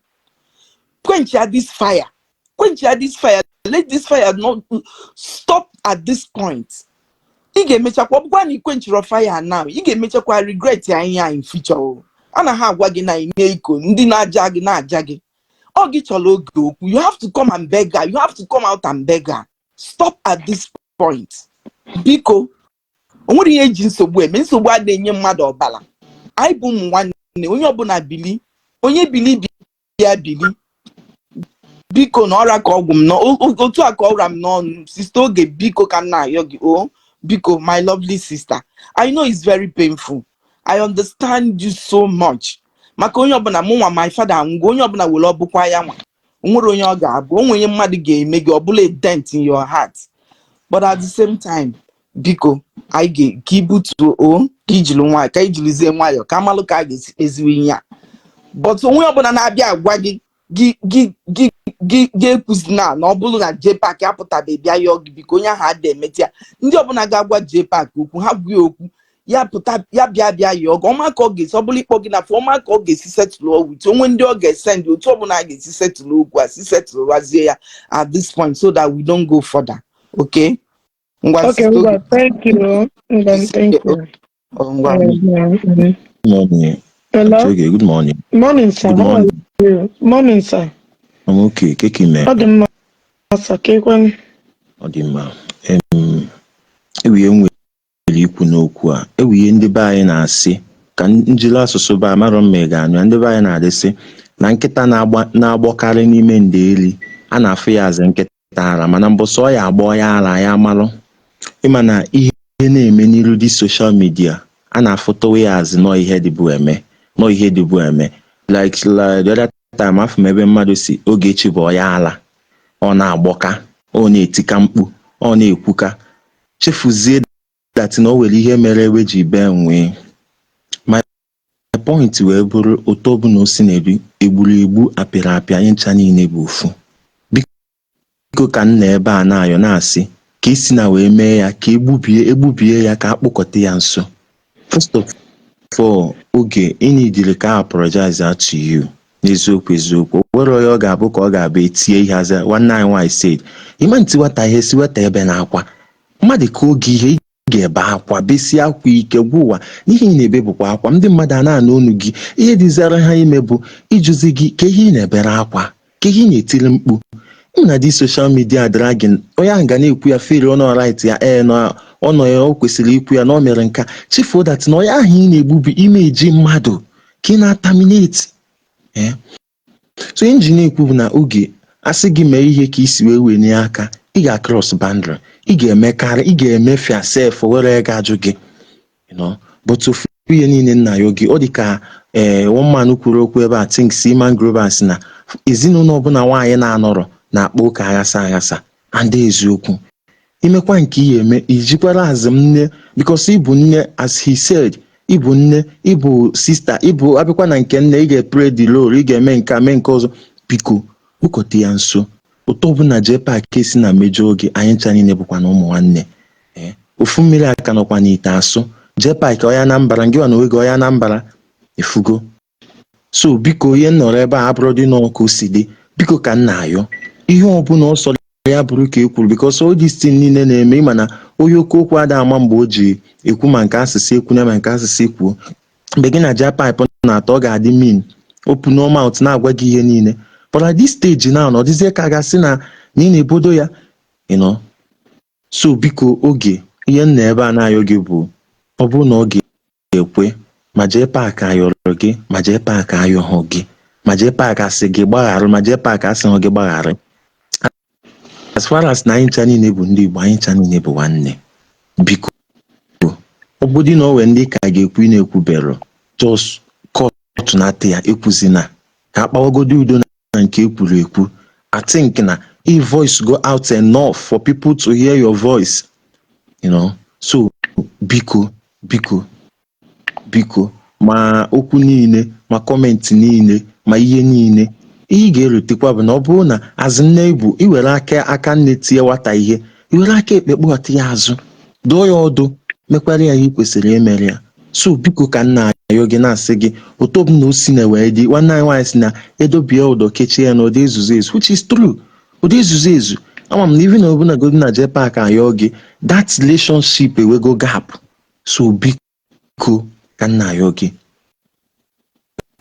Quench this fire, quench this fire. Let this fire not stop at this point. Ị ga-emechakwa, ọ bụkwa na ị quenchiri fire now, ị ga-emechakwa regret ya ihe a in future o. A na ha agwa gị na ị na-eko ndị na-aja gị na-aja gị, ọ gị chọrọ oge okwu. You have to come and beg her. You have to come out and beg her. Stop at this point, biko. O nwere ihe eji nsogbu eme. Nsogbu a na-enye mmadụ ọbara. Anyị bụ ụmụ nwanne. Onye ọbụla bili, onye bili bịa bili, biko. Na ọra ka ọgwụ m nọ otu a ka ọra m n'ọnụ. Sister Oge, biko, ka m na-ayọ gị o, biko, my lovely sister. I know it's very painful. I understand you so much, maka onye ọbụla mụ nwa my father anwụgo, onye ọbụla were ọbụkwa ya nwa o nwere onye ọ ga-abụ o nwere onye mmadụ ga-eme gị ọ bụla a dent in your heart. But at the same time, biko, anyị ga ka ibutuo o, ka ijiri nwayọ, ka ijirizie nwayọ, ka amalụ ka a ga-esi kpeziwe ihe a. But onwe ọbụla na-abịa agwa gị gị gị gị gị ga-ekwuzi na ọ bụrụ na JPAC apụtabeghị bịa yọọ gị, biko, onye ahụ ada emeti ya. Ndị ọbụla ga-agwa JPAC okwu, ha gwa ya okwu, ya pụta, ya bịa bịa yọọ gị ọma ka ọ ga-esi, ọ bụrụ ịkpọ gị na ọma ka ọ ga-esi settle with onwe ndị ọ ga-esend, otu ọbụla a ga-esi settle okwu a si settle wazie ya at this point so that we don't go further. Okay, ngwa. Okay, Sister ngwa, thank you. Ngwa, thank you. Oh, ngwa. Morning. Hello. Okay, good morning. Morning, sir. Good How are morning. you? Morning, sir. I'm okay. Keke me. Ọ dị mma, sir. Ka ekwen. Ọ dị mma. Ewu ihe m nwere ikwu n'okwu a. Ewu ihe ndị be anyị na-asị ka njiri asụsụ be amarọ m ma ị ga-anụ ya. Ndị be anyị na-adịsị na nkịta na-agba na-agbọkarị n'ime ndeli, a na-afụ ya azụ nkịta ara, mana mbọsọ ọ ya agbọ ya ara ya amalụ. Ịma na ihe na-eme n'iru dị social media, a na-afụtawa ya azụ nọ ihe dịbu eme, nọ ihe dịbu eme. Like the other time, afọ m ebe mmadụ si Ogechi bụ ọya ala, ọ na-agbọka, ọ na-etika mkpu, ọ na-ekwuka, chefuzie that na o nwere ihe mere ewe ji bee nwee. My point wee bụrụ, otu ọbụla o si na-eri egburu egbu apịrị apị, anyị ncha niile bụ ofu. Biko, ka m nọ ebe a na-ayọ na-asị ka esi na wee mee ya ka egbubie egbubie ya, ka akpụkọta ya nso. First of all, oge ịnidiri ka a apologize to you n'eziokwu eziokwu, o nwere onye ọ ga-abụ ka ọ ga-abụ etie ihe aza. Nwanne anyị nwaanyị said ịma ntị nwata ihe si weta ebe na-akwa mmadụ ka oge ihe ị ga-ebe akwa besie akwa ike gwa ụwa n'ihe ị na-ebe bụkwa akwa ndị mmadụ a na-anụ onu gị. Ihe dịzara ha ime bụ ịjụzi gị ka ihe ị na-ebere akwa, ka ihe ị na-etiri mkpu m na dị social media dragging. Onye ahụ ga na-ekwu ya feel ọ right ya, ee, na ọ nọ ya, o kwesịrị ikwu ya na o mere nka. Chefuo that na onye ahụ ị na-egbu bụ imeji mmadụ ka ị na-aterminate. Ee. So ihe m ji na-ekwu bụ na oge asị gị mee ihe ka isi wee wenye aka, ị ga-cross boundary, ị ga-emekarị, ị ga-emefia sef were ga-ajụ gị. But ofu ihe niile nna ya oge ọ dị ka ee one man kwuru okwu ebe a, think Seaman Global, sị na ezinụlọ ọbụla nwaanyị na-anọrọ na-akpa ụka aghasa aghasa, and eziokwu imekwa nke ihe eme ijikwara azụ nne, because ịbụ nne, as he said, ịbụ nne, ịbụ sister, ịbụ abịakwa na nke nne, ị ga-play the role, ị ga-eme nke a, mee nke ọzọ. Biko kpụkọta ya nso ụtọ ọbụla jee paakị esi na mejọ oge anyị ncha niile bụkwa na ụmụ nwanne. Ee, ofu mmiri aka nọkwa n'ite asụ. Jee paakị ọya Anambra ngị nwa na onwe gị ọya Anambra efugo. So biko, ihe m nọrọ ebe a abụrụ dị n'ọkụ si dị, biko ka m na-ayọ ihe ọbụla ọ sọrọ ya bụrụ ka e kwuru, because all this thing niile na-eme, ịma na onye oke okwu ada ama mgbe o ji ekwu, ma nke asịsị ekwu ma nke asịsị kwuo. Mgbe gị na ja pipe na-atọ, ọ ga-adị mean, open no mouth na-agwa gị ihe niile, but at this stage now na ọ dịzie ka a ga-asị na na ị na-ebodo ya. So biko, oge ihe m na ebe a na-ayọ gị bụ, ọ bụrụ na ọ ga-ekwe, ma jee paakị ayọrọ gị, ma jee paakị ayọghọ gị, ma jee paakị asị gị gbagharụ, ma jee paakị asịghị gị gbagharụ, as far as na anyị ncha niile bụ ndị Igbo, anyị ncha niile bụ nwanne. Biko, ọ bụdị na o nwee ndị ka ga-ekwu ị na-ekwubero, just cut nata ya, ekwuzina ka akpawagodi udo na nke ekwuru ekwu. I think na if voice go out enough for people to hear your voice. So biko, biko, biko, ma okwu niile, ma comment niile, ma ihe niile ihe ị ga-erutekwa bụ na ọ bụrụ na azụ nne ibu iwere aka aka nne tie nwata ihe, iwere aka ekpe kpụghata ya azụ, dụọ ya ọdụ, mekwara ya ihe ị kwesịrị imere ya. So biko, ka m na-ayọ gị, na-asị gị otu ọbụla o si na wee dị, nwanne anyị nwaanyị si na edobie ụdọ kechie ya na ụdị ezuzu ezu, which is true, ụdị ezuzu ezu. Ama m na even ọbụla godi na jee park ayọ gị, that relationship ewego gap. So biko, ka m na-ayọ gị,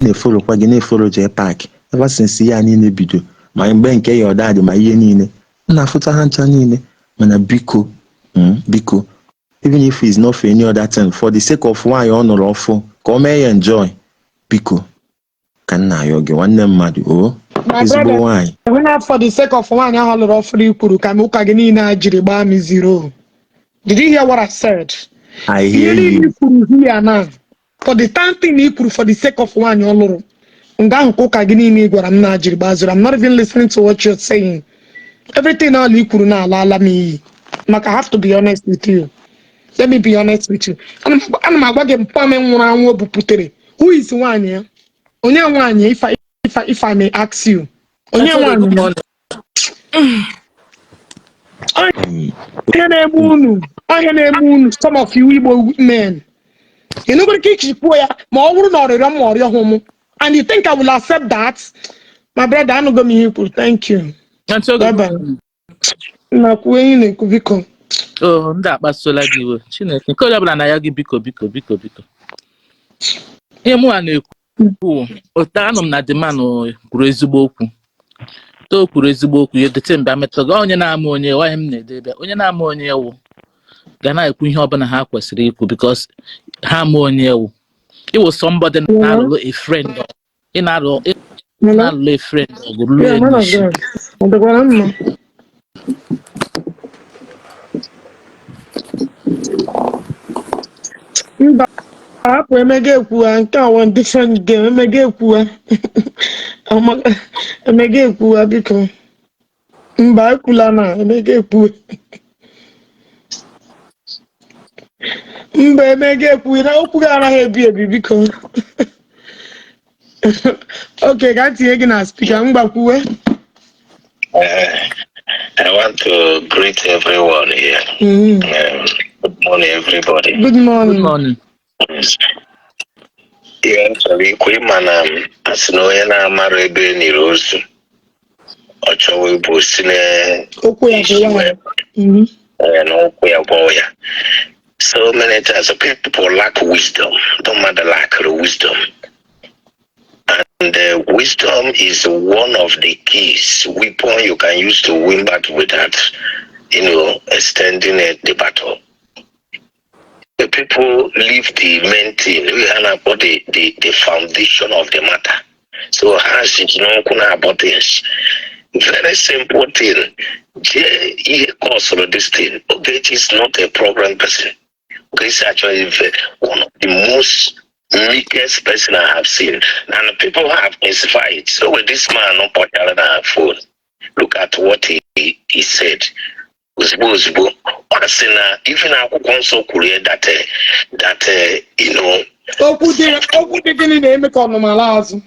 na-efollowkwa gị, na-efollow jee park ever since ya niile bido, ma mgbe nke ya ọdadị, ma ihe niile m na-afụta ha ncha niile. Mana biko, biko, even if it's not for any other thing, for the sake of nwaanyị ọ nụrụ ọfụ, ka o mee ya enjoy, biko, ka m na-ayọ gị, nwanne mmadụ o. My ezigbo brother, nwaanyị. When not for the sake of nwaanyị ahụ lụrụ ọfụrụ ikwuru ka m ụka gị niile a jiri gbaa m zero. Did you hear what I said? I Ihe hear niile you. i kwuru here now, for the time thing i kwuru for the sake of nwaanyị ọ lụrụ, nga ahụ ka ụka gị niile ị gwara m na jiri gbaa zero. I'm not even listening to what you're saying. Everything all i kwuru na ala ala m iyi. Maka I have to be honest with you. Let me be honest with you. Ana m agwa gị, mpa m nwụrụ anwụ o buputere. Who is nwaanyị ya? Onye nwaanyị, if I may ask you? Onye Good nwaanyị ya? morning. Ihe na-eme unu, ihe na-eme unu, some of you Igbo men. Ị nụgoro ka ichi kwuo ya, ma ọ bụrụ na ọrịrịọ m ọrịọ hụ mụ, and you think I will accept that? My brother, anụgo m ihe i kwuru. Thank you. Aunty Oge, Bye good bye. morning. Nna, kwuo ihe ị na-ekwu, biko. Oh, ndị akpasuola gị iwe. Chineke, nke onye ọbụla na ya gị, biko, biko, biko, biko. Ihe mụnwa na-ekwu, otu anụ m na the man kwuru ezigbo okwu. To kwuru ezigbo okwu ya dete mgbe ametụ gị onye na-ama onye nwaanyị m na-edebe onye na-ama onye ewu ga na-ekwu ihe ọbụla ha kwesịrị ikwu, because ha ama onye ewu. Iwu somebody na-alụlụ a friend, ị na-alụ ị Hello? na-alụlụ a friend ọgụ ruo Yeah, man of n'isi. God. Ọ dịkwara mma? Mba, hapụ emega ekwuwa nke a, one different game. Emega ekwuwa. Emega ekwuwa, biko. Mba, ekwula na emega ekwuwa. Mba, emega ekwuwa na okwu gị anaghị ebi ebi, biko. Okay, ka tinye gị na speaker, mgbakwuwe. I want to greet everyone here. Good morning, everybody. Good morning. Good morning. Ihe m chọrọ ikwu, ịma na asị na onye na-amara ebe e niri ozu, ọ chọwa ibu si Okwu ya n'isi bụ wee ya. N'ụkwụ ya gwọọ ya. So many times people lack wisdom. Don't matter, lack wisdom. And wisdom is one of the keys, weapon you can use to win battle without extending it, the battle. The people leave the main thing. We have put the foundation of the matter. So ha Asị n'okwu na-abọ things. Very simple thing. Jee ihe causeụrụ this thing. Ogechi is not a problem person. Ogechi actually one of the most meekest person I have seen. And people have classified it. So with this man kpọchara na phone, look at what he said. Ozugbo ozugbo, ọ sị na even akwụkwọ nsọ kwuru ya that Okwu dị gịnị na-eme ka ọnụmala azụ?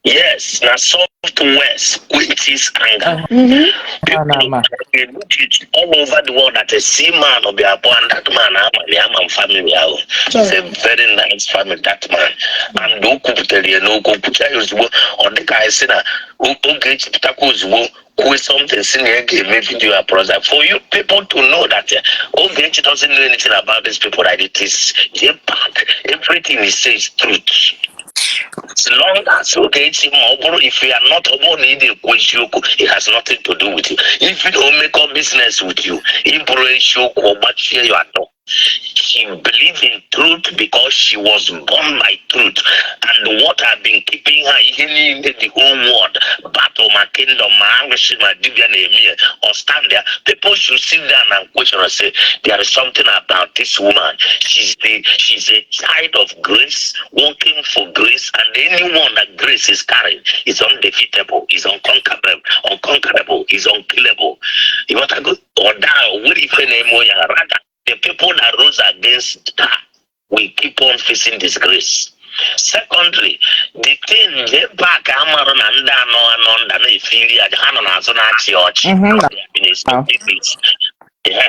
Yes, na soft words quenches anger. Na ama. People look it all over the world that a seaman will be and that man ama ya ama family ahụ. It's a very nice family, that man. And o kwupụtara ya n'okwu, kwucha ya ozugbo, ọ dịka anyị sị na oge echepụtakwa ozugbo kwuo something si na ya ga-eme video apologize for you people to know that Ogechi doesn't know anything about these people, that it is JPAC. Everything he says is truth. As long as Ogechi, ma ọ bụrụ if you are not, ọ bụrụ na ị na-ekwu eziokwu, it has nothing to do with you. If you don't make up business with you, ị bụrụ eziokwu, ọ gbachie ya atọ. She believed in truth because she was born by truth. And what have been keeping her, ihe niile, the whole world, battle my kingdom, my anguish, my dibia na-eme ya, or stand there. People should sit down and question and say, there is something about this woman. She's a child of grace, working for grace, and anyone that grace is carrying is undefeatable, is unconquerable, unconquerable, is unkillable. You want to go or down, what if rather the people that rose against her will keep on facing disgrace. Secondly, the thing JPAC amarụ na ndị anọ anọ nda na-efiri aja ha nọ n'azụ na-achị ọchị. They have been expecting this.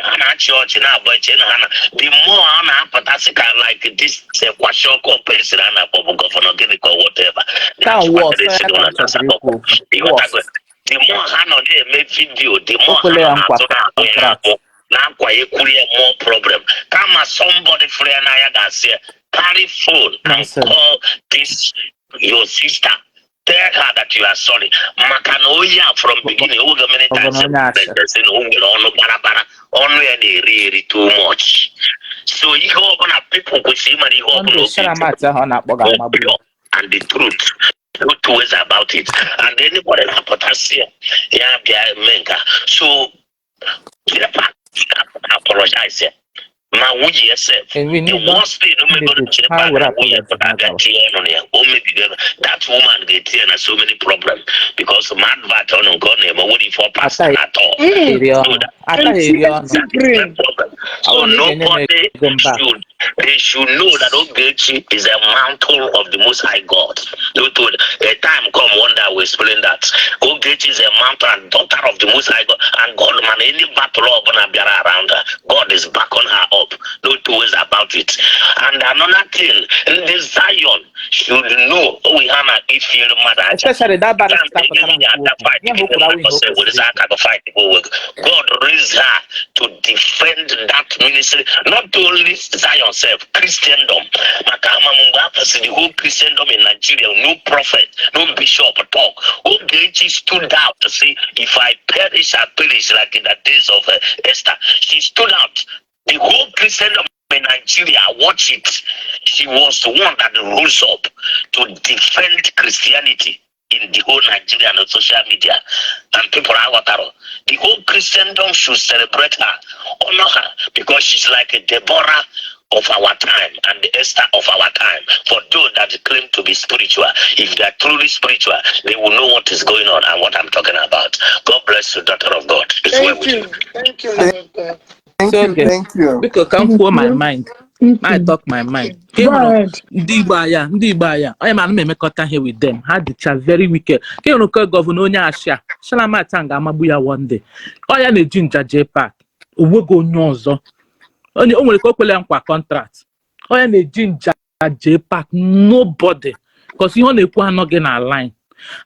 Ha na-achị ọchị na-agba eche na ha na the more ọ na-apụtasị ka like this kwashiorkor person a na-akpọ bụ governor gịnị ka whatever. Ka worse, ya ka m chọrọ ikwu okwu. Worse. The more ha nọ na-eme video, the more O kwele ha ya nọ nkwa n'azụ na-akpụ ya contract. akpụ na-akwa ekwuru ya more problem, kama somebody fụrụ ya n'anya ga-asị ya carry phone and Nonsense. call this your sister, tell her that you are sorry, maka na oyi a from beginning oge many times Governor onye asị. sị na o nwere ọnụ barabara, ọnụ ya na-eri eri too much, so ihe ọbụla people kwesịrị ịmara ihe ọbụla Sunday oge Sharamat ahụ ọ na-akpọ ga-amagbu ya. And the truth, no two ways about it. And anybody na-apụtasị ya ya bịa mee nke a. So JPAC apologize ya ma nwunye ya sef. And we The need that worst thing o megoro need it. JPAC Ha were na nwunye apology pụta ha bịa gawa. tinye ọnụ na ya, o mebigo. That woman ga-etinye na so many problem because ma advert ọnụ nke ọ na-eme nwere ife ọ past Ata at all. eri So ọnụ. that Ata eri ọnụ. that is Brain. my problem. So Ọ bụrụ na ị ga-enye m nobody ego mba. should, they should know that Ogechi is a mantle of the Most High God. No to a time come one day I will explain that. Ogechi is a mantle and daughter of the Most High God. And God, man, any battle ọbụla bịara around her, God is backing her up. No two ways about it. And another thing, ndị Zion should know, oh, we have ifeel mmadụ aja. Especially that barrister pụtara nke okwu. Ihe ahụ o kwuru awụ ihe o kwesịrị ikwu. God raised her to defend that ministry, not only Zion self, Christendom. Maka ama m mgbe a kwụsịrị the whole Christendom in Nigeria, no prophet, no bishop talk. Ogechi stood out to say, "If I perish, I perish," like in the days of Esther. She stood out. The whole Christendom in Nigeria, watch it. She was the one that rose up to defend Christianity in the whole Nigeria and social media. And people are what. The whole Christendom should celebrate her, honor her, because she's like a Deborah of our time and the Esther of our time. For those that claim to be spiritual, if they are truly spiritual, they will know what is going on and what I'm talking about. God bless you, daughter of God. It's well Thank with you. you. Thank you, man of God. Thank So you, okay. thank you. Biko ka m kwuo my mind. I talk my mind. Ka ị Go hụrụ ahead. ndị Igbo aya, ndị Igbo aya, onye ma ana m emekọta ihe with them. Ha dịcha very wicked. Ka ị hụrụ nke governor onye ashia, Shalamat a ga-amagbu ya one day. Ọ ya na-eji nja JPAC. O nweghị onye ọzọ. Onye o nwere ka o kwele ya nkwa contract. Ọ ya na-eji nja JPAC, nobody. Because ihe ọ na-ekwu anọghị na line.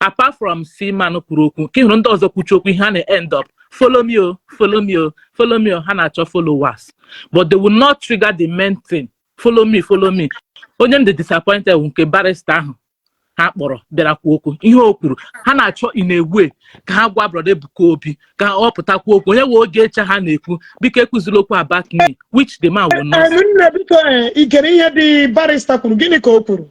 Apart from Seaman kwuru okwu, ka ị hụrụ ndị ọzọ kwuchi okwu, ihe ha na-end up "Follow me o, follow me o, follow me o." Ha na-achọ followers, but they will not trigger the main thing, "Follow me, follow me." Onye m dị disappointed bụ nke barrister ahụ ha kpọrọ bịara kwuo okwu. Ihe o kwuru, ha na-achọ in a way ka ha gwa brother Ebuka Obi ka ọ pụtakwu okwu onye wee oge eche ha na-ekwu, "Biko ekwuzila okwu about me," which the man will not. Nne, biko, ị gere ihe dị barrister kwuru? Gịnị ka o kwuru?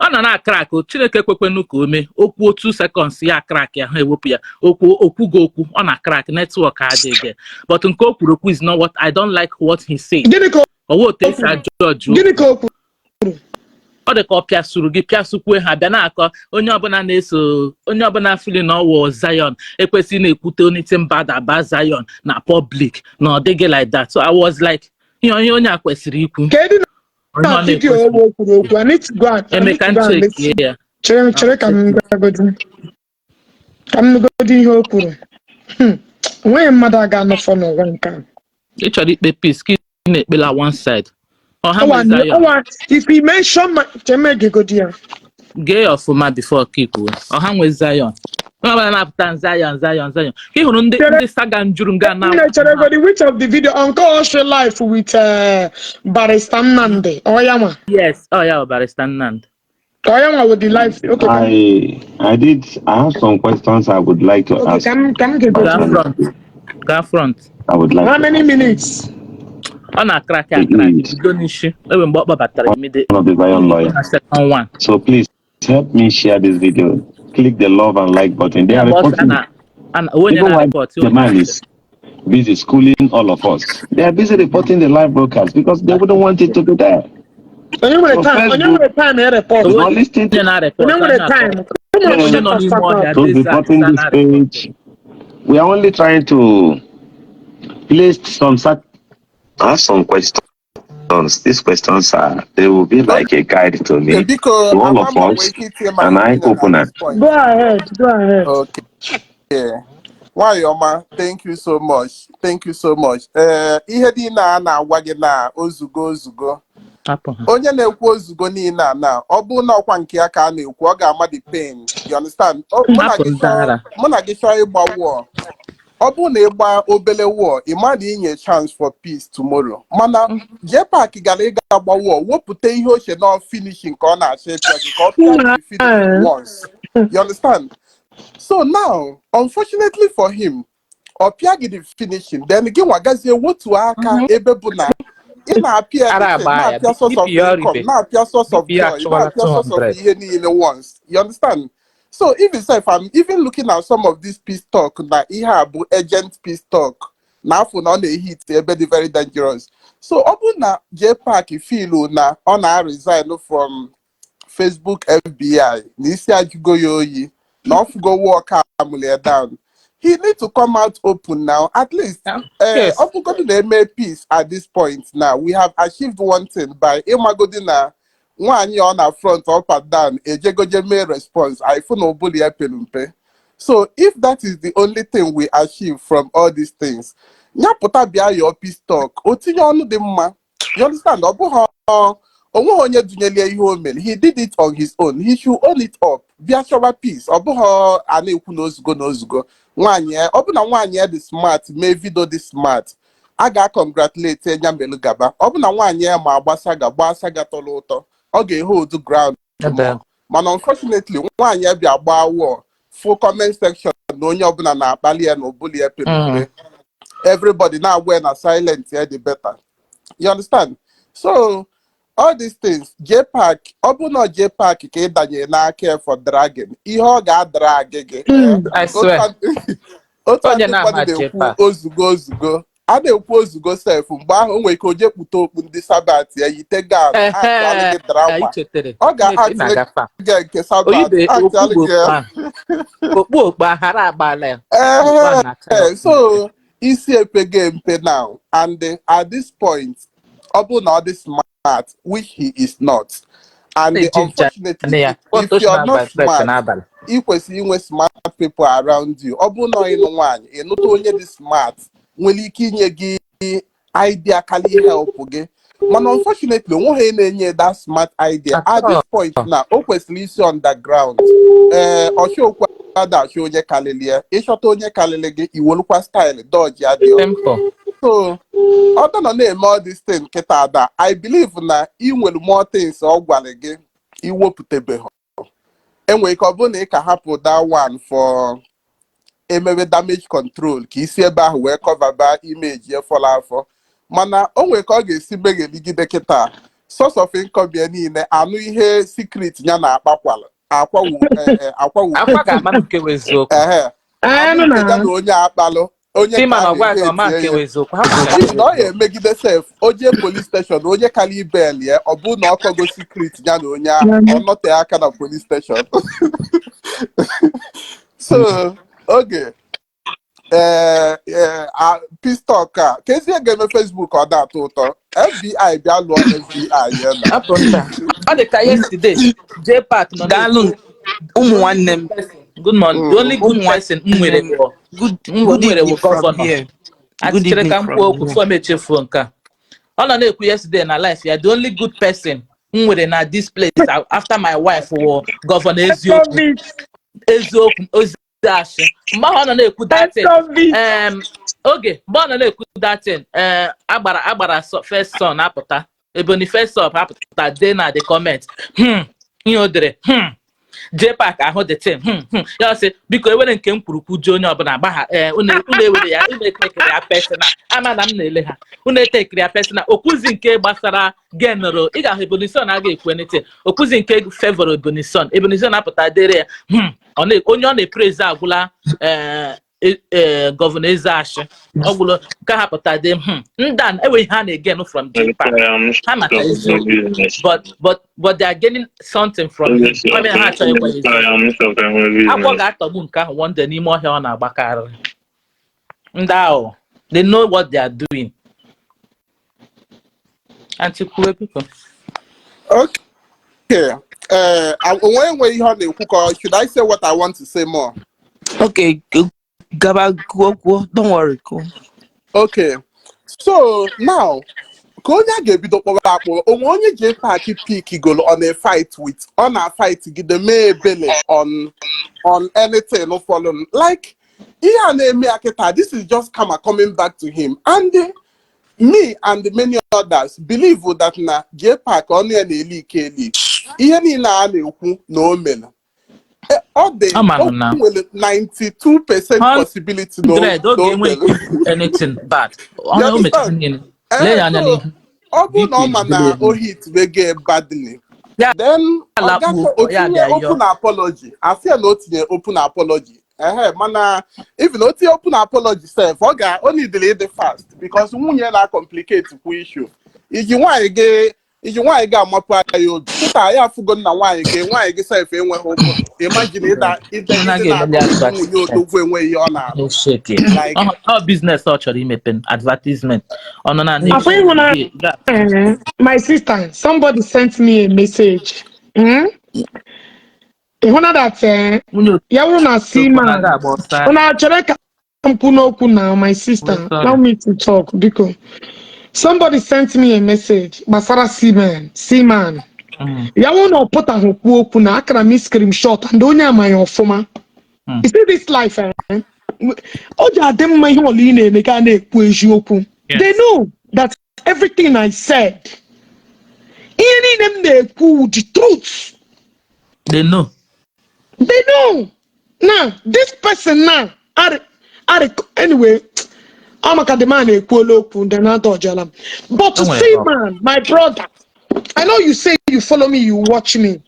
Ọ nọ na-acrack. Chineke ekwekwenu ka o mee okwu otu seconds ya crack ya, ha ewepụ ya. Okwu okwugo okwu, ọ na crack, network adịghị. But nke o kwuru okwu is not what I don't like what he said. Gịnị ka ọwa otu o esi kwuru? ajụ ọjụ. Gịnị ka o kwuru? Ọ dị ka ọ pịasuru gị, pịasukwue ha, bịa na-akọ onye ọbụla na-eso, onye ọbụla feel na ọwụ Zion ekwesịghị na-ekwute anything bad about Zion na public, na ọ dịghị like that. So I was like, ihe onye a kwesịrị ikwu Kedu onye na ọ video na-ekwesịrị. o kwuru okwu? I need to go and I need Emeka to go and nchekie listen. ya. Chere, chere, ka m gwagodu, ka m nụgodu ihe o kwuru. Onweghị mmadụ a ga-anọfọ n'ụwa nke a. Ị chọrọ ikpe peace ka ị na-ekpela one side ọha Ọwa nwe Zion. ọwa, if he mention my cheme, gegodi ya. Gee ya ọfụma before ka ikwuo ọha nwe Zion. Onye ọbụla na-apụta Zion, Zion, Zion, ka ị hụrụ ndị Chere. Ndị saga njuru nga na Nne, chere godi, which of the video? Uncle Oshe life with Barrister Nnamdi Oyanwa? Yes, ọ ya bụ Barrister Nnamdi. Oyanwa with the life. Okay, ka m I have some questions I would like to okay, ask. ka m gegodi. Gaa front, gaa front. I would like How to many ask minutes? Ọ na-acrack. He Acrack is bido n'isi ewe mgbe ọ kpọbatara immediately. one of the Zion lawyer. Na second one. So please help me share this video. Click the love and like button. They are But reporting ana onye even while na-report the man is busy schooling all of us. They are busy reporting the live broadcast because they wouldn't want it to be there. Onye nwere So time? Onye Facebook nwere time e report? is not listening to onye na-report. Onye nwere time? Come on, Onye shut nọ the n'ime fuck ọhịa up. those desert reporting this na-report. page. We are only trying to place some I have some questions. These questions are, they will be like a guide to Okay, me, biko, to all of ama m us, nwee ike itinye my an eye opinion at opener. this point. Go ahead, go ahead. Okay. Nwanyị ọma, thank you so much. Thank you so much. Ee, ihe niile a na-agwa gị na ozugo ozugo. Hapụ ha. Onye na-ekwu ozugo niile a na ọ bụrụ na ọkwa nke ya ka a na-ekwu, ọ ga-ama the pain. You understand? Mụ na Hapụ gị ndị chọọ ara. Mụ na gị chọọ ịgba war. Ọ bụrụ na ịgba obele war, ị ma na inye chance for peace tomorrow. Mana JPAC gara ịga gba war, wepụta ihe ochie na finishing ka ọ na-achọ ịpịa gị, ka ọ pịa gị finish once. You understand? So now, unfortunately for him, ọ pịa gị the finishing, then gị nwa gazie wotuo aka ebe bụ na ị na-apịa Ara everything, agba ya na-apịa source of BP ya income, ribe na-apịa source of BP ya joy, achụwala na-apịa source of 200. Ihe niile once. You understand? So even if I'm even looking at some of this peace talk na ihe a bụ agent peace talk na afọ na ọ na-ehit ebe dị very dangerous. So ọ bụrụ na JPAC feel na ọ na-resign from Facebook FBI na isi ajụgo ya oyi na ọ fugo work amụlie down, he need to come out open now at least. Ọ bụgodu na-eme peace at this point now, we have achieved one thing by ịmagodi na nwaanyị ọ na front up and down ejegoje mee response ifu na ụbụrụ ya pere mpe. So if that is the only thing we achieve from all these things, nyapụta bịa yọọ peace talk, o tinye ọnụ dị mma. You understand? Ọ bụghị onweghị onye dunyelie ihe o mere. He did it on his own, he should own it up, bịa chọba peace. Ọ bụghị a na-ekwu na ozugo na ozugo. Nwaanyị ya, ọ bụ na nwaanyị ya dị smart, mee video dị smart, a ga-congratulate ya, melu gaba. Ọ bụ na nwaanyị ya ma agba saga, gbaa saga tọrọ ụtọ, ọ ga-ehold ground more. Mana unfortunately, nwaanyị ya bịa gbaa war, full comment section na onye ọbụla na-akpali ya na ụbụli ya pere mpe. Everybody na-agwa ya na silent ya dị better. You understand? So all these things, JPAC, ọ bụ na JPAC ka ị danyere n'aka ya for dragging, ihe ọ ga-adrag gị, I swear. Otu a Onye ndị na-ama mmadụ na-ekwu JPAC. Ozugo ozugo a na-ekwu, ozugo sef, mgbe ahụ o nwere ike o jee kpute okpu ndị Sabbath ya, yite gown, atụalụ gị drama. Ichetere. Ọ ga-atụle na-agafe gị nke Sabbath, oyibe atụalụ okpu gị ya. Okpu ahụ, okpu okpu aghara agbala ya, okpu ahụ na-acha ya Ee, so isi epego mpe now, and at this point, ọ bụrụ na ọ dị smart, which he is not, and na-eji ncha unfortunately, ya if you are not smart, n'abalị. Ị kwesịrị inwe smart people around you. Ọ bụrụ na ịnụ nwaanyị, ịnụta onye dị smart nwere ike inye gị idea kali help gị. Mana unfortunately, onweghị na-enye that smart idea at this point. Na o kwesịrị isi underground. Ee, ọchịokwu ada achọ onye karịrị ya. Ịchọta onye karịrị gị, iwelukwa style dodge ya dị. Simple. So ọ nọ na-eme all this thing kịta ada. I believe na ị nwere more things ọ gwara gị iwepụtabeghị. Enwere ike ọ bụrụ na ị ka hapụ that one for emewe damage control, ka isi ebe ahụ wee cover ba image ya fọrọ afọ. Mana o nwere ka ọ ga-esi megheligide kịta. Source of income ya niile, anụ ihe secret ya na-akpakwala akwawu akwawu. Akwa ga-ama nke wụ eziokwu. Ehe, anụ Anụ nke ya na na onye akpalụ onye nke Tima na ahụ ọgwa ka ọma ehe nke etie wụ ya. eziokwu, hapụ ka If na ọ ya emegide sef, o jee police station, onye kali bel ya, ọ bụ na ọ kọgo secret ya na onye ahụ, ọ nọte aka na police station. So oge peace talk a ka ezi ga-eme Facebook, ọ da-atọ ụtọ. FBI bịa lụọ FBI ya na Hapụ nta. Ọ dị ka yesterday, J Park nọ Daalụ na-ekwu ụmụ nwanne m. Good morning. The only good Ụmụ person m nwere nwanne m. bụ Good m good nwere evening bụ from governor. here. Good Atịchere evening ka m from kwuo okwu here. before m echefuo nke a. Ọ nọ na-ekwu yesterday na life ya, the only good person m nwere na this place after my wife wụ Governor Eziokwu. Stop it. Eziokwu ozi ashị. Mgbe ahụ ọ nọ na-ekwu that thing, Stop it. Oge mgbe ọ nọ na-ekwu that thing, agbara first son apụta, Ebony first son apụta dee na the comment, ihe o dere, JPAC ahụ the thing, ya sị, biko, ewere nke m kwuru kwujuo onye ọbụla gbagha. Ee, unu ewere ya, unu etekere ya personal. Ama na m na-ele ha, unu etekere ya personal. Okwuzi nke gbasara genero, ị ga-ahụ Ebony son agaghị ekwu anything. Okwuzi nke favor Ebony son, Ebony son apụta dere ya, onye ọ na-epraise agwụla. Ee, Governor Ezeashi ọ gwụla nke ha pụta dị, ndị a enweghị ha na-egain from JPAC. Ha maka eziokwu, but they are gaining something from him. Ọ mere ha achọghị ịgwa ya eziokwu. Agwọ ga-atọgbu nke ahụ one day n'ime ọhịa ọ na-agbakarị. Ndị ahụ, they know what they are doing. Aunty, kwuwe biko. Okay. Onwe enweghị ihe ọ na-ekwu ka should I say what I want to say more? Okay, gaba, kwuo kwuo, don't worry, go. Okay. So now, ka onye a ga-ebido kpọwa akpọ onwe onye ji paaki pick golo on a fight with, ọ na-fight gide mee ebele on anything follow, like ihe a na-eme ya kịta. This is just karma coming back to him, and me and many others believe that na JPAC ọnụ ya na-eli ike eli ihe niile a na-ekwu na o mere. Ọ dị Ama o m na nwere 92% possibility na o 100 na oge o enweghị mere. ike anything bad. You Ọ o mechara understand? niile lee ya anya So n'ihu. ọ bụrụ na ọ BP ma na dịrị o elu hit wege badly, ya then ọ lakpuo gakọ o ya tinye bịa yọọ. Open apology, asị ya na o tinye open apology. Ehe, mana even o tinye open apology sef, ọ ga o nidiri ịdị fast because nwunye na complicate kwu issue. Iji nwaanyị gị amapụ aka ya obi kịta ya afụgo na nwaanyị gị sef enweghị ụkwụ. Imagine ịda ịda Ọ ịdị naghị emeli na-akọ nwunye advertisement. odogwu enweghị ihe ọ na-arụ. Na-eshake. Like Ọ business ọ chọrọ imepe, advertisement ọ nọ na Afọ ịhụnanya. My sister, somebody sent me a message. Ịhụna that Nwunye ya bụrụ na odogwu Seaman na-aga agba ọsọ. Una chere ka m kwu n'okwu na my sister. Oh, sorry. Allow me to talk, biko. Somebody sent me a message gbasara Seaman. Seaman. Ya bụrụ na ọ pụtaghị kwuo okwu na akara m screenshot and onye amaghị ọfụma. You see this life, eh? O ji adị mma ihe ọla ị na-eme ka a na-ekwu eziokwu. They know that everything I said, ihe niile m na-ekwu, the truth. They know. They know. Now, this person now, anyway, ọ maka the man ekwuola okwu, then adọjala m. But to O nwere see ọ. man, my brother, I know you say you follow me, you watch me.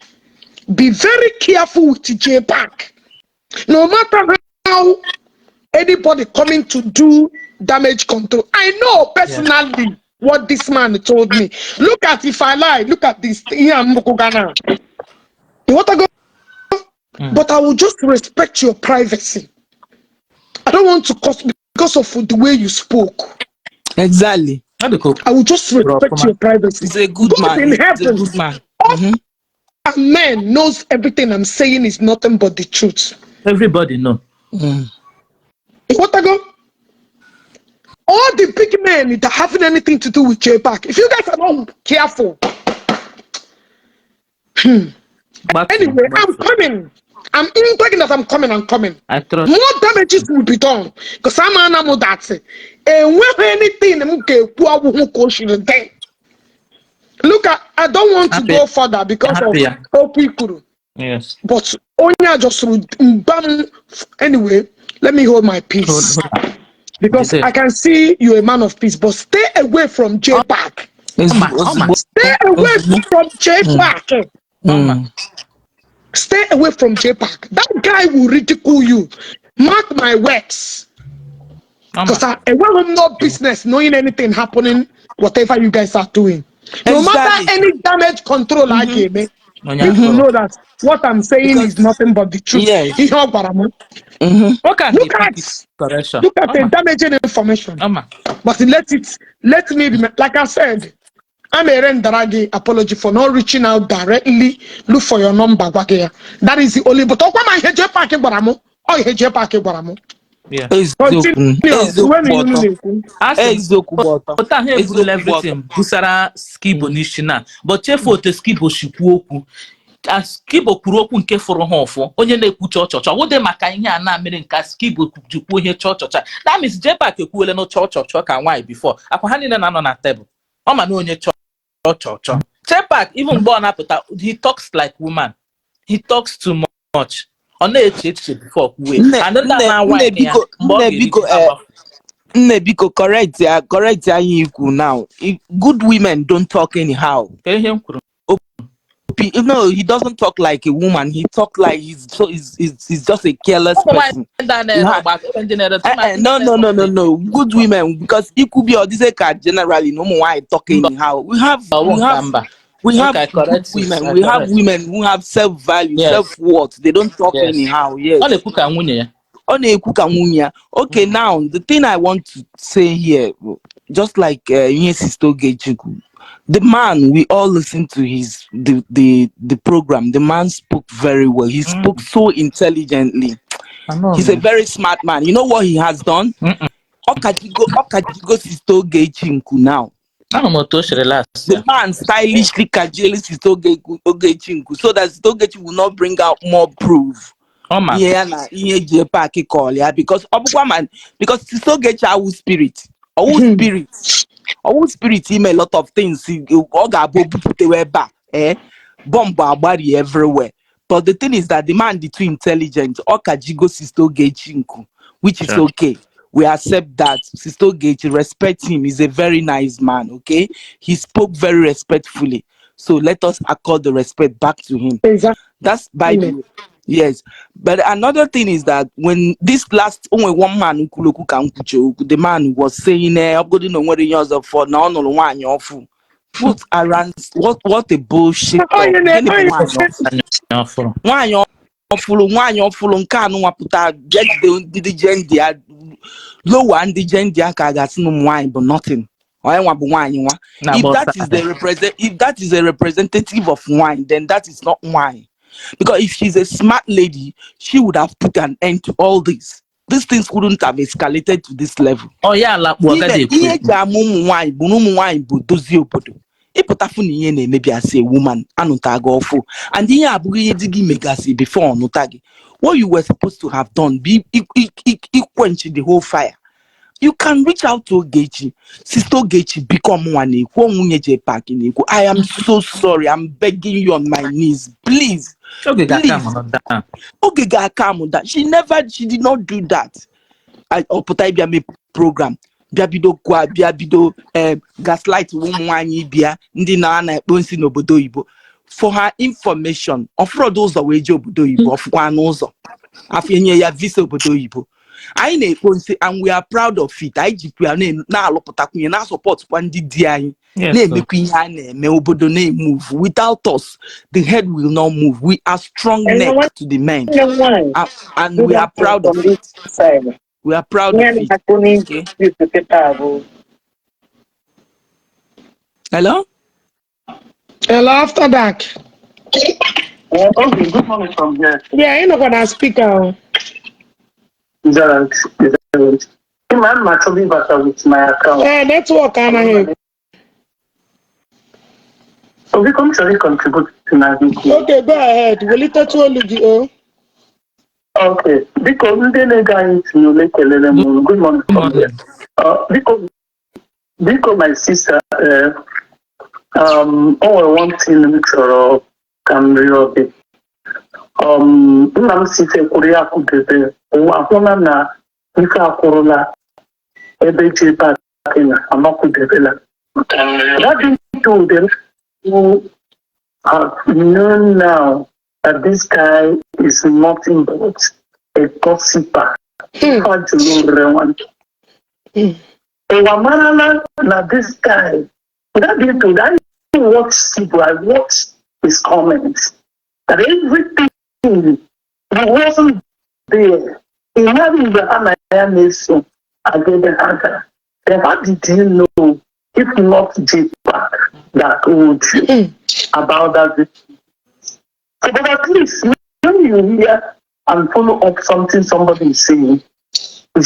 Be very careful with J Park. No matter how anybody coming to do damage control. I know personally what this man told me. Look at, if I lie, look at this. Here I'm Ghana. You want to go? But I will just respect your privacy. I don't want to cause because of the way you spoke. Exactly. Ọ dị ka o I will just kwuru respect ọfụma. Your privacy. He's a good God man. in He's a heaven, good man. all man knows everything I'm saying is nothing but the truth. Everybody know. What I go? All the big men that having anything to do with J Park, if you guys are not careful, Gbatuo, anyway, I'm gbatuo. Coming. I'm in talking that I'm coming, I'm coming. I trust. More damages will be done. Because I'm an that. And when anything m ga-ekwu awụhụ ka o siri dị. Look, I don't want to Happy. Go further because of Happy ya. okwu ikwuru. Yes. But onye a just mba m. Anyway, let me hold my Hold, peace. hold. Because Jide. I can see you're a man of peace, but stay away from J Park. Ọma, ọma. Ozugbo. Stay away Ozugbo. from J Park. Ọma. Stay away from J Park. That guy will ridicule you. Mark my words. Ọma. Because I well no business knowing anything happening, whatever you guys are doing. No matter any damage control I gave me, Onye you will akọrọ. Know that what I'm saying is nothing but the truth. Yes. Ihe ọ gwara m. Nwoke a Look ga-epick at correction. Look at the Ọma. Damaging information. Ọma. But let me be, like I said, I'm a render apology for not reaching out directly. Look for your number. Gwa gị ya. That is the only, but ọkwa ma ihe J Park gwara m. Ọ ihe J Park gwara m. Yeah. Eziokwu. Continue. Eziokwu When gba you ọtọ. na-ekwu. Asị m, Eziokwu gba ọtọ. otu ahụ eburula Eziokwu gba ọtọ. everything busara Skibo n'isi na, but chefuo otu Skibo si kwuo okwu. Ka Skibo kwuru okwu nke fụrụ ha ụfụ, onye na-ekwu chọọ chọọ chọọ wụdị maka ihe a na mere nke a Skibo ji kwuo ihe chọọ chọọ chọọ. That means J-Park ekwuole na chọọ chọọ chọọ ka nwaanyị before akwa ha niile na-anọ na tebụl. Ọ ma na onye chọọ chọọ chọọ J-Park, even mgbe ọ na-apụta, he talks like woman. He talks too much. Ọ na-eche echiche before kwuwe. Nne And ndị a nne na-awa nne ya biko mgbe ọ nne ga-eri biko ji eh, agbafu. Nne biko, correct ya, correct ya ihe ikwu now. Good women don't talk anyhow. Ka ihe m kwuru. No, he doesn't talk like a woman. He talk like he's just a careless Ụmụ nwaanyị person. ndị a na-ere Ha- ọgba ebe ndị na-ere No. Good women, because it could be or this ka generally no more talk anyhow. We have Ọwụ we nke have mba. We have Okay, good correct it. women. I We have correct. women who have self value, self worth. They don't talk anyhow. Yes. Ọ na-ekwu ka nwunye ya. Ọ na-ekwu ka nwunye ya. Okay, now the thing I want to say here, just like ihe Sister Ogechukwu, the man, we all listen to his the program. The man spoke very well. He spoke so intelligently. I know, He's a man. Very smart man. You know what he has done? Ọ kajigo Sister Ogechi nku now. Ahụ m otu o siri last The ya. Man stylishly kajele Sister Ogechi nku so that Sister Ogechi will not bring out more proof. Ọ ma. Ihe ya na ihe ji paaki kọl ya, because ọ bụkwa man, because Sister Ogechi awụ spirit, ọwụ spirit, ọwụ spirit ime a lot of things. Ọ ga-abụ obuputewe ebe a, eh, bọmbụ agbari everywhere. But the thing is that the man dị too intelligent. Ọ kajigo Sister Ogechi nku, which is okay. We accept that. Sister Ogechi, respect him. He's a very nice man. Okay, he spoke very respectfully, so let us accord the respect back to him. That's by the way. Yes, but another thing is that when this last only one man kwuru okwu ka m kwuche okwu, the man was saying, eh, ọ bụgodị na o nwere ihe ọzọ for na ọ nụrụ nwaanyị ọfụ. What around what a bullshit talk. Onye na- Gịnị bụ onye nwaanyị ọfụ? Ọfụrụ. Nwaanyị ọfụrụ, nwaanyị ọfụrụ nke anụ nwapụta bịa jide ndị gender ya, lower ndị gender ya, ka a ga-asị na ụmụ nwaanyị bụ nothing. Onye nwa bụ nwaanyị nwa. If Na-agba that ọsọ is the represent if that is a representative of nwanyị, then that is not nwanyị, because if she's a smart lady, she would have put an end to all this. These things wouldn't have escalated to this level. Ọ ya alakpu ọ gaghị Ihe ekwu ihe ekwu. eji ama ụmụ nwaanyị bụ na ụmụ nwaanyị bụ dozie obodo. Ịpụtafụ na ihe na-emebi asị a woman anụta gị ọfụ, and ihe abụghị ihe di gị megasị before ọnụta gị. What you were supposed to have done be quench the whole fire. You can reach out to Ogechi. Sister Ogechi, biko, mụnwa na-ekwu, nwunye J Park na-ekwu, I am so sorry. I'm begging you on my knees, please. Oge ga-aka Please. m down. Oge ga-aka m down. She never, she did not do that. Ọ pụta ịbịa mee program, bịa bido kwa, bịa bido gaslight ụmụ nwaanyị, bịa ndị na ekpo nsị n'obodo oyibo. For her information, ọfụrọdụ ụzọ wee jee obodo oyibo, ọfụkwa n'ụzọ afọ enye ya visa obodo oyibo. Anyị na-ekpo nsị and we are proud of it. Anyị jikwa ya na-alụpụtakwa ihe, na-asọpọtụkwa ndị di anyị, na-emekwa ihe a na-eme. Obodo na-emove. Without us, the head will not move. We are strong neck to the men, and we are proud of it. We are proud of it. Okay. Hello. Hello, After Dark. Okay, good morning from here. Yeah, ị nọkwa na speaker o. Is that right? Is that right? I'm actually better with my account. Ee, network anaghị ekwu. So we come to contribute to my video. Okay, go ahead. Welitetu olu gị o. Okay, biko, ndị na-ege anyị ntị n'ule, kelere m unu. Good morning from here. Biko, biko, my sister, o nwere one thing m chọrọ ka m rịọ gị. Nna m site kwuru ya kwudebe ụwa ahụla na ife akwụrụla ebe ji paakị na amakwudebela. That being told, the who have known now that this guy is nothing but a gossiper. Ụwa marala na this guy, without being told, I watch people, I watch his comments, that everything, he wasn't there. He had mgbe ha na ya na-eso aga ebe ha gara. Then how did you know, if not JPAC, that told you about that? So, but at least when you hear and follow up something somebody is saying,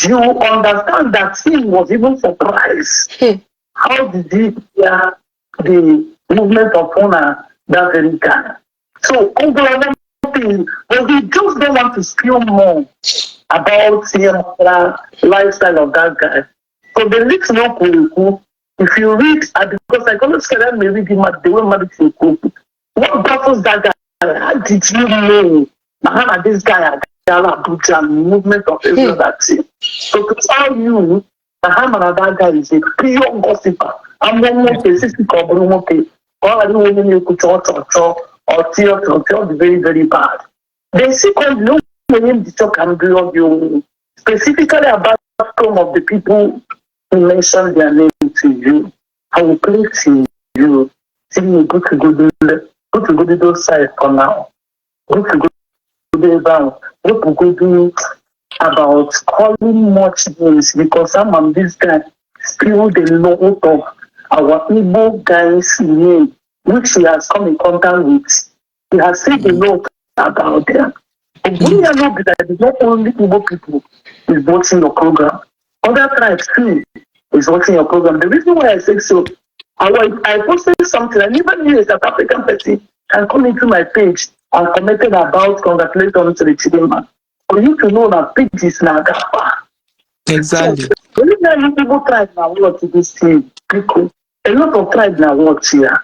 you understand that he was even surprised. How did he hear the movement of Una that very guy? So, overall, thing, but we just don't want to spill more about the lifestyle of that guy. So the next no, if you read, because I always say that maybe the way Mmadụ ekwu, what baffles that guy? How did you know na this guy agala Abuja movement of every other thing? So to tell you na ha mara that guy is a pure gossiper. Amụ nwoke sisi ka ọ bụrụ nwoke ka ọ ghara inwe onye na-ekwu chọọ chọọ chọọ or chọọ chọọ chọọ, dị very, very bad. Then secondly, o nwere m ji chọ ka m rịọ gị okwu specifically about some of the people who mentioned their name to you. I will plead to you, see you go to go to those sides for now. Go to go ebe ahụ, wepụgodu about calling much names, because some of this guy spilled a lot of our Igbo guys' name, which he has come in contact with. He has said a lot about them. But we are not that it's not only Igbo people is watching your program. Other tribes too is watching your program. The reason why I say so, I posted something. I never knew a South African person can come into my page and commented about congratulations to the Chidinma. For you to know that pages now that. Exactly. So, when you Igbo tribe now watch this thing, because a lot of tribes now watch here.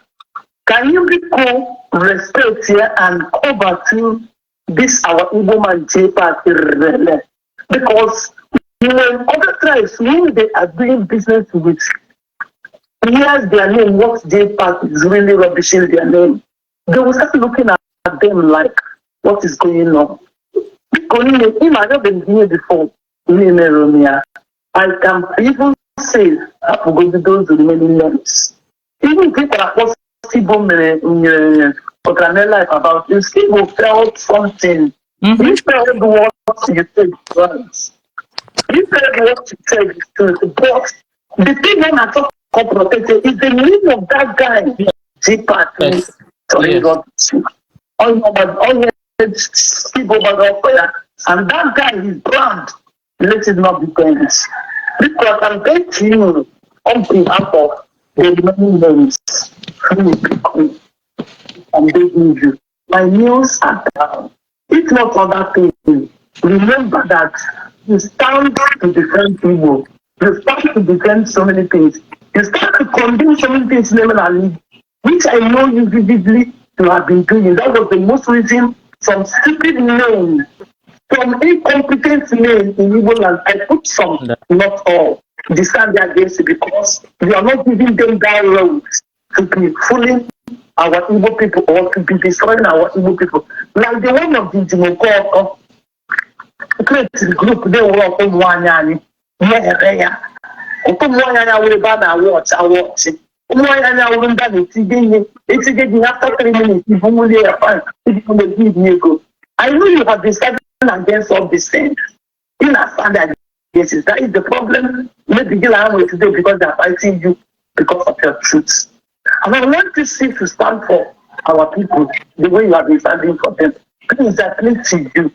Can you people respect here and cover to this our Igbo man JPAC? Because when other tribes, when they are doing business with, hears their name, what JPAC is really rubbishing their name, they will start looking at them like, what is going on? Because him, I have been here before. I can even say, hapụgodu those remaining names. Even people are possible mere life about you still felt something. You felt what you said right. You felt what you said is true. But the thing when I talk protected is the name of that guy. JPAC. Sorry, all people, and that guy, his brand, let it not be famous. Because I'm telling you on behalf of the remaining names, I'm begging you. My nails are down. If not other things, remember that you stand to defend people. You stand to defend so many things. You stand to condemn so many things in the, which I know you vividly to have been doing. That was the most reason some stupid names, some incompetent men in Igbo land, I put some, not all, they stand against it because you are not giving them that road to be fooling our Igbo people or to be destroying our Igbo people. Like the one of the Jimoko create group, they were ụmụ nwaanyị anyị na-ere ya. Ụmụ nwaanyị anyị awụrụ ebe a na-awọchị awọchị. Ụmụ nwaanyị anyị awụrụ ndị a na-etinye ihe etinye gị after 3 minutes ibu nwunye ya fine iji na-eji ego. I know you have been standing against all these things. You not stand against it. That is the problem. Maybe you are with today because they are fighting you because of your truth. And I want to see to stand for our people the way you have been standing for them. Please, I plead to you.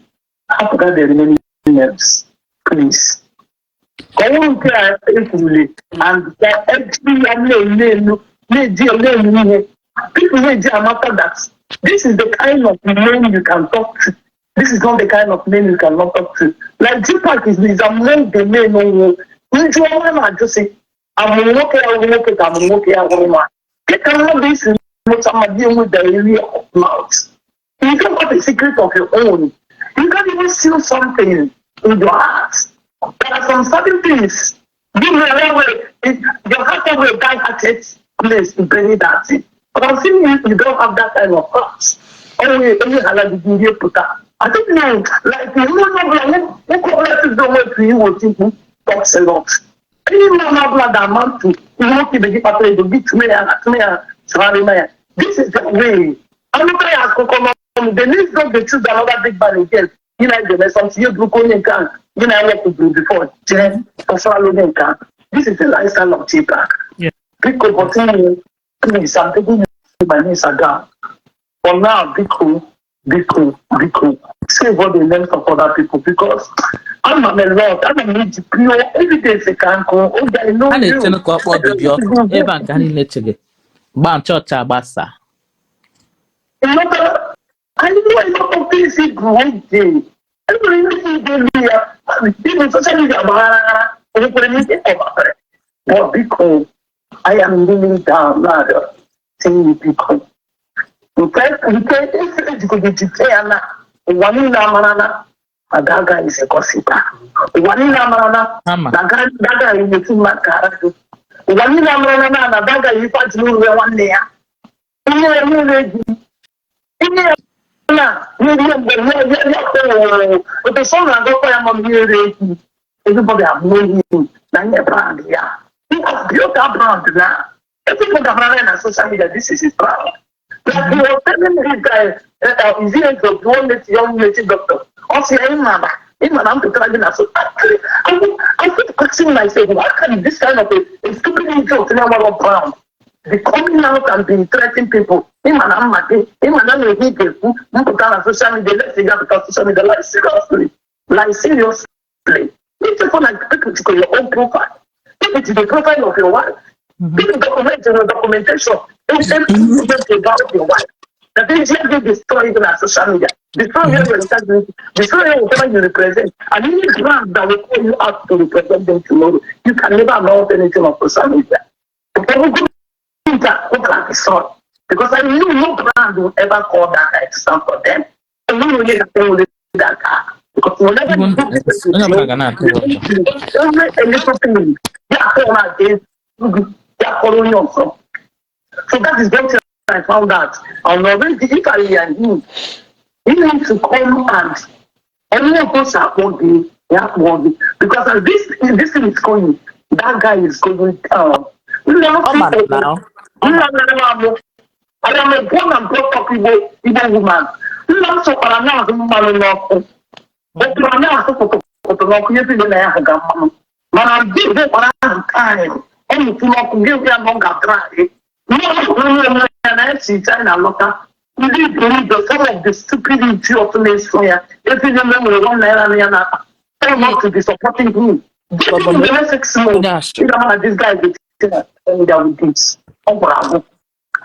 Hapụga the remaining names? Please. Ka ọ bụrụ nke a ekwurule and ka eji ya na-elu elu na-eji ya na-eme ihe. People na-eji amata that this is the kind of man you can talk to. This is not the kind of man you cannot talk to. Like JPAC is among the men who ndị ọma na-ajụ sị amụrụ nwoke ya wụrụ nwoke ka amụrụ nwoke ya wụrụ nwaanyị. Dịka mmadụ isi mụta mmadụ enwe the area of mouth. You don't have a secret of your own. You can't even seal something in your heart. There are some certain things. You know, your heart will die hearted. place to bury that thing. But I'm seeing you don't have that kind of heart. Only hala gị ihe pụta. I think now, like, you know, nwoke ọbụla sị onwe etu iwe otikwu talks a lot. Any man ọbụla ga-ama ntụ ihe nwoke ibe gị kpatara ego gị tụme ya na tụme ya tụgharịma ya. This is the way. Anụta ya akụkọ n'ọnụ. The next day they choose another big man again. Gị na eme something, ya burukwa onye nke ahụ gị na ya wepụburu before jee kọsara onye nke ahụ. This is the lifestyle of JPAC. Biko, but please, I'm taking you my Instagram. For now, biko, biko, biko, save all the names of other people because I'm a lot. I'm a need pure evidence ka nkụ oge I know A you. Na-echere ka ọ kpọọ bebi ọkụ ebe a nke ha niile chere gbam chọọchị agbasa. I know a lot of things he grew day. Enwere ihe ị ga-eme ya, even social media gbaghara, enwekwara m ike ịkpọbatara. But biko, I am kneeling down now, saying biko. Nke ejikọta jite ya na ụwa niile amara na Ada is a gossiper. Ụwa niile amara na Ama. na Daga emetụ mma ka ara gị. Ụwa niile amara na Daga ife ajụrụ uwe nwanne ya. Ihe ya niile ji ihe ya na n'ihe mgbe ya ya kpọrọ otu sọ na-agakwa ya ma mmiri ehi. Everybody have known him na ihe brand ya. He has built that brand now. Everybody have na social media, this is his brand. Like he was telling this guy, is he a one young native doctor? Also, ịma na m pụtara gị na so actually, I keep questioning myself, why can this kind of a stupid idiot na-enwero brand be coming out and be threatening people? Ịma na mma gị, ịma na na-ehi ga-ekwu mpụta na social media, let's say pụta social media, like seriously, like seriously. Ichefu na people to your own profile. People to the profile of your wife. People document your documentation. Everything about your wife. The things you get destroyed on social media, destroy your integrity, destroy whatever you represent. And any brand that will call you out to represent them tomorrow, you can never announce anything on social media. Because I knew no brand will ever call that guy to stand for them. And no one will that guy. Because whenever you Even do this onye ọbụla ga na-atụ ụjọ. every a little thing, they are calling against, they are following also. So that is one thing I found out. And already, if I am him, he needs to come and everyone goes out one day, yeah, one day. Because as this thing is going, that guy is going down. Ọ ma na I am a born and brought up Igbo woman. Nna m sokwara na-ahụ mmanụ n'ọkụ. Ọ na-ahụ pụtụpụtụ n'ọkụ ihe niile na ya hụ ga mmanụ. Mana di hụkwara ahụ kaanyị, ọ mụtụ n'ọkụ gị ya na ọ ga-adra. Nne onwe ya na esi China lọta. Ndị iberibe, some of the stupid idiot na-eso ya, ebe niile nwere ₦1 na ya na tell not to be supporting him. Give him the next 6 months. Onye asị. Ị ga-ama na this guy is a with this. Ọ gwara agwụ.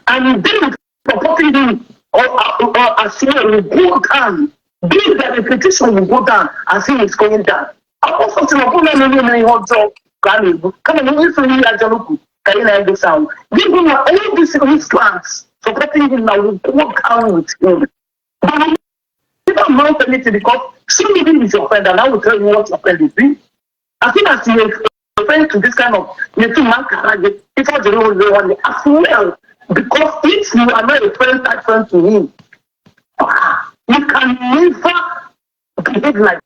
And then supporting him or as he will go down. This the repetition will go down as he is going down. Akwụkwọ sị na ọ bụrụ na onye mere ihe ọjọọ ka a na-egbu kama na onye so ihe ajọ n'ukwu ka ị na-egosi ahụ. Give him all these his plans supporting him now will go down with him. But we never amount anything because somebody is your friend and I will tell you what your friend is doing. As soon as you are friend to this kind of little man, if I don't know as well, because if you are not a friend type friend to him, ah, you can never behave like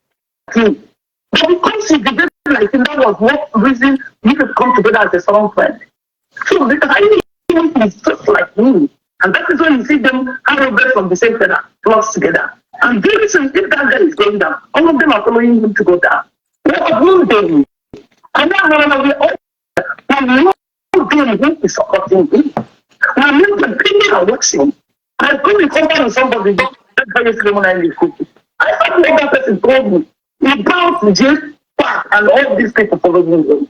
him. But because you behave like him, that was what reason you could come together as a strong friend. So the I is just like me. And that is when you see them have birds from the same feather flocks together. And very soon, if that guy is going down, all of them are following him to go down. What will they? And now we all we know them who is supporting him. We know the people are watching. I couldn't compare with somebody that guy is criminal is cooking. I thought that person told me. He bounced J Park and all these people following him.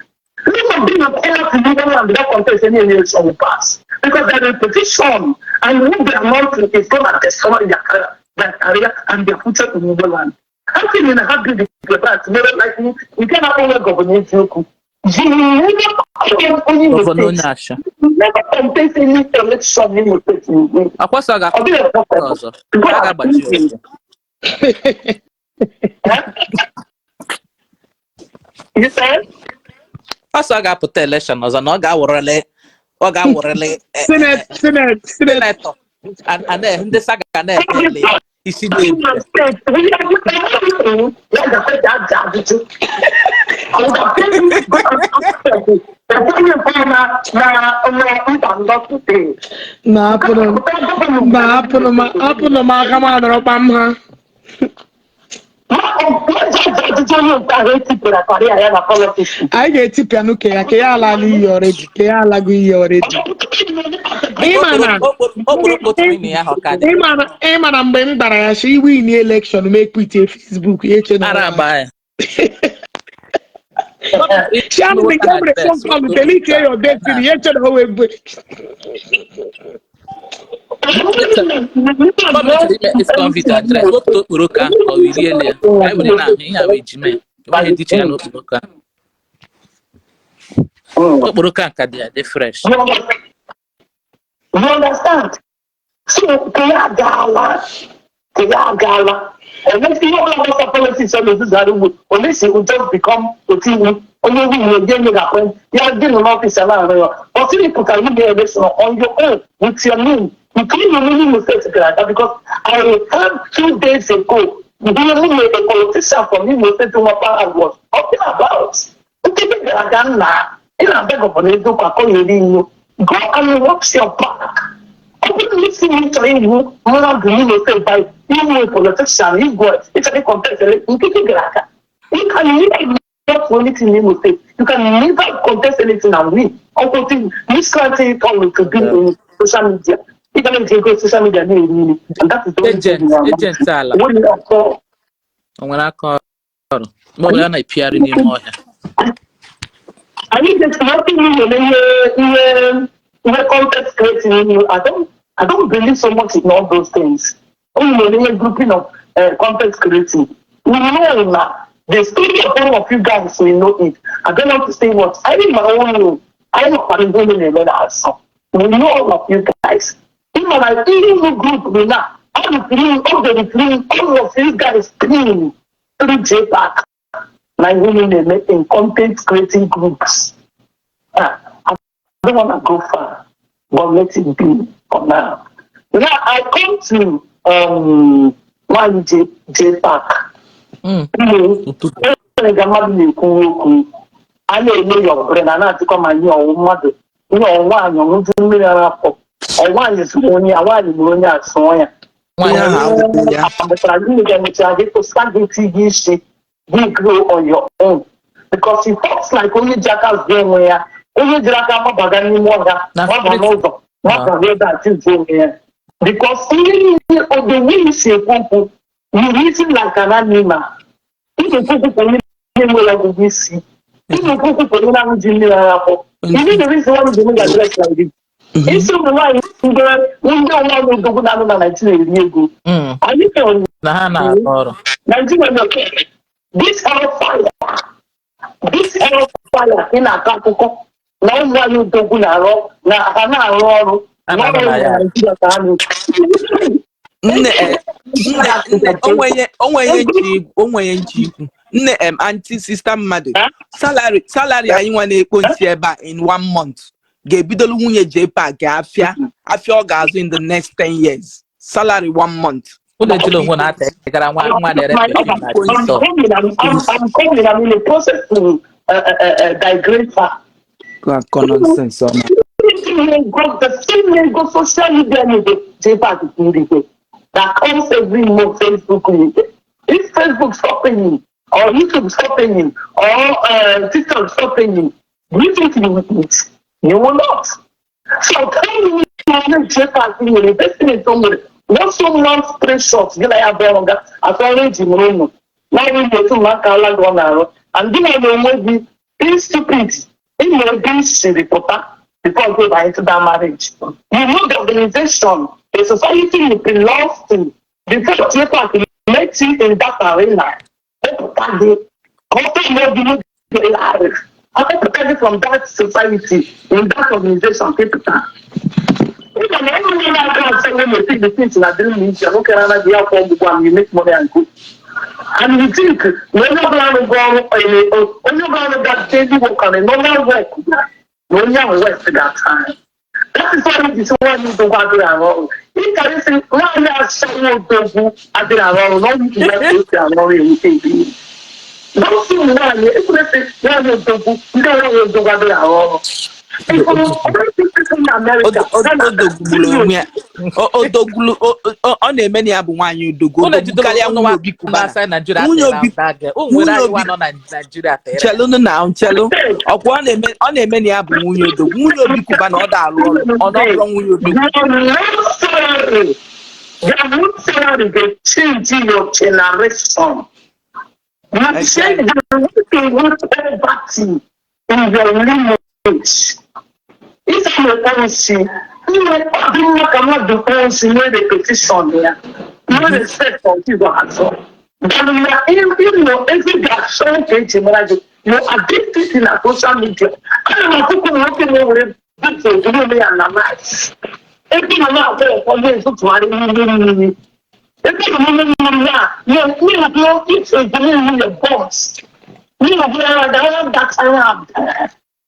None of them have ever to leave and without contest any election will pass. Because their reputation and what they amount to is going to destroy their career and their future in Igbo land. How can you have been the tomorrow like me? You cannot only govern Eziokwu. You never only Governor onye asha. Never contest any election in your state. Akwụsị ọ Ọ ga-akwụsị dịghị possible. Ọzọ. A ga-agbaji ya ọzọ. You said? Ọsọ ọ ga-apụta election ọzọ na ọ ga-awụrụle Ọ ga-awụrịrị Senate, Senate, Senate. Senator. Ndị saga na-ekele ya isi na-ebu ya. Ya ga-aja aja ajụjụ. Na apụrụ na apụrụ m apụrụ m aka m adọrọkpa m ha. Anyị ga-etipịa nuke ya ka ya alala iyi already, ka ya alago iyi already. Ịma na Okporoko tụrụ ya ahụ ka dị. Ịma na mgbe m gbara ya shi win election m ekwite Facebook ya eche na Ara agba ya. Chiamdi nke mere phone call, delete your destiny, ya eche na o wee bụ. Gọọmenti ime ex-convict address, wepụta okporoko ahụ ka ọ rie ya. Anyị were na-ahụ ihe a wee ji mee. Enweghị dị iche ya na okporoko ahụ. Okporoko ahụ ka dị adị fresh. You understand? So, ka ya gaala, ka ya gaala. Unless ihe ọbụla gbasara politics ọ na-ezuzugharị ugbu, unless it will just become otu iwu, onye iwu ihe ga enye ga-akwe, ya dị nọ n'ọfịs ya na-arụ ya. But if you pụtara ime election on your own with your name, nke ị nọ n'Imo State gara aga, because I heard 2 days ago, ihe nwunye a politician from Imo State Nwapa was talking about. Nkịtị gara aga nna, ị na-abịa governor eziokwu akọ ya eri iwu. Go and watch your back. Ọ bụrụ na isi na ị chọrọ iwu mmadụ n'Imo State by inwe politician igwe ịchọrọ contest nkịtị gara aga. You can never not for anything in Imo State. You can never contest anything and win. Uncle Tim, this kind thing come to be in social media. You can go social media na-eri nri. And that is the only Agent thing we are agent ala. When you are called, O nwere aka ọrụ mgbe ọbụla a na-epigharị n'ime ọhịa. Anyị just nothing ihe ihe ihe content creating ihe. I don't believe so much in all those things. Only nwere ihe grouping of content creating. We know na the story of all of you guys, we know it. I don't want to say what I mean, my own know. I know what I'm going to na-asọ. We know all of you guys. Ịma na ihe unu group bụ na all of you, all the three, all of you guys clean through JPAC na ihe unu na-eme in content creating groups. Ah, I don't want to go far, but let it be for now. Now I come to nwaanyị J JPAC. Ụtụtụ. Enwere ka mmadụ na-ekwu okwu a na-eme ya ọbụla na na-atụkọ ma nye ọwụ mmadụ nye ọwụ nwaanyị ọṅụju mmiri ara afọ ọ nwaanyị zụrụ onye a nwaanyị mụrụ onye a sụọ ya. Nwaanyị ahụ awụghị ya. Amụtara gị ga emechara gị kwụsịta gị ti gị isi gị grow on your own, because it talks like onye ji aka zụọ onwe ya, onye jiri aka mabaga n'ime ọhịa Na maba spirit. n'ụzọ maba ebe a chụzụ onwe ya, because ihe niile the way i si ekwu okwu, you reason like an animal. Ị na-ekwu okwu ka onye na-enweghị ọgụgụ isi. Ị na-ekwu okwu ka onye na-aṅụ ji mmiri ara afọ. You know the reason why we dey address like this? Isi ụmụ nwaanyị ndị ndị ọnwa odogwu na-anụ na Naijiria eri ego. Anyị fere Na ha na-arụ ọrụ. Nigeria nọ this hellfire, this hellfire ị na-akọ akụkọ na ụmụ nwaanyị odogwu na-arụ na ha na-arụ ọrụ A na na-arụ ọrụ na na ya. Naijiria ka ha na Nne, nne, nne, onwenye nchi ikwu, nne em aunty sister mmadụ salary anyị nwa na-ekpo nsị ebe a in one month ga-ebidolu nwunye JPAC afịa afịa ọ ga-azụ in the next 10 years, salary one month. Ụlọ ejila onwe na-ata gara nwa nwa na-ere perfume na I'm TikTok. coming, I'm coming, I'm in the process to digress far. Akọ nonsense ọ na The same ego social media na JPAC kwuru that comes every month, Facebook. If Facebook stop paying you, or YouTube stop paying you, or TikTok stop paying you, do you think you will eat? You will not. So tell me, JPAC nwere investment o nwere once one precious gị na ya bịa ọga atọrọ eji mụrụ ụmụ naanị otu maka ala gị ọ na-arụ and gị na onwe gị be stupid ịma ebe i siri pụta before you go into that marriage. You know the organization, the society you belong to before JPAC met you in that arena. Kpọpụta gị ka ọ tọọ gị n'oge larịị akpọpụta gị from that society, in that organization kepụta. Ịga na onye na-aga asị na the things na dịrị m iche nwoke na-anaghị ya kwụ ụgwọ and you make money and go. And you think na onye ọbụla rụgo ọrụ, onye ọbụla rụga daily work and a normal work, na onye ahụ waste that time. That is why this nwaanyị odogwu adịghị arụ ọrụ. Ị kara ịsị nwaanyị ashawo odogwu adịghị arụ ọrụ na ọ bụ ya ka o si arụ ọrụ ewute ebi. Don't see nwaanyị ekwesị nwaanyị odogwu ndị nwaanyị odogwu adịghị arụ ọrụ. Odogburu onwe ya. Ọ na-eme na ya bụ nwaanyị odogwu Unu odogwu ejidere karịa ụnụ nwunye nwa Obi Cubana. na-asa Naijiria Nwunye tere Obi that girl. Unu nwunye nwere Obi anyị nọ na Naijiria tere ya. Chelụ na chelụ ọkwa ọ na-eme na ya bụ nwunye odogwu. Nwunye Obi Cubana ọ da-arụ ọrụ ọ na ọ bụrụ nwunye odogwu. Your new salary dey change your generation. You change the root poverty in your lineage. If you policy, ihe ọ dị mma ka mmadụ policy nwee repetition ya, nwee respect for ndị azụ. But na ịnọ ezi ga-achọ ka eji mara gị, your identity na social media. Ana m akụkọ nwoke na-ewere vidio duru eme ya na nice. Ebe nọ na-akwụ ụfọdụ ntụtụgharị n'ime mmiri. Ebe nọ n'ime mmiri a, na-ekwu iche ejiri your boss. N'ihi na ara datara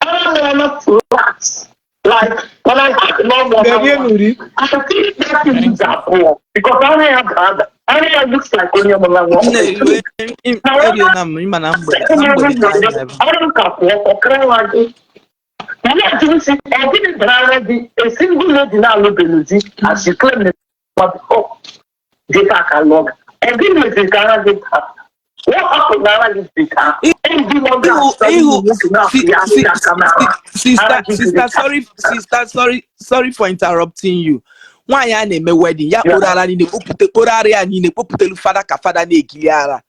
ara na flat. Like when I had no more, Bịa rie. I think that is abụọ because ara ya dada, ara ya looks like onye mụrụ nwa. Nne eriela m ịma na mgbede na mgbede ka anyị na-ebe. Ọrụ m ka pụọ ọkara nwa gị. Mana ajụrụ sị, ọ gịnị dara ara gị a single lady na-alụbeghị di as she claimed before dịka ka lụọ gị. Ọ gịnị meziri ka ara gị daa? What happened na ara gị dị ka ndị nwoke Ihu achọ ihu ụmụ nwoke na-afụ si ya si aka n'ara. sister Ara gị sister dị ka sorry, sister, sorry, sorry for interrupting you. Nwaanyị a na-eme wedding ya kporo ara niile kpopụte kporo ara ya niile kpopụtelu fada ka fada na-ekiri ara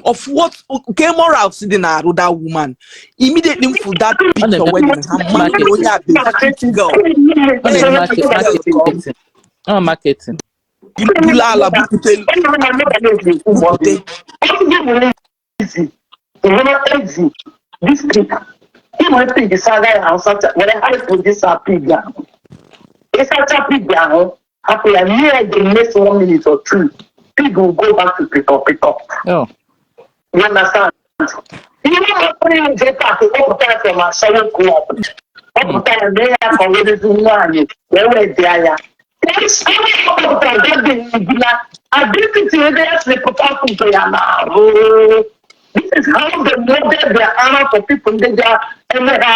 of what nke morals dị na-arụ that woman. Immediately m fụ that Ọ picture na-eme wedding ha mma na marketing. onye a bụ street girl. Ọ na-eme Street girl ka ọ bụ. marketing. Ọ marketing. Bulu ala bupụtelu bupụte. Ezi district inwe pig saga ya ahụ sacha were hapụ disa pig ahụ ịsacha pig ahụ hapụ ya nye ya the next one minute or two, pig will go back to pịtọ pịtọ. Oh. You understand? Ihe masịrị ya je pak kpọpụta ya from ashawo club kpọpụta ya mee ya ka ọ werezi nwaanyị wee wee dịa ya kpọpụtara gadin identity ebe ya siri pụta pụta ya n'ahụ. This is how they model their honor for people ndị ga-eme ha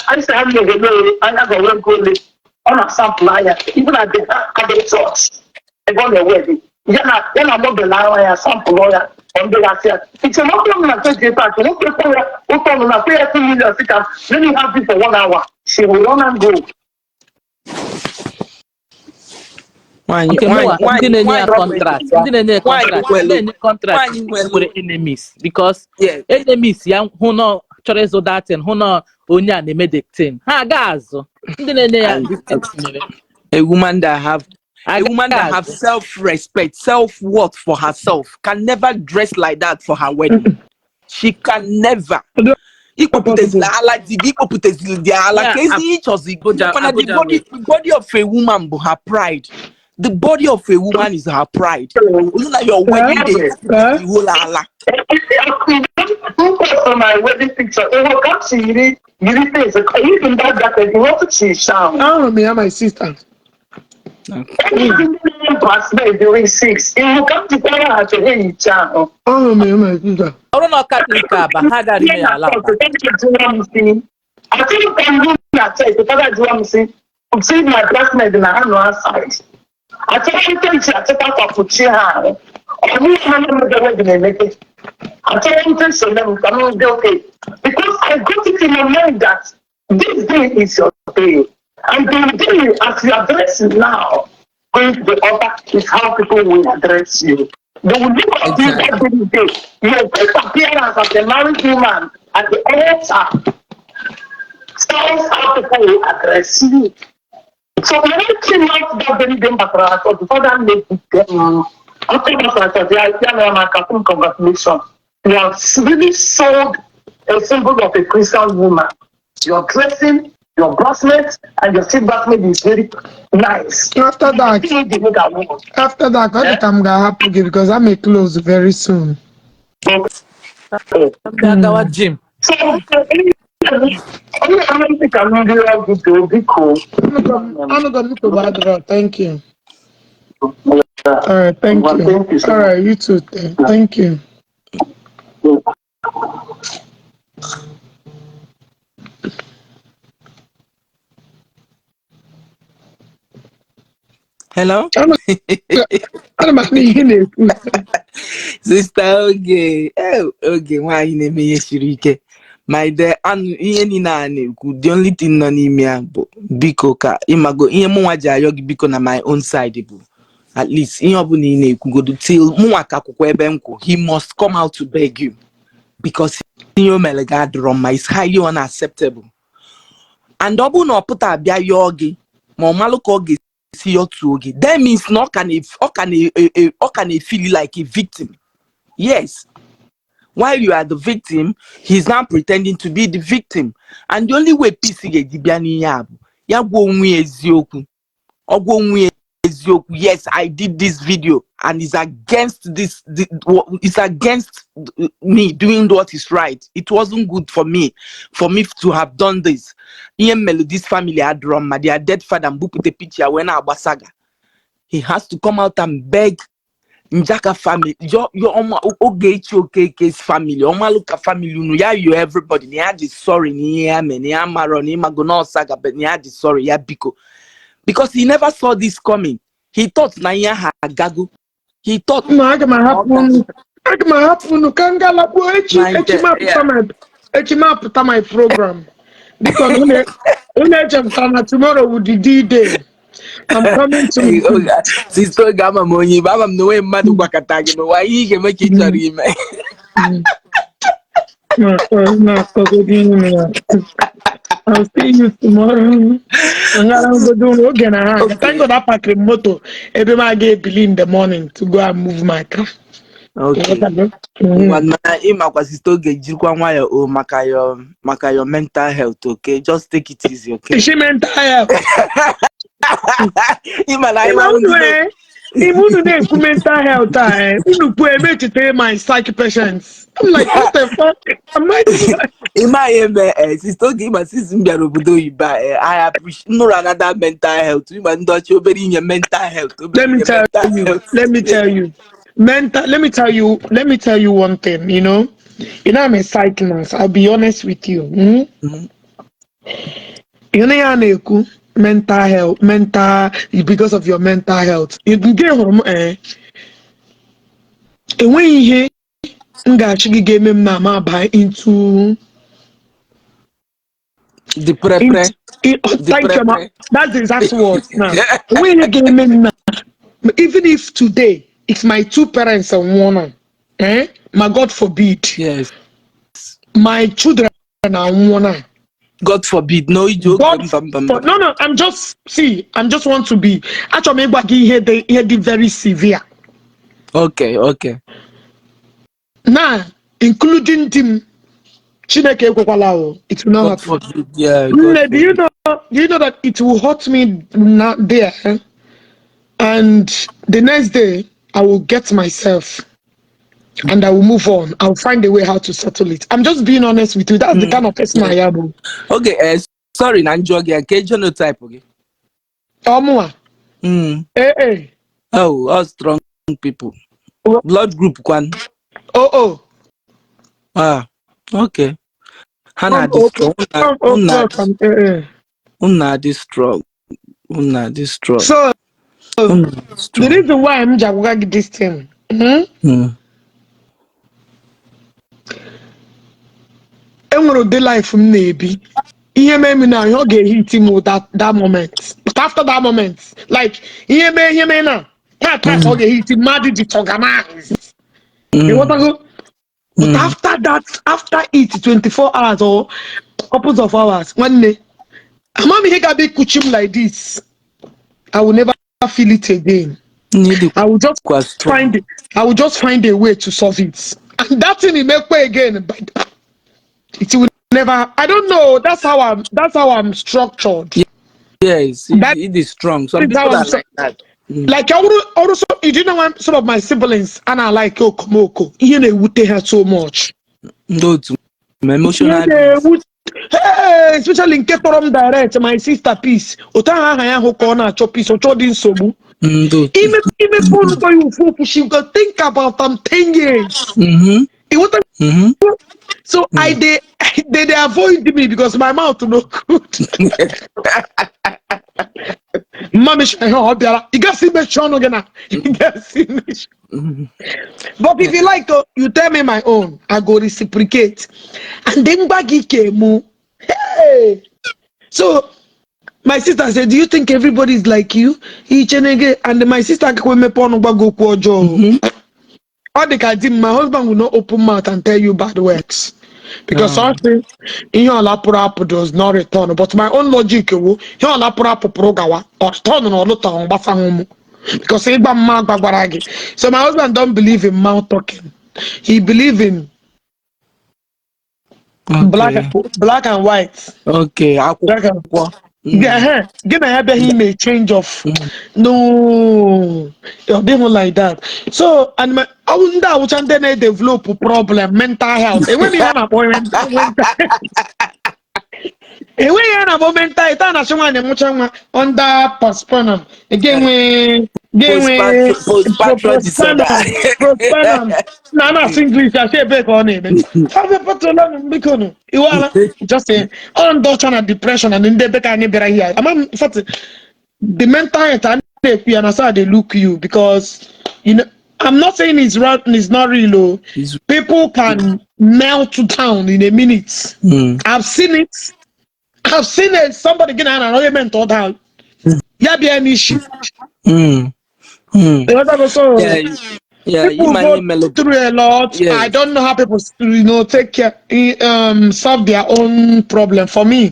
asị ha na-ewere anya ga-enwe nke ole ọ na-asampụl anya even at the church ebe ọ na-ewe dị ya na model ahụ ya sampụl ya ọ ndị ga-asị ya iche na ọkụ na peji pak nwoke kpọ ya ụtọ nọ na pay ya 2 million sị ka let me have it for one hour, she will run and go. Nwaanyị Nke nwaanyị mụnwa ndị nwaanyị na-enye ya nwaanyị contract ndị na-enye ya nwaanyị contract ndị nwelu na-enye contract nwaanyị nwelu nwere enemies because yes enemies ya hụ na ọ chọrọ ịzụ datin hụ na onye a na-eme the thing ha aga azụ ndị na-enye ya and this thing mere a woman aga that have azụ. Self-respect, self-worth for herself can never dress like that for her wedding. She can never. Ikpopụtezila ala di gị ikpopụtezila di ala Ya ka ezi ihe ịchọzi Abuja mana the Abuja body way. the body of a woman bụ her pride. The body of a woman is her pride. Olu na your wedding day ikpopụtezila whole ala. For my wedding picture, it will come to yiri yiri face. Even that jacket, you want to see sound. Ahụrụ m ya, my sister. Everything bridesmaid during six. It will come to tell her to hey child. Ahụrụ m ya, my sister. Ọrụ na Katọlik aba ha gara ime ya ala aba. I think I'm doing that. The father do am say, see my bridesmaid na ha no outside. Achọghị ntị achọta ka ha ahụ. Ọ bụghị ha na-emebe wedding emeke. Achọghị ntị so m ka m dị okay. Because I got it in my mind that this day is your day. And the day as you are dressing now, going to the altar is how people will address you. They will look at you Exactly. every day. Your first appearance as a married woman at the altar tells how people will address you. So when I came out that very day, I thought before that made it, after that, I thought, yeah, congratulations. You have really sold a symbol of a Christian woman. Your dressing, your bracelet, and your seat bracelet is very nice. After that, You did make a woman. After that, ọ dị ka m ga-ahapụ gị because I'm a close very soon. Ndị agawa gym. So, Onye ka m rịọ gị doo, biko. Anụgo m, nsogbu adịrọ. Thank you. All right, thank Well, you. thank you so All much. right, you too. Thank you. Hello? Ana m anụ ihe ị na-ekwu. Sister Oge, Oge nwaanyị na-eme ihe siri ike. My dear, anụ ihe niile a na-ekwu, the only thing nọ n'ime ya bụ biko ka ịmago ihe mụnwa ji ayọ gị biko na my own side bụ at least ihe ọbụla ị na-ekwugodu till mụnwa ka akwụkwọ ebe m kwụ, he must come out to beg you because ihe o mere gị adịrọ mma, is highly unacceptable. And ọ bụrụ na ọ pụta abịa yọọ gị ma ọ malụ ka ọ ga-esi yọtuo gị, that means na ọ ka na-efeel like a victim. Yes, while you are the victim, he's now pretending to be the victim. And the only way peace ga-eji bịa n'ihe a bụ ya gwa onwe ya eziokwu. Ọ gwa onwe ya eziokwu, yes, I did this video and it's against this, it's against me doing what is right. It wasn't good for me to have done this. Ihe m mere this family adịrọ mma, their dead father mbupụta picture wee na-agba saga. He has to come out and beg Njaka family, your ọma Ogechi Okeke's family, Ọmalụka family unu ya yọọ everybody na ya dị sorry na ihe ya mere na ya marọ na ịmago na ọsaga, but na ya dị sorry ya biko, because he never saw this coming. He thought na ihe ahụ agago. He thought Ma aga m ahapụ unu. Aga m ahapụ unu ka m gaa lakpuo echi. My Echi m apụta my echi m apụta my program. Biko unu echepụtara na tomorrow will be D-Day. I'm coming to Hey, Oge, Sister Oge, ama m onye Igbo, ama m na onwe mmadụ gwakọta gị n'ụwa ihe ị ga-eme ka ị chọrọ ime. Na-akọgodi unu ya. I'll see you tomorrow. Ngara ngodo unu oge na ha. Thank God apakịrị m moto ebe m aga ebili in the morning to go and move my car. Okay. Ngwa na ịmakwa, Sister Oge, jirikwa nwayọọ o maka your mental health, okay? Just take it easy, okay? Ishi mental health. Ịma na anyị Ịma nwa unu ndị ime unu na-ekwu mental health a unu kwuo eme echetara my psych patients. I'm like, what the fuck? Am I Ịma ihe mee Sister Oge, ịma since m bịara obodo oyibo a I appreciate nụrụ another mental health, ịma ndị ọcha obere inye mental health, obere Let me inye tell mental you, health. Let me tell you, mental. Let me tell you. Let me tell you one thing. You know, I'm a psych nurse. I'll be honest with you. You know, ya na-ekwu mental health, mental because of your mental health. Nke hụrụ m enweghị ihe m ga-achị gị ga-eme m na ama aba into The pre-pre. Oh, The thank you, ma. pre-pre. That's the exact word. Now, enweghị ihe ga-eme m na even if today, if my two parents are nwụọ, ma God forbid, my children anwụọ. God forbid, no ije oge God mba mba mba. For, no, I'm just see, I'm just want to be. Achọrọ m ịgwa gị ihe dị very severe. Now, including di m, Chineke ekwekwala o, it will not God happen. forbid, yeah, God Nne, do you forbid. know? Do you know that it will hurt me not there, eh? And the next day I will get myself and I will move on. I'll find a way how to settle it. I'm just being honest with you. That's the kind of person I am. O. Okay, sorry na njụọ gị, nke genotype gị? Ọmụa. Eh. Oh, all strong people. Blood group kwan? Oh. Ah, okay. Ha na-adị strong. Oh, eh. Unu na-adị strong. Unu na-adị strong. So, Unu na-adị the strong. reason why I'm ji agwa gị this thing, Enwere ụdị life m na-ebi. Ihe mee m na ihe ọ ga-ehit m that moment. But after that moment, like ihe mee na taa taa ka ọ ga-ehit mmadụ disorganized. Ịghọtago? But after that, after it, 24 hours or couples of hours, nwanne, ama m ihe ga-abịa ikuchi m like this. I will never feel it again. I will just Kwa strong. I will just find a way to solve it. And that thing will make way again, but it will never. I don't know. That's how I'm structured. Yes, That it is strong. Some is how people I'm are like that. Like I would also, you know when some of my siblings and I like Okomoko, ihe na-ewute ha so much. Ndị otu m, emotional Ihe na-ewute. Hey, especially nke kpọrọ m direct, my sister Peace. Otu ahụ aha ya hụ ka ọ na-achọ peace, ọ chọọ dị nsogbu. Ndị otu. Imepe ọnụ gwa ya ofu okwu, she go think about am 10 years. Ịghọta? So I dey they avoid me because my mouth no good. Mma mechi ihe ọ bịara, ị gasị imechi ọnụ gị na ị gasị imechi. But if you like, oh, you tell me my own, I go reciprocate. And then gwa gị ke mụ. Hey! So my sister said, "Do you think everybody is like you?" Ichenege, and my sister akakwa emepe ọnụ gwa gị okwu ọjọọ. Ọ dị ka di m, my husband will not open mouth and tell you bad words. Because Oh. ọ sị, ihe ọla pụrụ apụ does not return. But my own logic wụ, ihe ọla pụrụ apụ pụrụ gawa, ọ return na ọlụta gbasahụ mụ. Because ịgba mma gwagwara gị. So my husband don't believe in mouth talking. He believe in black, black and white. Okay, Black and akwụkwọ. Yeah, gị na ya abịaghị ime change of, no, ọ dịghị like that. So and my ọ bụ ndị awụcha ndị na-edevelop problem mental health, enweghị ihe a na-akpọ mental, enweghị ihe a na-akpọ mental health. A na-achọ nwaanyị mụcha nwa under postpartum, ga-enwe Postpartum disorder. Postpartum na na-asụ English, asị ebe ka ọ na-eme abịapụtụla m, biko nụ iwala just say ọ ndị ọcha na depression and ndị ebe ka anyị bịara here. Ama m, in fact, the mental health a na-ekwu ya na so I dey look you because I'm not saying it's right, it's not real o. People can melt down in a minute. I've seen it. I've seen it. Somebody gị na na onye mental down ya bịa n'isi. Ịghọtago? So people ịma go ihe melụ through a lot. I don't know how people take care, solve their own problem. For me,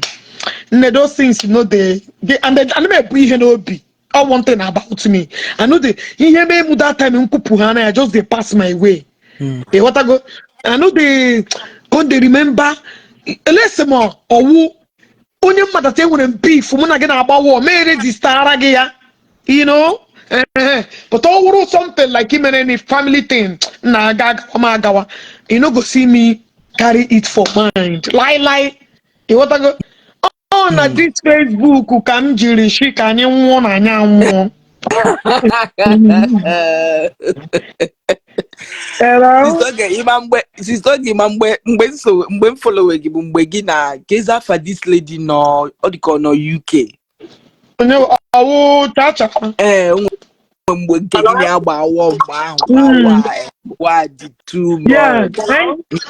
nne, those things, they and they, ana m ebu ihe n'obi. All one thing about me, I know the ihe mee mu that time nkwupụ ha na ya just dey pass my way. Ịghọtago? I know they come dey remember elesi m ọwụ onye mmadụ ta enwere m beef mụ na gị na-agba wọ mee registara gị ya. But ọ wụrụ something like imere any family thing na aga agawa m agawa, you no go see me carry it for mind, lie lie. Ịghọtago? Ọ na this Facebook ka m jiri shi ka anyị nwụọ na anyị anwụọ. Hello? Sister Oge, ịma mgbe nso mgbe m follow gị bụ mgbe gị na kezi afa this lady nọ, ọ dịka ọ nọ UK. Onye ọwụ chacha? Ee, o nwere mgbe nke gị na-agba awọ mgbe ahụ awa wa dị too much.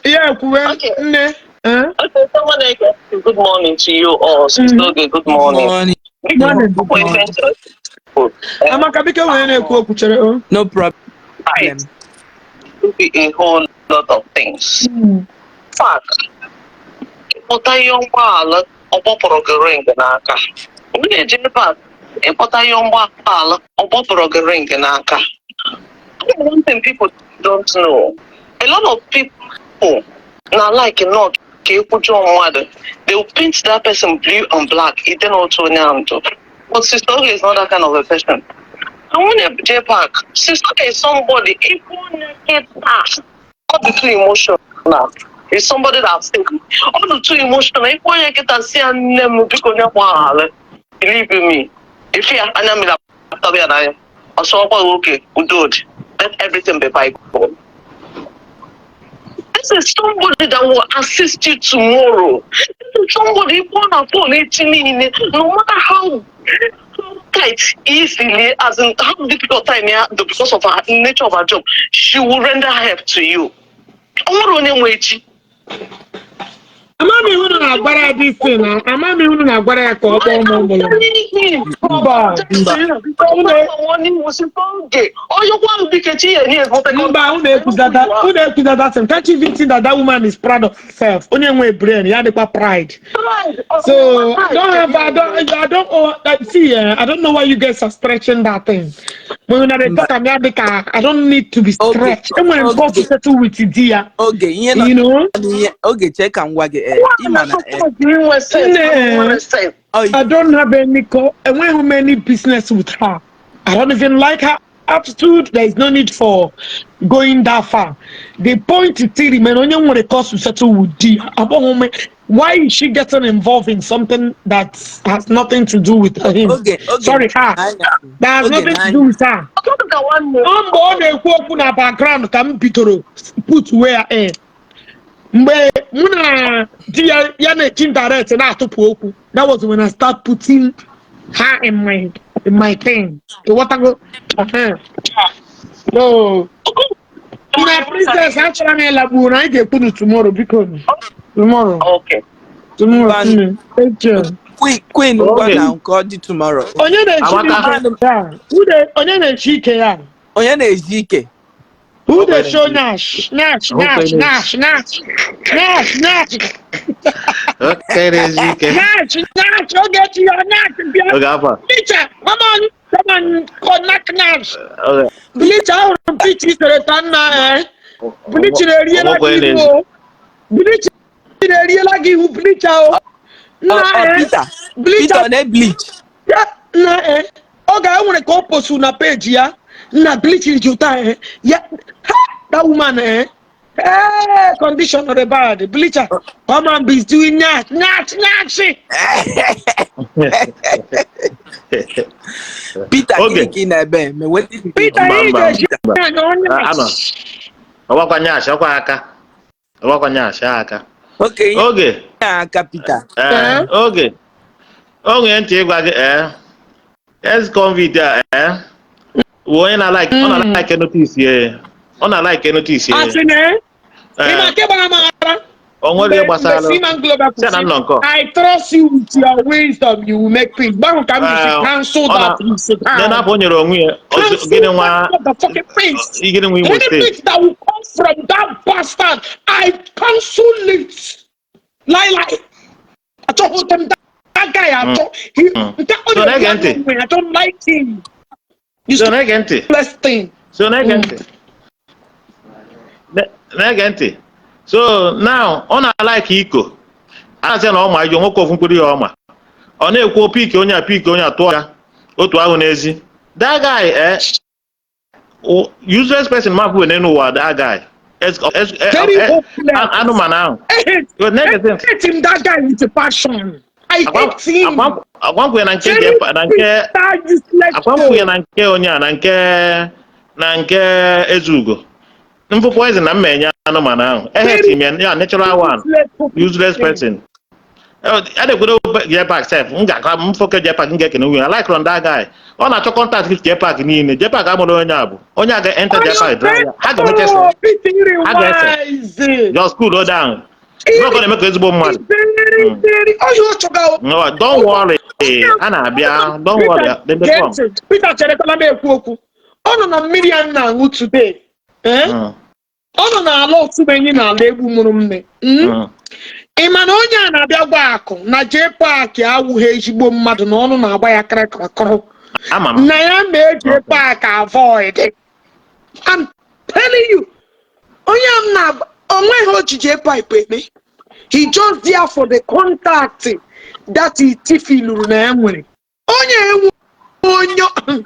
Yeah, kwuwe nne. Eh? Okay, someone else. Good morning to you all. Sister Oge, good morning. Morning. Morning. Morning. Amaka, biko, nwere na-ekwu okwu, chere o. No problem. Right. Be a whole lot of things. Fact, ịkpọta ihe ụgbọala ọ gbapụrụ gị ring n'aka. Nwunye J-Park, ịkpọta ihe ụgbọala ọ gbapụrụ gị ring n'aka. One thing people don't know, a lot of people na like not ka ekwujọ mmadụ. They will paint that person blue and black. Ide n'otu onye ahụ ndụ. But Sister Oge is not that kind of a person. And nwunye J-Park, Sister Oge is somebody, ịkwụ onye kịta, ọ dị too emotional. Is somebody that think ọ dị too emotional. Ịkwụ onye kịta si ya, "Nne m, biko nye gbaghara," believe me, ife ya anya mmiri apụtaba ya n'anya, ọsọkwa oke udo dị. Let everything be bygone. This is somebody that will assist you tomorrow. This is somebody ịkpọ na phone echi niile, no matter how tight easily, as in how difficult time ya dị because of her nature of her job, she will render help to you. Ọ nwere onye nwe echi. Ama m ihe unu na-agwara ya this thing na ama m ihe unu na-agwara ya ka ọ kpọọ m ụmụlụ. Mba. Oge ọyọkwa bike chi ya enye. Mba, unu ekwuza that thing. Can't you even see that that woman is proud of herself? Onye nwe brain, ya dịkwa pride. So I don't have, I don't, oh, like, see, I don't know why you guys are stretching that thing. When una dey talk am, ya dịka I don't need to be stretched. Enwere m cause to settle with di ya. Oge ihe nọ You know? n'ihe oge chee ka m gwa gị, ịma na Nne, I don't have any enweghị m any business with her. I don't even like her. attitude. There is no need for going that far. The point is still remain, onye nwere cause to settle with di abụghị ume. Why is she getting involved in something that has nothing to do with him? Oge, Oge, Sorry, her. N'anya. That has Oge, nothing to n'anya. Do with her. Ọ mgbe ọ na-ekwu okwu na background ka m bidoro put where in. Mgbe mụ na di ya ya na-eji indirect na-atụpụ okwu, that was when I start putting her in my thing. Ịghọtago? Uh-huh. So na princess, achọrọ m ịlagbu na anyị ga-ekwu nu tomorrow, biko. Tomorrow. Okay. Tomorrow. Ngwa. Nne. Take care. Queen, Queen, ngwa. Oge. Na nke ọ dị tomorrow. Onye na-echi Amaka. ike ya? Onye na-echi ike ya? Onye na-eji ike? Who dey show nyash nyash nyash nyash nyash nyash nyash? Okay, na-ezu ike. Nyash nyash, Ogechi, your nyash bịa. Oge afọ a. Bleacher, come on, come on, connect nyash. Oge. Bleacher, ahụrụ m picture isere ta nna, eh, bleacher eriela Ọgbọkwa gị na-ezu. ihu o. Bleacher eriela gị ihu, bleacher o. Nna. Ọ Eh. Peter. Bleacher. Peter ọ na-ebleach? Ya nna, eh, ọ ga-enwere ka ọ postu na peji ya nna. Bleach ji ụta, eh, ya ha, that woman, eh, eh, condition not bad. Bleacher, come and be doing nyash nyash nyash. Peter. Oge. Gịnị ka ị na-ebe eme? Wetin be Peter. Mba, Ị mba, ga-eji mba. anya onye. Anọ. Ọgbakwa nyash, ọkwa aka. Ọgbakwa nyash aka. Okay. Oge. Aka Peter. Ee, oge. O nwere ntị ịgwa gị, ee. Ex-convict a, ee. Wụ onye na-like, ọ na-like notice ya. Ọ na-like notice ya. Asị na ị Ee. ma nke gbara m ara. O nwere ihe gbasara. Mgbe Seaman Global Sị na nnọọ nkọ. "I trust you with your wisdom, you will make peace." Gbanwe ka m ji Ee, cancel ọ na- that peace. Nye napụ o nyere onwe ya. Gịnị nwa Motherfucking peace. gịnị nwa Imo Any Steeti. peace that will come from that bastard, I cancel it. Lie, lie. Achọghị m that guy achọ. Nke ọ So na-ege na-ekwu ntị. onwe ya, I don't like him. So na-ege ntị. Useless thing. So na-ege ntị. Na-ege ntị. So now ọ na-alike iko. A sị na ọ ma ijọ nwoke ofu mkpụrụ ya ọma. Ọ na-ekwu pick onye a, pick onye a, tụọ ya otu ahụ n'ezi. That guy, eh, useless person mapụ n'elu ụwa, that guy. Very hopeless. Anụmanụ ahụ. I hate, Na-ege ntị. I hate him, that guy, with a passion. I hate him. Agwa na nke na nke That useless. agwa na nke onye a na nke Ezugo. Mfụ poison na mma enye anụmanụ ahụ. Eheti m ya ya natural one. Useless person. A na-ekwado Jpac sef, m ga-akọ m foke Jpac, m ga-ekene nwunye. I like on that guy. Ọ na-achọ contact with Jpac niile. Jpac amụrụ onye a bụ. Onye a ga-enter Jpac dry ya. Ha ga-emechesi. Ha ga-ese. Just cool down. Ọ na-eme ka ezigbo mmadụ. No, don't worry. A na-abịa. Don't worry. They dey come. Peter, cherekwala m ekwu okwu. Ọ nọ na mmiri a m na-aṅụ today. Eh? Ọ nọ n'ala otubenyi n'ala egbu mụrụ nne. Ị ma na onye a na-abịa gwa akụ na Jpac awụghị ezigbo mmadụ, na ọnụ na-agba ya kịrịkịrịkịrị. Ama m. Na ya mee Jpac avoid. I'm telling you, onye a m na onweghị o ji Jpac eme. He just there for the contact that he tifiluru na ya nwere. Onye enwe onye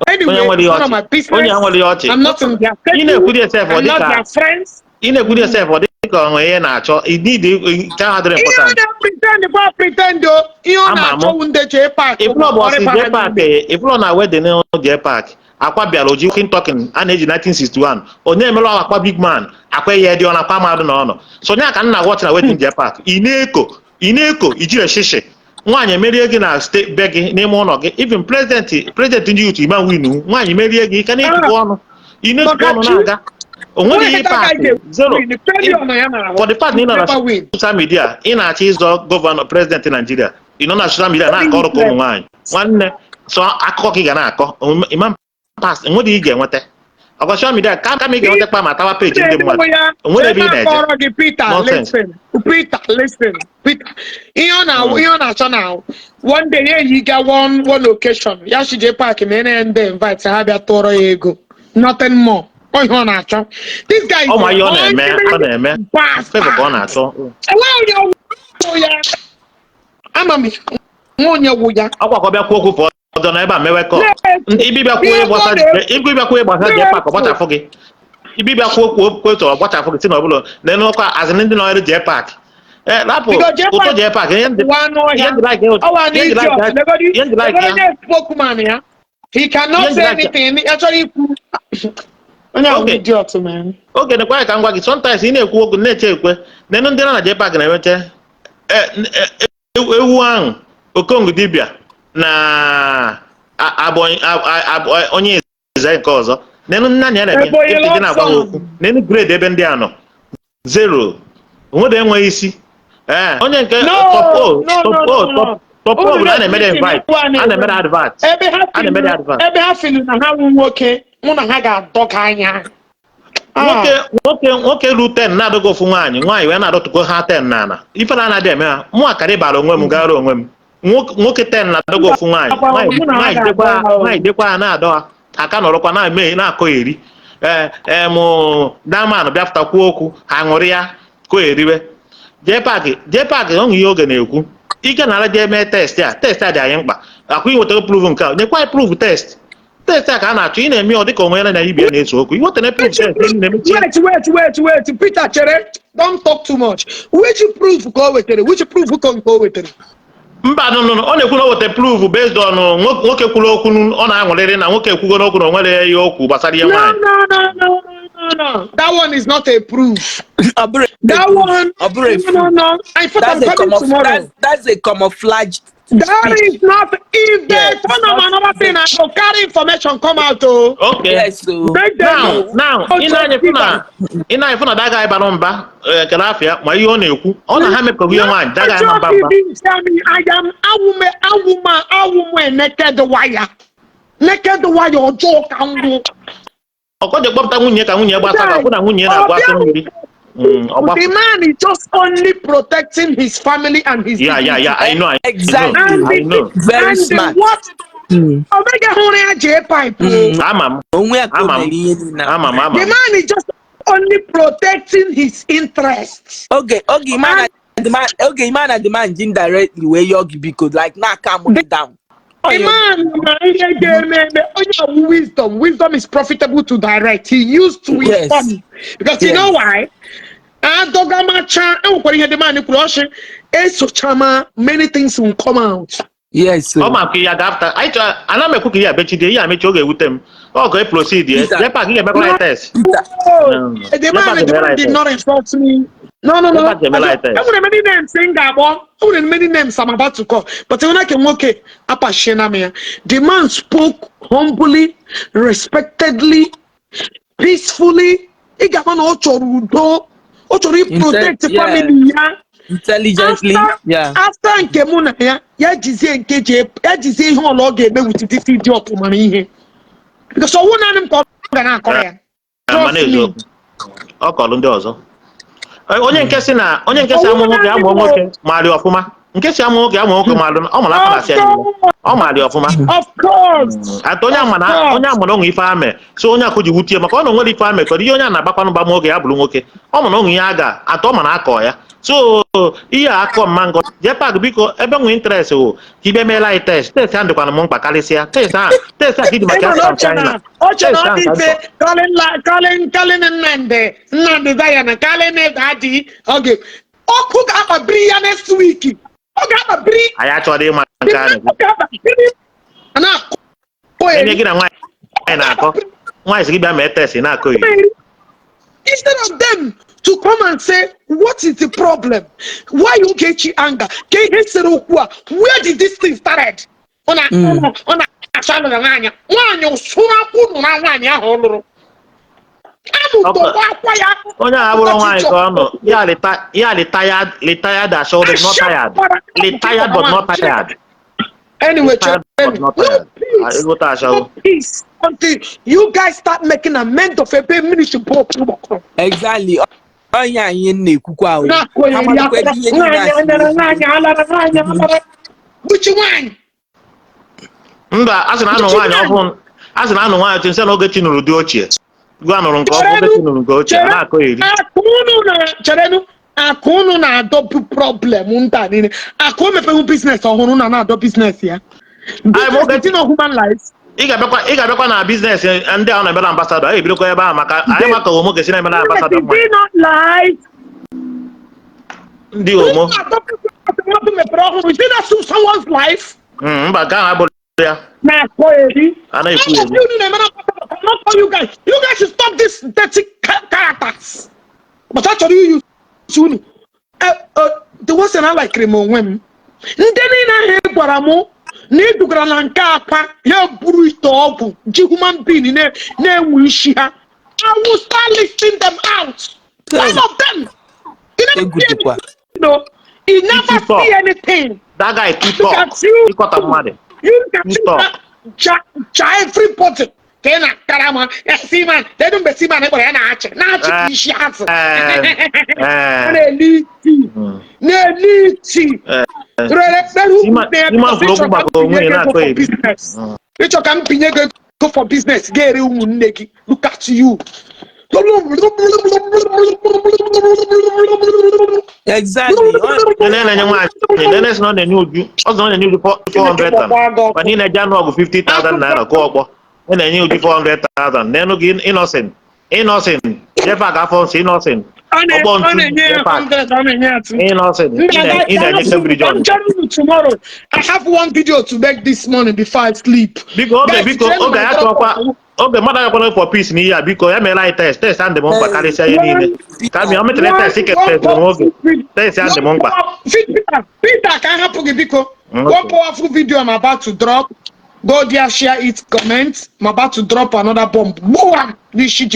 anyway, Onye nwere ihe none of my ọchị. business. Onye nwere ihe ọchị. I'm not in their Ị na-ekwu yourself ọ I'm not dịka their friends. Ị na-ekwu yourself ọ dịka ọ nwere ihe na-achọ. You need nke ahụ adịrị Ihe ọ important. na-pretend kwa pretend o, ihe ọ Ama m. na-achọwu ndị Jpac. Ifụlọ bụ ọsị Jpac, ifụlọ na wedding Jpac akwa bịara oji walking talking a na-eji 1961 onye emelụ akwa big man akwa ihe dị ọ na akwa mmadụ na ọnọ so onye ka nna watch na wedding Jpac. Ị na-eko, ị na-eko ijire shishi nwaanyị emerie gị na steeti be gị n'ime ụlọ gị. Even president ndị youth ima winu nwaanyị merie gị ka na-etukwu ọnụ, ị na-etukwu ọnụ na-aga o nwere ihe paaki zero for the fact na ị nọ na social media, ị na-achọ ịzọ governor, president Naijiria. Ị nọ na social media na-akọ ọrụ ka ụmụ nwaanyị nwanne so akụkọ ka ị ga na-akọ imam pass enweghị ị ga-enweta ọkwa social media kama ị ga-enweta kpa ma tawa peji ndị mmadụ onwere ebe ị na-eje. Akọrọ gị, Peter. Nonsense. Listen, Peter, listen, Peter, ihe ọ na-achọ na one day ya eyiga one occasion ya si Jpac ma ene ndị invite ha bịa tụọrọ ya ego, nothing more. Ọ ihe ọ na-achọ, this guy is Ọ ma ihe ọ na-eme, ọ na-eme favor ka ọ na-achọ. Enweghị onye wụ ya, ama m ya, nwa onye wụ ya. Ọkwa ka ọ bịa kwuo okwu for Ọdọ na ebe a mewe kọ ndị ibibịa kwuo Ihe gbasara ọ na-ekwu. Ibibịa kwuo gbasara JPAC, ọgbachafụ gị. Ibibịa kwuo kwuo kwetọ, ọgbachafụ gị si na ọbụla n'elu ọkwa azị ndị nọnyere JPAC. Ee, rapụ Because JPAC ụtọ JPAC ihe ndị Wa anụ ihe ọhịa. ndị like Ọ wa ihe ndị idiot. like Legodi ihe ndị like legodi ya onye spokesman ya. He cannot Ihe ndị say like ya. anything. Ya chọrọ ikwu. Onye ahụ Okay. idiot, man. Oge nekwa ya ka m gwa gị, sometimes ị na-ekwu okwu na-eche ekwe n'elu ndị na JPAC na-enweta ewu ahụ Okongwu dibịa na onye eze nke ọzọ n'elu nna ya na-eme Ebonyi ndị na-agwa ha Lawson. okwu n'elu grade ebe ndị a nọ zero onwede enweghị isi. Ee, onye nke No, top o no, top no, o no, no. top top o Unu bụ na a na-emere na-eti invite mkpu a a na-emere na-ekwu. advert Ebe ha a na-emere filu advert. Ebe ha filu na ha wụ nwoke, mụ na ha ga-adọka anya. Ah. Nwoke ru 10 na-adọghị ofu nwaanyị, nwaanyị wee na-adọtụkọ ha 10 n'ala. Ife na anaghị eme ha, mụ akara ịbara onwe m gara onwe m. Nwoke 10 na-adọghị ofu nwaanyị, Agwa nwaanyị mụ na ha nwaanyị dekwa ga-agba ha o. nwaanyị dekwa ha na-adọ ha aka nọrọkwa na-eme na-akọ eri. Ee ee, mụ daman bịapụta kwuo okwu ha ṅụrị ya kọ eriwe. JPAC, JPAC ọṅụ ihe oge na-ekwu ike na ara jee mee test a. Test a dị anyị mkpa akwa inwetara proof nke a, nyekwa anyị proof test. Test a ka a na-achọ. Ị na-eme ọ dịka onwe ya na ibe ya na-eso okwu inwetara proof test ị na-emechi. Wait, wait, wait, wait. Peter, chere. Don't talk too much. Which proof ka o wetere? Which proof ka nke o wetere? Mba, no, no, no. Ọ na-ekwu na o weta proof based on nwoke kwuru okwu, ọ na-aṅụrịrị na nwoke ekwugo n'okwu na o nwere ihe okwu gbasara ihe No, nwaanyị. no, no, no, no, no. That one is not a proof. Ọ bụrụ a That proof. one, Ọ bụrụ a no, no, proof. no. In fact, That's I'm a coming tomorrow. that's a camouflaged That speech. is not. If they Yes, turn on not another thing, I go carry information come out. Oh, Okay. Yes, so make them Now know. now Oh, ị na-anya fụ na Peter. ị na-anya fụ na daga bara mba ekele afịa ma ihe ọ na-ekwu ọ na ha mepụtago ihe nwaanyị daga ama mba mba. Tell me, I am awume awuma awume naked wire. Naked wire ọjọọ ka m gwụ. Ọkọje kpọpụta nwunye ka nwunye gbasa ka kwụ na nwunye na-agwa asọ mmiri. Ọ The man is just only protecting his family and his Yeah, I know, I know. Exactly. And I the, know. Very and the smart. what? Omega hụrụ ya jee pipe. Ama m. Onwe ya ka o Ama m. mere ihe niile a. Ama m, ama The m. man is just only protecting his interests. Oge ịma na the man, oge ịma na the man ji indirectly wee yọọ gị biko, like na calm gị down. The man ma ihe ga-eme eme onye ọwụ wisdom. Wisdom is profitable to direct. He used wisdom because you know why? Adọgamacha enwekwara ihe the man kwuru ọchị esochama, many things will come out. Yes. Ọ ma ka ya ga-apụta anyị chọrọ ana m ekwu ka ihe abechide ihe amechi ọ ga-ewute m ọ ga proceed ya. Peter. JPAC ị ga-emekwa ya test. No, the man, JPAC the emela man ya did test. not insult me. No. JPAC emela ya test. Enwere many names m ga-akpọ. Enwere many names I'm about to call. But when I can nwoke apashina m ya. The man spoke humbly, respectedly, peacefully. Ị ga-ama na ọ chọrọ udo. Ọ chọrọ i-protect family ya. Intelligently. After, after nke mụ na ya, ya jizie nke ji ya jizie ihe ọla ọ ga-eme with this idiot mara ihe. Because ọwụ naanị m ka ọ ga na-akọrọ ya. Mana Trust me. eziokwu ọ kọrọ ndị ọzọ. Onye nke si na onye nke si amụ nwoke amụ nwoke marị ọfụma, nke si amụ nwoke amụ nwoke marị ọ mara afọ na asị ya niile ọ marị ọfụma. Of course. Atọ onye ama na onye ama na onwe ife ame so onye akụ ji wutie maka ọ na onwere ife ame kọrọ ihe onye a na-agbakwanụ mgba nwoke ya bụrụ nwoke ọ ma na onwe ihe a ga atọ ọ ma na akọ ya so ihe a akọ mma ngọ JPAC biko ebe nwee interest wụ ka ibe meela anyị test. Test ahụ dịkwana m mkpa karịsịa test ahụ, test a ka iji maka Ịma na ya oche China na oche na test ọ ahụ dị ka mfe mkpa. calling calling Nnamdi Nnamdi Zion calling Daddy oge ọkụ ga-akpabiri ya next week, ọ ga-akpabiri. Anyị achọrọ ịma nke a na-ekwu. Ọ ga-akpabiri a na-akọ enye eri gị na nwaanyị na-akọ nwaanyị sị gị bịa mee test ị na-akọ eri. Instead of them to come and say, "What is the problem? Why you get anger ka ihe sere okwu a? Where did this thing started?" Ọ na ọ na-achọ alụrụ nwaanyị nwaanyị ụsụrụ akwụ nụ na nwaanyị ahụ ọ lụrụ amụtọkwa akwa ya. Onye a abụrụ nwaanyị ka ọ nọ ya ya retired, retired assured, not tired, retired but not tired. Anyway, Retired but chere not no tired. peace, Ịgụta ashawo. no peace until you guys start making amend of ebe mmiri si bụ okwu gbakọrọ. Exactly. Onye anyị na-ekwukwa o. Na-akọ Ha eri marakwa akwa ebe ihe niile nwaanyị a si alara wee nwaanyị alara nwaanyị alara gbuchi nwaanyị. Mba, a sị na anụ Gbuchi nwaanyị nwaanyị. ọfụ a sị na anụ nwaanyị otu nsị na Ogechi nụrụ di ochie gwa nụrụ nke ọfụ. Cherenu. Ogechi nụrụ nke ochie a Chere na-akọ eri. Akụ unu na cherenu akụ unu na-adọbu problem nta niile akụ o mepeghị business ọhụrụ na na-adọ business ya. Business is not human life. Ị ga-abịakwa na business ndị ahụ na-emere ambassador, anyị ebidokwa ebe ahụ maka anyị maka omo ga-esi na-emere ambassador Is mmanya. it not life? Ndị omo. Mmadụ mepere ọhụrụ, is it not someone's life? Mba, nke ahụ abụrụ ya. Na-akọ eri. A na-ekwu All of eri. you na-emere ambassador cannot call you guys. You guys should stop this dirty characters. But achọrọ iyi unu. The worst thing I like m onwe m. Ndị niile ahụ ị gwara m na ị dugara na nke akwa ha buru ite ọgwụ ji human being na-enwe isi ha. I will start listing them out. All of them. You never Egwu see dịkwa. anything. No. You never Too talk. see anything. That guy too Look talk. at you. Ịkọta mmadụ. You look at Too you. talk. Ja, ja everybody. Ka ị na-akara ma seaman, kedu mgbe seaman kpọrọ ya na-achị na-achị ka isi azụ? Ọ na-eli iti, na-eli iti. Rere rere ụmụnne ya Seaman because kwuru ịchọ okwu ka maka m onwe binye ya gị ego na-akọ for eri. business. Ịchọ ka m binye gị ego for business, ga-ere ụmụnne gị. Look at you. Exactly. Nene na-enye nwaanyị, nene sị na ọ na-enye Uju, ọ sị na ọ na-enye Uju 400,000. Mana ị na-eji anụ ọgụ 50,000 naira kụọ ọkpọ. Ị na-enye Uju 400,000. N'enu gị Innocent. Innocent. Jepak afọ nsọ Innocent. Ọgbọ Ọ ntu na-enye ya Jepak. 100, ọ na-enye ya 2. Innocent. Ị na-enye Cambridge I'm John. joining you tomorrow. I have one video to make this morning before I sleep. Biko oge Guys, biko jeenụ oge my ya drop chọkwa oge mmadụ agakwana for peace n'ihe a, biko ya meela anyị test test and dị m mkpa karịsịa ihe niile ka mi o metere test ike test m oge test and dị m mkpa. Peter, Peter, ka m hapụ gị, biko. Okay. One powerful video I'm about to drop. Go there, share it, comment. I'm about to drop another bomb. Boom! This shit,